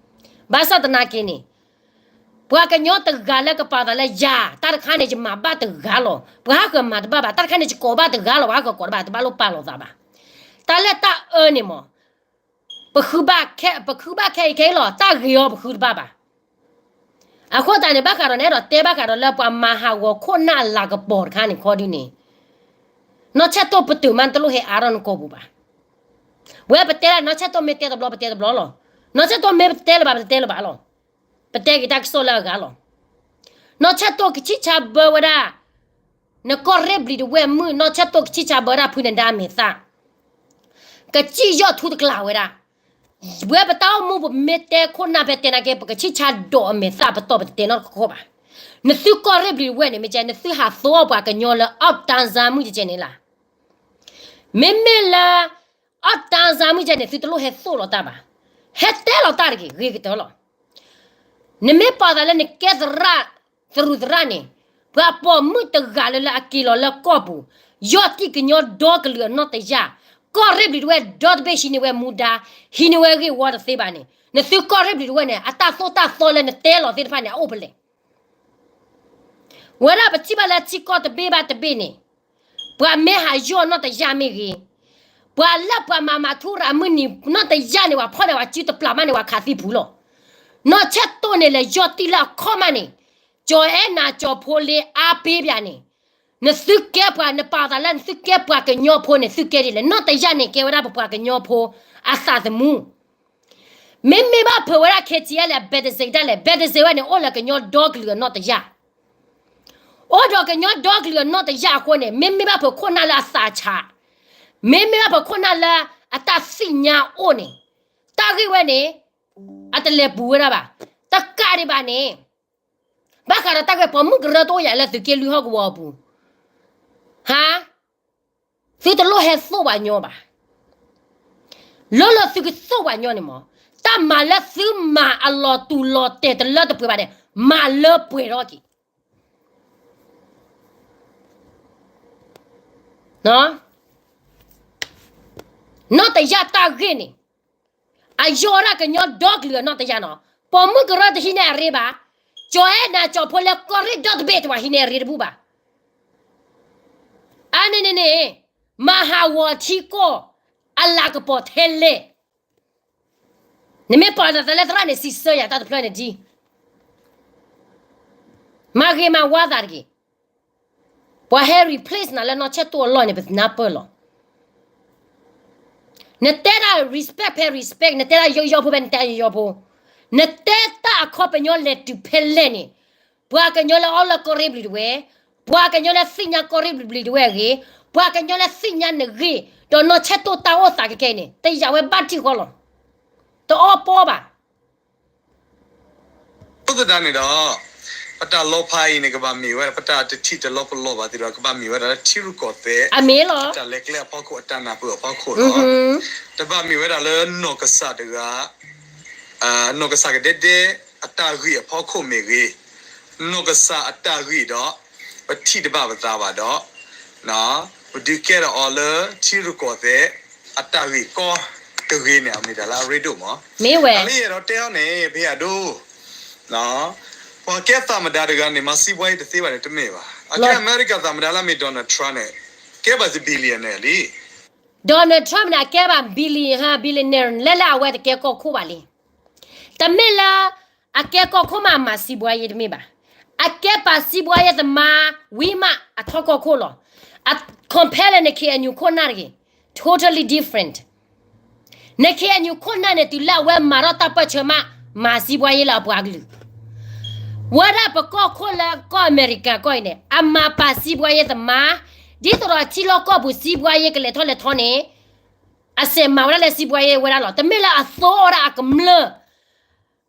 ဘၣ်ဆၣ်သနာ်က့န့ၣ် ပှၤကညီတဂၤလၢကပာ်သးလၢယၤ တၢ်တခါန့ၣ် ယမၤဘၣ်တဂၤလီၤ. ပှၤဟးဃၢၤမၤတဘၣ်ဘၣ်, တၢ်တခါန့ၣ် ယကိးဘၣ်တဂၤလီၤ, ပှၤဟးဃၢၤကိးတဘၣ် တဘၣ်လိၣ်ပာ်လီၤသးဘၣ်. တၢ်လၢတၢ်အၢန့ၣ်မး ပဃုဘၣ်ခဲ ပဃုဘၣ်ခဲအံၤခဲအံၤလီၤ, တၢ်ဂ့ၤအီၤပဃုတဘၣ်ဘၣ်. အဃိသတးန့ၣ် ဘၣ်ဃးဒီးနအဲၣ်ဒိးတဲဘၣ်ဃးဒီးလၢပှၤမၤဟးဂီၤခိၣ်နၢ်အလၤကပီၤတခါန့ၣ်ခီဒုန့ၣ် နီၢ်ဆဲၣ်တိၢ်ပတုာ်မး နတလိၣ်ဟဲအါထီၣ်နကိာ်ပူၤဘၣ်. ဝဲပတဲဒၣ်နီၢ်ဆဲၣ်တိၢ်မ့ၢ်တဲတဘျီ ပတဲတဘျီလီၤ. နီၢ်ဆဲၣ်တိၢ်မ့ၢ်ပတဲလၢၤဘၣ် ပတတဲလၢၤဘၣ်လီၤ. ပတဲက့ၤတၢ်ကစီၣ်လၢအဂၤလီၤ. နီၢ်ဆဲၣ်တိၢ်ကဆံၣ်ဆါဘၢဝဲဒၣ် နကီၢ်ရ့ၣ်ဘျံၤတဝဲၢ်မုၣ် နီၢ်ဆဲၣ်တိၢ်ကဆံၣ်ဆါဘၢဝဲဒၣ်ဖုနဒါအမဲာ်သၣ် ကစံၣ်ယီၢ်ထူတကလးဝဲဒၣ်. ဝဲပတၢ်အိၣ်မူပမ့ၢ်တဲခိၣ်နၢ်ဖဲတဲနာ်က့ ပကဆံၣ်ဆါဒိးအမဲာ်သၣ်ပတီၢ် ပတတဲနီတခီခီဘၣ်. နသုကီၢ်ရ့ၣ်ဘျံးတဝဲၢ်န့ၣ် မ့ၢ်ကဲ နသုဟးသိအီၣ်ပှၤကညီလၢ အီၣ်တၢ်စၢမုၢ်ကဲကဲန့ၣ်လီၤ. မ့မ့ၢ်လၢ အီၣ်တၢ်စၢမုၢ်ကဲန့ၣ် သုတလိၣ်ဟဲသိၣ်လီၤတၢ်ဘၣ်. ဟဲတဲလီၤတၢ်တဂ့ၤ ဂ့ၤကတၢၢ်လီၤ. နမ့ၢ်ပာ်သးလၢနကဲသရၣ် သရူးသရၣ်န့ၣ်, ပှၤပိာ်မုၣ်တဂၤလၢလၢအက့ၤလီၤလၢကီၢ်ပူၤ, ယီၢ်တံၢ်ကညီဒီကလုာ်အနီၢ်တယၢ်, ကီၢ်ရ့ၣ်ဘျံးတဝဲၢ်ဒီတဘ့ၣ်ဟံးန့ၢ်ဝဲမူဒါ, ဟံးန့ၢ်ဝဲဂ့ၢ်ဝီတသ့ဘၣ်န့ၣ်, နသုကီၢ်ရ့ၣ်ဘျံးတဝဲၢ်န့ၣ် အတၢ်သိၣ်တၢ်သီလၢနတဲလီၤသ့ၣ်တဖၣ်န့ၣ် အအိၣ်ဖဲလဲၣ်. ဝဲဒၣ်ပထံၣ်ဘၣ်လၢထံကီၢ်တဘ့ၣ်ဘၣ်တဘ့ၣ်န့ၣ်, ပှၤမ့ၢ်ဟးယီၢ်နီၢ်တယၢ်မ့ၢ်ဂ့ၤ, ပှၤလၢပှၤမၤမၤထူရၤမုၢ်နံၤနီၢ်တယၢ်န့ၣ် ပှၤဖီၣ်န့ၢ်ပှၤစုတပျၢ်မးန့ၣ် ပှၤခးသံပူၤလီၤ. နီၢ်ဆဲၣ်တိၣ်န့ၣ်လဲၤယီၢ်တံၢ်လၢအခီၣ်မးန့ၣ်, ကၠီၤအဲၣ်နၤကၠီၤဖိလ့အါပ့ပၠးန့ၣ်, နသုကဲပှၤ နပာ်သးလၢနသုကဲပှၤကညီဖိန့ၣ် သုကဲဒ်လဲၣ်. နီၢ်တယၢ်န့ၣ် ကဲဝဲဒၣ်ပပှၤကညီဖိအသးသမူ မ့မ့ၢ်ဘၣ်ဖုးဝဲဒၣ် KTLA အဘဲးတစ့းဒ်လဲၣ်, ဘဲးတစ့းဝဲန့ၣ် အိၣ်လၢကညီဒီကလုာ်အနီၢ်တယၢ်, အိၣ်ဒီးကညီဒီကလုာ်အနီၢ်တယၢ်အဃိန့ၣ် မ့မ့ၢ်ဘၣ်ဖုးခိၣ်နၢ်လၢအသးဆး, မ့မ့ၢ်ဘၣ်ဖုးခိၣ်နၢ်လၢအတၢ်သ့ၣ်ညါအိၣ်န့ၣ်, တၢ်ဂ့ၢ်ဝဲန့ၣ် အတလဲၤပူၤဝဲဒၣ်ဘၣ်. တကးဒံးဘၣ်န့ၣ် ဘၣ်ဃးဒီးတၢ်ဂ့ၢ် ပိာ်မုၣ်ကရၢတအိၣ်ယၤလၢသုးက့လွံၢ်ဟီၣ်ကဝီၤအပူၤ, ဟါ, သုတလိၣ်ဟဲသိၣ်ပှၤညီဘၣ်. လၢလၢသုကသိၣ်ပှၤညီန့ၣ်မး, တၢ်မၤလၢသုမၤအလီၤတူာ်လီၤတဲာ်တလၢတပှဲၤဘၣ်န့ၣ် မၤလၢပှဲၤထီၣ်က့ၤ နီၢ်တယၢ်တၢ်ဂ့ၢ်န့ၣ်, အယီၢ်ဒၣ်ကညီဒီကလုာ်အနီၢ်တယၢ်နီၤ, ပိာ်မုၣ်ကရၢတဟံးန့ၢ်အရ့ဘၣ်, ကၠီၤအဲၣ်နၤကၠီၤဖိလ့ကီၢ်ရ့ၣ်ဒီတဘ့ၣ်တဝဲဟံးန့ၢ်အရ့တဘူၣ်ဘၣ်. အန့ၣ်န့ၣ်န့ၣ်, မၤဟးဂီၤထံကီၢ်အလၤကပီၤထဲလဲၣ်. နမ့ၢ်ပာ်လီၤသးလၢသရၣ်န့ၣ် စံးဆၢယၤတၢ်တဖျၢၣ်န့ၣ်ဒ် မၤဂ့ၤမၤဝါသးတဂ့ၤ. ပှၤဟဲ replace နၤလၢနီၢ်ဆဲၣ်တိၢ်အလီၢ်န့ၣ် ပနၢ်ပၢၢ်လီၤ. နတဲဒၣ် respect ဖဲ respect, နတဲဒၣ်ယိယီဖိဖဲ နတဲယိယီဖိ, နတဲတၢ်အခီပညီလဲၤတုၤဖဲလဲၣ်န့ၣ်, ပှၤကညီလၢအီၣ်လၢကီၢ်ရ့ၣ်ဘျံးတဝဲၢ်, ပှၤကညီလၢသ့ၣ်ညါကီၢ်ရ့ၣ်ဘျံးတဝဲၢ်အဂ့ၢ်, ပှၤကညီလၢသ့ၣ်ညါနဂ့ၢ်, ဒီးနီၢ်ဆဲၣ်တိၢ်တၢ်အိၣ်သးကကဲအံၤန့ၣ် တယာ်ဝဲဘၣ်ထံၣ်ဃီလီၤ. တအီၣ်ပီဘၣ်. အဃိသတးန့ၣ်ဒီး, ပတၢ်လီၤဖးအံၤန့ၣ် ကဘၣ်မ့ၢ်ဝဲဒၣ် ပတၢ်တထံၣ်တလီၤပလိာ်ဘၣ်သ့ၣ်ဒီး ကဘၣ်မ့ၢ်ဝဲဒၣ်လၢထံရူၢ်ကီၢ်သဲး, အမ့ၢ်လီၤ, အတၢ်လဲၤကျဲအဖီခိၣ် အတၢ်နၢ်ပၢၢ်အဖီခိၣ်လီၤ. တဘၣ်မ့ၢ်ဝဲဒၣ်လၢနီၢ်ကစၢ်တဂၤ, နီၢ်ကစၢ်ကဒဲဒဲ အတၢ်ဂ့ၢ်အဖီခိၣ်မ့ၢ်ဂ့ၤ, နီၢ်ကစၢ်အတၢ်ဂ့ၢ်ဒီး ပထံၣ်တဘၣ်ပသးဘၣ်ဒီး, ပဒုးကဲထီၣ်အီၤလၢထံရူၢ်ကီၢ်သဲး အတၢ်ဂ့ၢ်ကီတဂ့ၤန့ၣ် အမ့ၢ်တၢ်လၢအရ့ဒိၣ်မး. မ့ၢ်ဝဲ တၢ်လၢယအဲၣ်ဒိးတဲအီၤန့ၣ် ဖဲယၤဒိၣ် ပှၤကဲသးမတၤတဂၤန့ၣ် မၤစံးပှၤအံၤတသ့ဘၣ်န့ၣ် တမ့ၢ်ဘၣ်. အကဲအမဲရကၤသးမတၤလၢအမ့ၢ် Donald Trump န့ၣ် ကဲဘၣ် billionaire လံ. Donald Trump န့ၣ် အကဲဘၣ် billion, billionaire လၢလၢအဝဲတကဲကီၢ်ခိၣ်ဘၣ်လံ. တမ့ၢ်လၢ အကဲကီၢ်ခိၣ်မးအမၤစံးပှၤအံၤတမ့ၢ်ဘၣ်. အကဲပာ်စံးပှၤအံၤသမား ဝံၤမးအထီၣ်ကီၢ်ခိၣ်လီၤ. အ compare လၢ န KNU ခိၣ်နၢ်တဂ့ၤ, totally different. န KNU ခိၣ်နၢ်န့ၣ် တုၤလၢအဝဲမၤထီၣ်တၢ်ပၢၢ်ဆၢမး မၤစံးပှၤအံၤလၢအပှၤကလုာ် ဝဲဒၣ်ပကီၢ်ခိၣ်လၢကီၢ်အမဲရကၤကီၢ်အံၤန့ၣ် အမၤပာ်စံးပှၤအံၤသမား, ဒ်သိးဒီးထံလီၢ်ကီၢ်ပူၤစံးပှၤအံၤကလဲၤထီၣ်လဲၤထီန့ၣ်, အစဲးမၤဝဲဒၣ်လၢစံးပှၤအံၤဝဲဒၣ်လီၤ. တမ့ၢ်လၢအသိအီၣ်ဒၣ်အကမျၢၢ်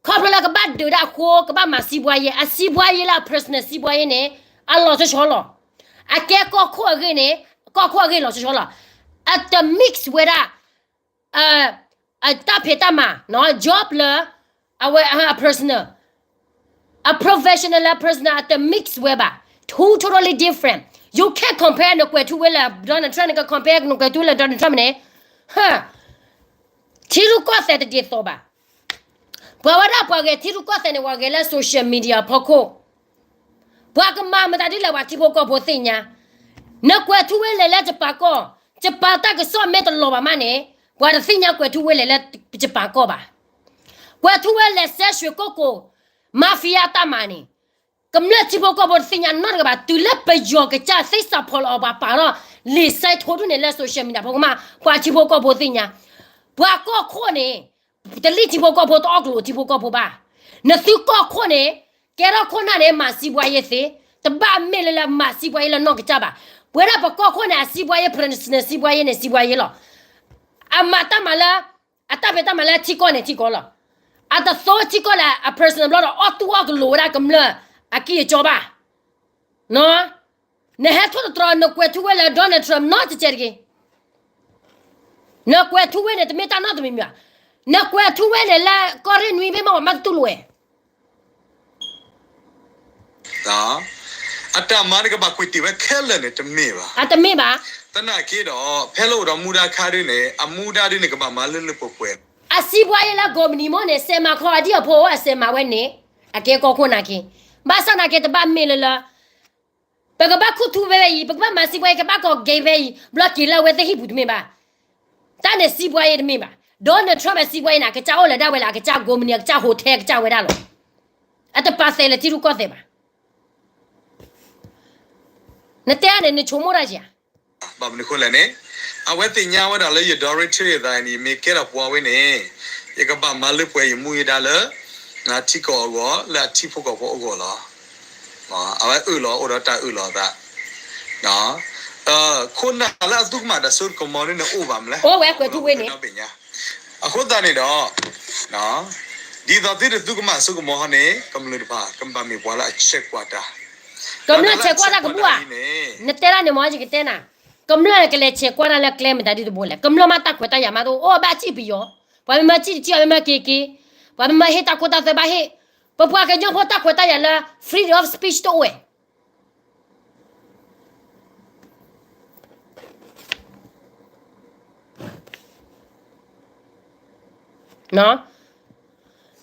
ခီဖျိလၢကဘၣ်ဒုးဒၣ်အဃိ ကဘၣ်မၤစံးပှၤအံၤ, အစံးပှၤအံၤလၢအ personal စံးပှၤအံၤန့ၣ် အလီၤဆီဆီလီၤ. အကဲကီၢ်ခိၣ်အဂ့ၢ်န့ၣ်, ကီၢ်ခိၣ်အဂ့ၢ်လီၤဆီဆီလီၤ. အတ mix ဝဲဒၣ် အတၢ်ဖံးတၢ်မၤ job လၢ အဝဲအ personal, အ professional လၢ personal အတ mix ဝဲဘၣ်. Two totally different. You can't compare နကွဲးထူဝ့လၢ Donald Trump န့ၣ် က compare နကွဲးထူဝ့လၢ Donald Trump န့ၣ် ထံရူၢ်ကီၢ်သဲးတဒ်သိးဘၣ်. ပှၤဝဲဒၣ်ပှၤဂဲၤထံရူၢ်ကီၢ်သဲးန့ၣ် ပှၤဂဲၤလၢ social media ဖီခိၣ်, ပှၤကမၤမတၤဒ်လဲၣ် ပှၤထံဖိကီၢ်ဖိသ့ၣ်ညါ. နကွဲးထူဝ့လဲၤလၢယပၤကီၢ်, ယပၤတၢ်ကစီၣ်မ့ၢ်တလီၤဘၣ်မးန့ၣ်, ပှၤတသ့ၣ်ညါကွဲးထူဝ့လဲၤလၢယပၤကီၢ်ဘၣ်. ကွဲးထူဝ့လဲၤစဲးရွှေကုက္ကို mafia တၢ်မၤန့ၣ် ကမျၢၢ်ထံဖိကီၢ်ဖိတသ့ၣ်ညါနီတဂၤဘၣ်. တုၤလၢပယီၤကစၢ်သ့ၣ်စးဖီၣ်လီၤအီၤ ပှၤပာ်ထီၣ်လံာ်စဲးထိဒူၣ်န့ၣ်လၢ social media ဖီခိၣ်မး ပှၤထံဖိကီၢ်ဖိသ့ၣ်ညါ. ပှၤကီၢ်ခိၣ်န့ၣ် တလံၣ်ထံဖိကီၢ်ဖိ တအီၣ်ကလိာ်ထံဖိကီၢ်ဖိဘၣ်. နသုကီၢ်ခိၣ်န့ၣ် ကဲထီၣ်ခိၣ်နၢ်န့ၣ် မၤစံးပှၤယဲသ့, တဘၣ်မ့ၢ်လၢလၢမၤစံးပှၤယဲလၢနီၢ်ကစၢ်ဘၣ်. ပဝဲဒၣ်ပကီၢ်ခိၣ်န့ၣ် အစံးပှၤယဲ personal စံးပှၤယဲန့ၣ် စံးပှၤယဲလီၤ. အမၤတၢ်မၤလၢ အတၢ်ဖံးတၢ်မၤလၢထံကီၢ်န့ၣ်ထံကီၢ်လီၤ. အတသိထံကီၢ်လၢအ personal ဘျီဒီး အီၣ်တူၢ်အီၣ်ကလိာ်ဝဲဒၣ်ကမျၢၢ် အကံၢ်အစီဘၣ်. နဟဲထီၣ်တတြီ နကွဲးထူဝဲလၢ Donald Trump နီတစဲးတက့ၢ်. နကွဲးထူဝဲန့ၣ် တမ့ၢ်တၢ်နီတမံၤမံၤဘၣ်. နကွဲးထူဝဲန့ၣ်လၢကီၢ်ရ့ၣ်နွံဘ့ၣ်မ့ၢ်ပှၤမၤကတူၢ်လိာ်ဝဲ အတၢ်မၤန့ၣ်ကဘၣ်ကွံာ်တ့ၢ်ဝဲခဲလၢာ်န့ၣ် တမ့ၢ်ဘၣ်. အတမ့ၢ်ဘၣ်. သနာ်က့ဒီး ဖဲလၢအိၣ်ဒီးမူဒါခါဒုန့ၣ် အမူဒါဒုန့ၣ် ကဘၣ်မၤလၢလၢပှဲၤပှဲၤ. အစံးပှၤအံၤလၢကိးမုၢ်နံၤမ့ၢ်န့ၣ် စဲးမၤခီအဒံၣ်အဖိအစဲးမၤဝဲန့ၣ် အကဲကီၢ်ခိၣ်နာ်က့. ဘၣ်ဆၣ်နာ်က့တဘၣ်မ့ၢ်လၢလၢ ပကဘၣ်ခူၣ်ထူဝဲဖဲအံၤ ပကဘၣ်မၤစံးပှၤအံၤ ကဘၣ်ကီၢ်က့ၤဖဲအံၤ ဘျီက့ၤလၢအဝဲသ့ၣ်ဟံၣ်ပူၤတမ့ၢ်ဘၣ်. တၢ်န့ၣ်စံးပှၤအံၤတမ့ၢ်ဘၣ်. Donald Trump အစံးပှၤအံၤန့ၣ် အကစၢ်အိၣ်လၢဒၣ်ဝဲလၢ အကစၢ်ကိးမုၢ်နံၤ အကစၢ် hotel အကစၢ်ဝဲဒၣ်လီၤ. အတပာ်သဲးလၢထံရူၢ်ကီၢ်သဲးဘၣ်. နတဲန့ၣ် နဆိကမိၣ်တၢ်ယၤ ဘၣ်မနုၤအဃိလဲၣ်န့ၣ် အဝဲသ့ၣ်ညါဝဲဒၣ်လၢယ director ယသးန့ၣ် မ့ၢ်ကဲထီၣ်ပှၤဝဲန့ၣ် ယကဘၣ်မၤလၢပှဲၤယမူယဒါလၢ ထံကီၢ်အဂီၢ် လၢအထံဖိကီၢ်ဖိအဂီၢ်လီၤ. အဝဲအၢၣ်လီၤအိၣ်ဒီးတၢ်အၢၣ်လီၤအသး ခိၣ်နၢ်လၢအသုကမၣ်တၢ်စိတၢ်ကမီၤန့ၣ် အိၣ်ဘၣ်မလဲၣ်. အိၣ်ဝဲကွဲးထူဝဲန့ၣ် အဃိသတးန့ၣ်ဒီး ဒ်သိးသုတသုကမၣ်စိကမီၤဟီန့ၣ် ကမျၢၢ်တဖၣ် ကဘၣ်မ့ၢ်ပှၤလၢအဆဲးကွၢ်တၢ်. ကမျၢၢ်ဆဲးကွၢ်တၢ်ကဘူၣ်ဧါ. နတဲဒၣ်န့ၣ်မ့ၢ်ယကတဲနၤ, ကမျၢၢ်န့ၣ်ကလဲၤဆဲးကွၢ်တၢ်လၢကျဲမတၤဒုတဘိလဲၣ်. ကမျၢၢ်မ့ၢ်တၢ်ခွဲးတၢ်ယာ်မ့ၢ်တအိၣ် အဘၣ်စံၣ်ပယီၤ, ပှၤမ့ၢ်မၢစံၣ်တစံၣ် အမ့ၢ်မၢက့ၤက့ၤ, ပှၤမ့ၢ်မၢဟ့ၣ်တၢ်ခိတၢ်သွဲဘၣ်ဟ့ၣ်, ပပှၤကညီဖိတၢ်ခွဲးတၢ်ယာ်လၢ freedom of speech တအိၣ်ဝဲ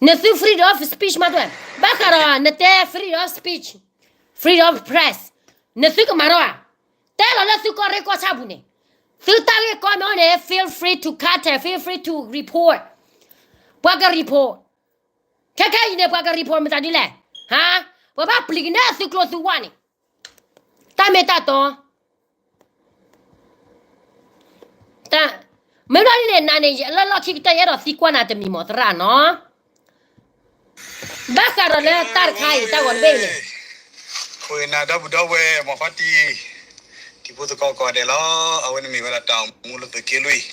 နသု freedom of speech မ့ၢ်တအိၣ်, ဘၣ်ဃးဒီးနတဲ freedom of speech, freedom of press, နသုကမၤထီၣ်ဧါ. တဲလီၤလၢသုကီၢ်ရ့ၣ်ကီၢ်ဆၣ်ပူၤန့ၣ်, သုတၢ်ဂ့ၢ်ကီမ့ၢ်အိၣ်န့ၣ် feel free to contact, feel free to report, ပှၤက report, ခဲခဲအံၤန့ၣ် ပှၤက report မတၤဒ်လဲၣ်, ဟါ, ပှၤဘၣ်ပျံၤကနဲၣ်သုကျိသုဝၢ်န့ၣ်, တၢ်မ့ၢ်တၢ်တီ မ့ၢ်ဘျီဒ်န့ၣ် နၤန့ၣ် လၢလီၢ်ခံကတၢၢ် ယအဲၣ်ဒိးသံကွၢ်နၤတမံၤမ့ၢ်သရၣ်နီၤ, ဘၣ်ဃးဒီးလၢတၢ်တခါအံၤ တၢ်ဂီၤတဘ့ၣ်အံၤန့ၣ်, ခိၣ်နၢ်ဒီပုၢ်ဒီဝဲၢ် မီၤဖါတံၢ်, တံၤဖိသကိးကိးဂၤဒဲးလီၤ. အဝဲန့ၣ်မ့ၢ်ဝဲဒၣ်တၢ်အိၣ်မူလၢသုးက့လွံၢ်,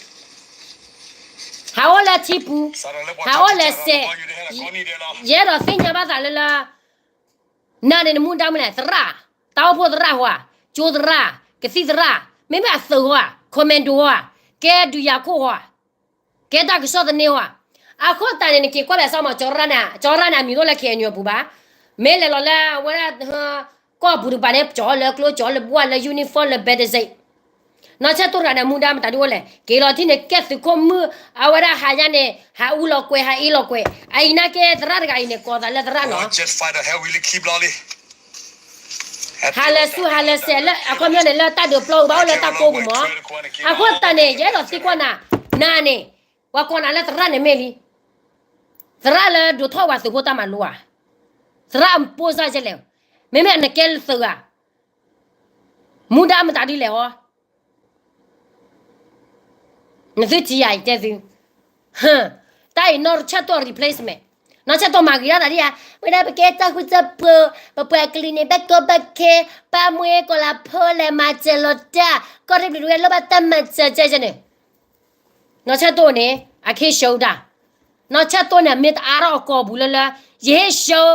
ဟးအိၣ်လၢထံပူၤ, ဟးအိၣ်လၢစဲး, ယအဲၣ်ဒိးသ့ၣ်ညါဘၣ်သးလၢလၢ နၤန့ၣ်နမူဒါမနုၤလဲၣ်, သရၣ်, တၢ်အိၣ်ဖှိၣ်သရၣ်ဧါ, ကၠိသရၣ်, ကသံၣ်သရၣ်, မ့မ့ၢ်အသုးဧါ, commandoဧါ, ကဲဒုးယၤခိၣ်ဧါ, ကဲတၢ်ကစီၣ်သန့ဧါ. အဃိသတးန့ၣ် နက့ၤကွၢ်လၢအစီမး ကၠီရၣ်န့ၣ် ကၠီရၣ်န့ၣ် အမံၤတအိၣ်လၢ KNU အပူၤဘၣ်. မ့ၢ်လဲၤလီၤလၢအဝဲဒၣ် ကီၢ်ပူၤတကပၤန့ၣ် ကၠီလၢကျိ ကၠီလၢဘှၢ်လၢ uniform လၢ ဘဲတစ့း နီၢ်ဆၢတိၢ်တဂၤန့ၣ် မူဒါမတၤဒ်အိၣ်လဲၣ်, က့ၤလီၤထံန့ၣ် ကဲသုးခိၣ်မုၣ် အဝဲဒၣ်ဟးယါန့ၣ် ဟးအူလီၤကွဲး ဟးအ့လီၤကွဲး. အအံၤနာ်က့ သရၣ်တဂၤအံၤန့ၣ် ကိးသးလၢသရၣ်နီၤ, ဟးလၢာ်ဆူၣ်ဟးလၢာ်စဲးလၢ အခီပညီန့ၣ် လၢတၢ်ဒုးပျီပူၤ ဘၣ်အိၣ်လၢတၢ်ကိးပူၤမး. အဃိသတးန့ၣ် ယအဲၣ်ဒိးသံကွၢ်နၤ, နၤန့ၣ် ပှၤကိးနၤလၢသရၣ်န့ၣ်မ့ၢ်လံ, သရၣ်လၢဒိးထီၣ်ဝဲသုးဖိတၢ်မၤလိဧါ, သရၣ်အပိၢ်စၢ်ကဲလဲၣ်, မ့မ့ၢ်နကဲသုးဧါ, မူဒါမတၤဒ်လဲၣ်အီၤ နသုထံၣ်ယၤအံၤတဲသု, တၢ်အံၤနီၢ်ဆၢတိၢ် replacement, နီၢ်ဆၢတိၢ်မၤဂ့ၤထီၣ်သးဒ်ဧါ, ဝဲဒၣ်ပကဲတၢ်ဃူတၢ်ဖိး, ပပှၤကလုာ်န့ၣ် ဘၣ်ကီဘၣ်ခဲ, ပာ်မွဲကီၤလၤဖိလဲၤမၤစၢၤလီၤတၢ်, ကီၢ်ရ့ၣ်ဘျုးတဝဲၢ်လိၣ်ဘၣ်တၢ်မၤစၢၤကဲကဲန့ၣ် နီၢ်ဆၢတိၢ်န့ၣ် အခံ show တၢ်, နီၢ်ဆၢတိၢ်န့ၣ် မ့ၢ်တအါထီၣ်အကိာ်ပူၤလၢလၢ, ယဟ့ၣ် show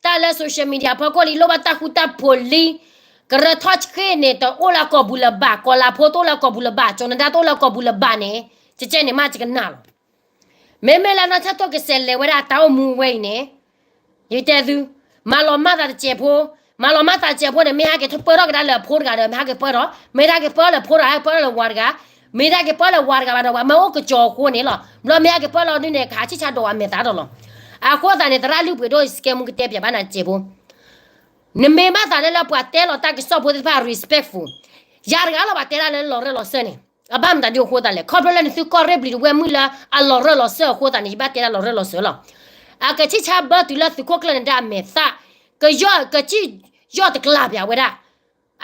တၢ်လၢ social media ဖီခိၣ်လံ လိၣ်ဘၣ်တၢ်ဃူတၢ်ဖိးလံ, ကရၢထီၣ်ဆှ့ၣ်န့ၣ် တအိၣ်လၢအကိာ်ပူၤလၢၤဘၣ်, ကီၤလၤဖိတအိၣ်လၢအကိာ်ပူၤလၢၤဘၣ်, ကၠီၤနဒါတအိၣ်လၢအကိာ်ပူၤလၢၤဘၣ်န့ၣ်, ကဲကဲန့ၣ်မး ယကနၣ်လီၤ. မ့မ့ၢ်လၢနီၢ်ဆၢတိၢ်ကဆဲးလဲၤဝဲဒၣ်တၢ်အိၣ်မူဝဲအံၤန့ၣ်, ယတဲသု, မၤလီၤမၢ်သးတစဲးဖိ, မၤလီၤမၢ်သးတစဲးဖိန့ၣ် မ့ၢ်ဟဲက့ၤထီၣ်ပၢထီၣ်ကဒါလၢအဖိတဂၤဒီး မ့ၢ်ဟဲက့ၤပၢထီၣ်, မ့ၢ်တဟဲက့ၤပၢလၢဖိတဂၤ ဟဲက့ၤပၢထီၣ်လၢဝၤတဂၤ, မ့ၢ်တဟဲက့ၤပၢလၢဝၤတဂၤဘၣ်ဒီး ပှၤမ့ၢ်အိၣ်ကစီၤအဃိန့ၣ်လီၤ. ဘျီမ့ၢ်ဟဲက့ၤပၢလီၤဒုန့ၣ် ကဟးဆံၣ်ဆါဒိးဝဲမဲာ်သၣ်ဒီးလီၤ. အဃိသတးန့ၣ် သရၣ်လုၢ်ပှ့ၤဒိၣ်စကဲမူကတဲပၠးဘၣ်နၤတစဲးဖိ နမ့ၢ်ဘၣ်သးလၢလၢပှၤတဲလီၤတၢ်ကစီၣ်ဖိသ့ၣ်တဖၣ် respectful, ယၤတဂၤလီၤဘၣ်တဲဒၣ်လၢလီၤရၢၢ်လီၤစၢၢ်န့ၣ်, အဘၣ်မတၤဒ်အဃိသတးလဲၣ်, ခီဖျိလၢနသုကီၢ်ရ့ၣ်ဘျုးတဝဲၢ်မုၣ်လၢအလီၤရၢၢ်လီၤစၢၢ်အဃိသတးန့ၣ် ယဘၣ်တဲဒၣ်လီၤရၢၢ်လီၤစၢၢ်လီၤ. အကဆံၣ်ဆါဘၢတုၤလၢသုးခိၣ်ကျၢၢ်နဒါအမဲာ်သၣ်, ကယီၢ်ကစံၣ်ယီၢ်တကျးပၠးဝဲဒၣ်.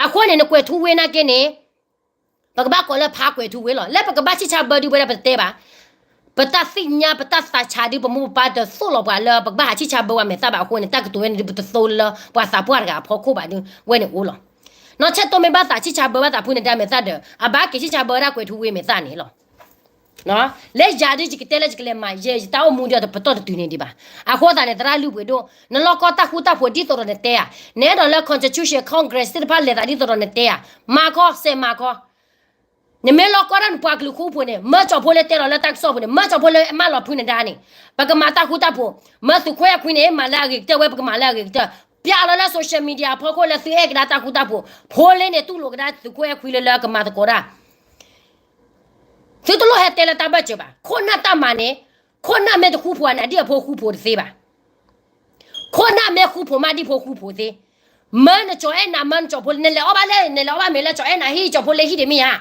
အဃိန့ၣ် နကွဲးထူဝ့နာ်က့န့ၣ် ပကဘၣ်ကိးလၢဖးကွဲးထူဝ့လီၤ. လၢပကဘၣ်ဆံၣ်ဆါဘၢဒုဝဲဒၣ်ပတတဲဘၣ်. ပတၢ်သ့ၣ်ညါ ပတၢ်သးဆးဒု ပမိၢ်ပပၢ်တသိၣ်လီၤပှၤလၢပကဘၣ်ဟးဆံၣ်ဆါဘၢပှၤမဲာ်သၣ်ဘၣ်အဃိန့ၣ် တၢ်ကတိၤဝဲန့ၣ်ဒု ပတသိလၢပှၤသးပှၢ်တဂၤအဖီခိၣ်ဘၣ်ဒု ဝဲန့ၣ်အိၣ်လီၤ. နီၢ်ဆၢတိၢ်မ့ၢ်ဘၣ်သးဆံၣ်ဆါဘၢဘၣ်သးဖုနဒါမဲာ်သၣ်ဒီး အဘၣ်က့ၤဆံၣ်ဆါဘၢဝဲဒၣ်ကွဲးထူဝ့မဲာ်သၣ်န့ၣ်လီၤ. လၢယၤဒ်ယကတဲလၢယကလဲၤမၤယဲ ယတၢ်အိၣ်မူဒီးပတီၢ်တတုၤန့ၣ်ဒံးဘၣ်. အဃိသတးန့ၣ် သရၣ်လုၢ်ပှ့ၤဒိၣ် နလီၢ်ကီၢ်တၢ်ဃူတၢ်ဖိးဒ်သိးဒီးနတဲဧါ, နအဲၣ်ဒိးလၢ constitution Congress သ့ၣ်တဖၣ်လဲၤသးဒ်သိးဒီးနတဲဧါ, မၤခီ စဲးမၤခီ နမ့ၢ်လီၢ်ကီၢ်ဒၣ်နပှၤကလုာ်ဃူဖိးန့ၣ် မၢကၠီၣ်ဖိလၢတဲလီၤလၢတၢ်ကစီၣ်ပူၤန့ၣ် မၢကၠီၣ်ဖိလၢအမၢလီၤဖုနဒါန့ၣ် ပကမၤတၢ်ဃူတၢ်ဖိး, မၢသုးခိၣ်အဲၣ်ခွံန့ၣ် မၤလၢအဂ့ၤကတၢၢ်ဝဲ ပကမၤလၢအဂ့ၤကတၢၢ်, ပျးလီၤလၢ social media အဖီခိၣ်လၢသုအဲၣ်ကဒါတၢ်ဃူတၢ်ဖိး, ဖိလ့န့ၣ် တူၢ်လိာ်ကဒါသုးခိၣ်အဲၣ်ခွံလၢလၢကမၤသကိးတၢ် သုတလိၣ်ဟဲတဲလၢတၢ်ဘၢၣ်စၢၤဘၣ်. ခိၣ်နၢ်တၢ်မၤန့ၣ်, ခိၣ်နၢ်မ့ၢ်တဃူဖိးန့ၣ် ဒ်အဖိဃူဖိးတသ့ဘၣ်. ခိၣ်နၢ်မ့ၢ်ဃူဖိးမးဒ်ဖိဃူဖိးသ့. မၢနကၠီၣ်အဲၣ်နၤ မၢနကၠီၣ်ဖိလၢ နလဲၤအီၣ်ဘၣ်လဲၣ်, နလဲၤအီၣ်ဘၣ်မ့ၢ်လၢကၠီၣ်အဲၣ်နၤဟံၣ် ကၠီၣ်ဖိလ့ဟံၣ်ဒံးမ့ၢ်ဧါ.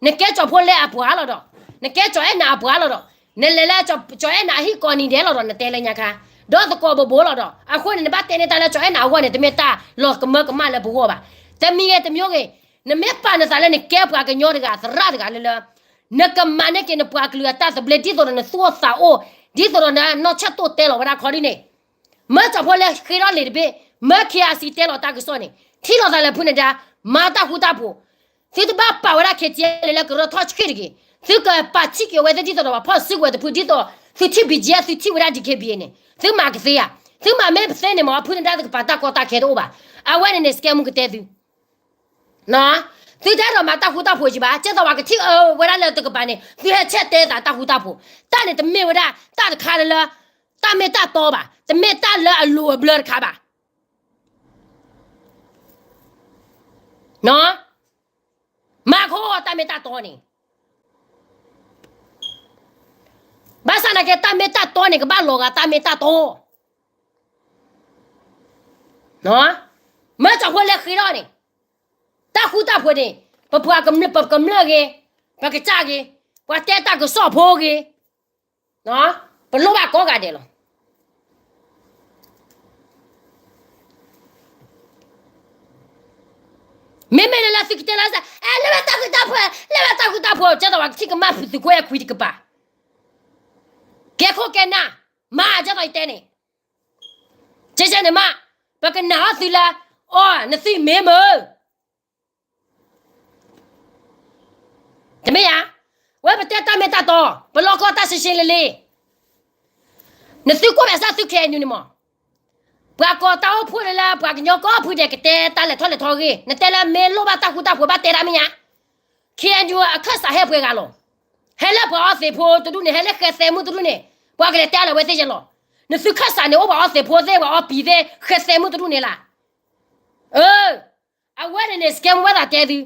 နကဲကၠီၣ်ဖိလ့အပှၤလီၤဒီး, နကဲကၠီၣ်အဲၣ်နၤအပှၤလီၤဒီး, နလဲၤလၢကၠီၣ်အဲၣ်နၤအဟံၣ်ကိးနံၤဒဲးလီၤဒီး နတဲလၢညါခါ, ဒီးသကိးဘိးဘိးလီၤဒီး, အဃိန့ၣ် နဘၣ်တဲန့ၢ်တၢ်လၢကၠီၣ်အဲၣ်နၤအဂီၢ်န့ၣ် တမ့ၢ်တၢ်လီၤကမၢကမၣ်လၢပဂီၢ်ဘၣ်. တမံၤဂ့ၤတမံၤဂ့ၤ, နမ့ၢ်ပာ်နသးလၢနကဲပှၤကညီတဂၤ သရၣ်တဂၤလၢလၢ နကမၤန့ၢ်က့ၤနပှၤကလုာ်အတၢ်သဘျ့ ဒ်သိးဒီးနသူၣ်အိၣ်သးအိၣ်, ဒ်သိးဒီးနနီၢ်ဆၢၣ်တိၢ်တဲလီၤဝဲဒၣ်ခီဒ်န့ၣ်, မၢကၠီၣ်ဖိလ့ဃ့ထီၣ်လံာ်တဘ့ၣ်, မၢ ခ့အါစံ တဲလီၤတၢ်ကစီၣ်န့ၣ်, ထံၣ်လိာ်သးလၢဖုနဒါ, မၤတၢ်ဃူတၢ်ဖိး, သုတဘၣ်ပာ်ဝဲဒၣ် ခ့ၣ်ကၠ့လၢလၢကရၢထီၣ်ဆှံတဂ့ၤ, သုကပာ်ထံၣ်က့ၤဝဲသ့ၣ်ဒ်သိးဒီးပှၤဖီၣ်စုကဝဲၤတဖု ဒ်သိးသုထံၣ် ဘံၣ်ကၠံ သုထံၣ်ဝဲဒၣ် ဒံၣ်ခ့ဘံၣ်အ့န့ၣ် သုမၤကသ့ဧါ. သုမၤမ့ၢ်ပသ့န့ၣ်မ့ၢ် ဖုနဒါတကပၤတၢ်ကီတၢ်ခဲတအိၣ်ဘၣ်. အဝဲန့ၣ်န့ၣ် စကဲမူကတဲသု သုတအဲၣ်ဒိးမၤတၢ်ဃူတၢ်ဖိးကံဘၣ်, ကဲသိးပှၤကထံၣ်အဝဲဒၣ်လၢတကပၤန့ၣ် သုဟဲဆဲးတဲသးတၢ်ဃူတၢ်ဖိး, တၢ်န့ၣ်တမ့ၢ်ဝဲဒၣ်တၢ်တခါလၢ တၢ်မ့ၢ်တၢ်တီဘၣ်, တမ့ၢ်တၢ်လၢအလိၤအဘျၢတခါဘၣ်. မၤခီတၢ်မ့ၢ်တၢ်တီန့ၣ်, ဘၣ်ဆၣ်သနာ်က့ တၢ်မ့ၢ်တၢ်တီန့ၣ် ကဘၣ်လီၤဂာ်တၢ်မ့ၢ်တၢ်တီ. မၢကၠီၣ်ဖိလ့ဃ့ထီၣ်န့ၣ်, တၢ်ဃူတၢ်ဖိးန့ၣ်, ပပှၤကမျၢၢ်ဂ့ၤ, ပကစၢ်ဂ့ၤ, ပှၤတဲတၢ်ကစီၣ်ဖိဂ့ၤ, ပလိၣ်ဘၣ်ကိးဂၤဒဲးလီၤ. မ့မ့ၢ်လၢလၢသုကတဲလၢစၢ် အဲ လၢဝဲတၢ်ဃူတၢ်ဖိး, လၢဝဲတၢ်ဃူတၢ်ဖိး, ကဲသိးပှၤကထံၣ်ကမၣ်သုးခိၣ်အဲၣ်ခွံတကပၤ, ကဲခိၣ်ကဲနၢ်, မၤကဲသိးယတဲန့ၣ်, ကဲကဲန့ၣ်မး, ပကနာ်အီၤသုလၢ, အိ, နသံၣ်မ့ၢ်မုာ် တမ့ၢ်ဧါ. ဝဲပတဲတၢ်မ့ၢ်တၢ်တီ, ပလီၢ်ကီၢ်တၢ်ရှဲရှဲလ့လ့, နသုကွၢ်မဲာ်ဆၣ်သု ခ့ၣ်အဲၣ်ယူၣ်န့ၣ်မး, ပှၤကိးတၢ်အိၣ်ဖှိၣ်လၢလၢ ပှၤကညီကိးဖုဒဲးကတဲတၢ်လဲၤထီၣ်လဲၤထီဂ့ၤ, နတဲလၢမ့ၢ်လိၣ်ဘၣ်တၢ်ဃူတၢ်ဖိးဘၣ်တဲဒၣ်မ့ၢ်ညါ, ခ့ၣ်အဲၣ်ယူၣ်အခၢၣ်စးဟဲပှဲၤဂၤလီၤ. ဟဲလၢပှၤအီသံးဖိတဒူၣ်န့ၣ်, ဟဲလၢဃဲသဲမုၣ်တဒူၣ်န့ၣ်, ပှၤကလဲၤတဲလီၤဝဲသ့ၣ်ယဲလီၤ. နသုခၢၣ်စးန့ၣ်အိၣ်ပှၤအီသံးဖိသ့ၣ် ပှၤအီပံၤသ့ၣ် ဃဲသဲမုၣ်တဒူၣ်န့ၣ်လီၤ. အဝဲန့ၣ်န့ၣ် စကဲမူဝဲသးတဲသု,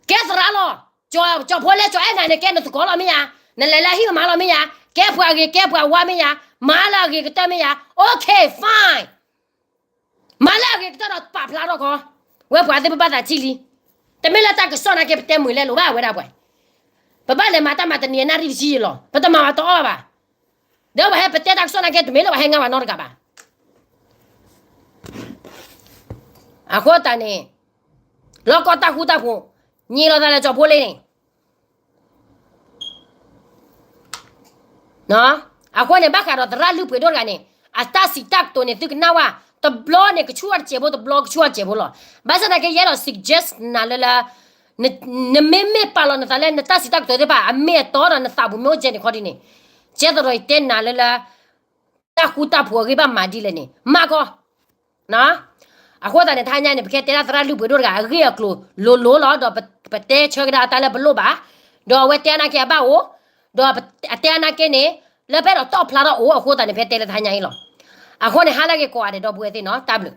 ကဲသရၣ်လီၤ. ကၠီၣ်ဖိလ့ ကၠီၣ်အဲၣ်နၤန့ၣ် ကဲနသကိးလီၤမ့ၢ်ဧါ, နလဲၤလၢဟံၣ်မၤလီၤမ့ၢ်ဧါ, ကဲပှၤဂ့ၤကဲပှၤဝါမ့ၢ်ဧါ, မၤလၢအဂ့ၤကတၢၢ်မ့ၢ်ဧါ, okay fine, မၤလၢအဂ့ၤကတၢၢ်ဒီးပာ်ဖျါထီၣ်ခီ, ဝဲပှၤသ့ၣ်ပဘၣ်သးထံၣ်လံ. တမ့ၢ်လၢတၢ်ကစီၣ်နာ်က့ ပတဲမုာ်လဲလိာ်ဘၣ်ဝဲဒၣ်ပှၤ, ပဘၣ်လဲၤမၤတၢ်မၤတနံၤအနၣ်ရံၣ်တဆံယံာ်လီၤ, ပတမၤဝဲတအီၣ်ဘၣ်. ဒီးပှၤဟဲပတဲတၢ်ကစီၣ်နာ်က့ တမ့ၢ်လၢပှၤဟဲငါဝဲနီတဂၤဘၣ်. အဃိသတးန့ၣ်, လီၢ်ကီၢ်တၢ်ဃူတၢ်ဖိး, ညံလိာ်သးလၢကၠီၣ်ဖိလ့န့ၣ် အဃိန့ၣ် ဘၣ်ဃးဒီးသရၣ်လုၢ်ပှ့ၤဒိၣ်တဂၤန့ၣ်, အတၢ်စံးတၢ်ကတိၤန့ၣ် သုကနၣ်ဝဲ, တဘျီန့ၣ် ကဆူၣ်အီၣ်တစဲးဖိ, တဘျီကဆူၣ်အီၣ်တစဲးဖိလီၤ. ဘၣ်ဆၣ်သနာ်က့ ယအဲၣ်ဒိး suggest နၤလၢလၢ, နမ့မ့ၢ်ပာ်လီၤနသးလၢနတၢ်စံးတၢ်ကတိၤသ့ၣ်တဖၣ် အမ့ၢ်အတီဒီးနသးပူၤမ့ၢ်အိၣ်ကဲန့ၣ်ခီဒ်န့ၣ်, ကဲသရၣ်ယတဲနၤလၢလၢ တၢ်ဃူတၢ်ဖိးအဂ့ၢ်ဘၣ်မၤဒ်လဲၣ်န့ၣ် မၤကီ အဃိသတးန့ၣ် တဟါညါန့ၣ် ပကတဲဒၣ်သရၣ်လုၢ်ပှ့ၤဒိၣ်တဂၤအဂ့ၢ်အကျိၤလိၤလိၤလီၤ, ဒီးပတဲဆၢကဒါအတၢ်လၢပလိၣ်ဘၣ်, ဒီးအဝဲတဲအနာ်က့အဘၣ်အိၣ်, ဒီးအတဲအနာ်က့န့ၣ်, လၢပအဲၣ်ဒိးတီၣ်ဖျါထီၣ်အိၣ်အဃိသတးန့ၣ် ပတဲလၢတဟါညါအံၤလီၤ. အဃိန့ၣ် ဟါလၢအဂ့ၤကိးဂၤဒဲး ဒီပုၢ်ဝဲၢ်သ့ၣ်နီၤ, တၢ်ဘျုး.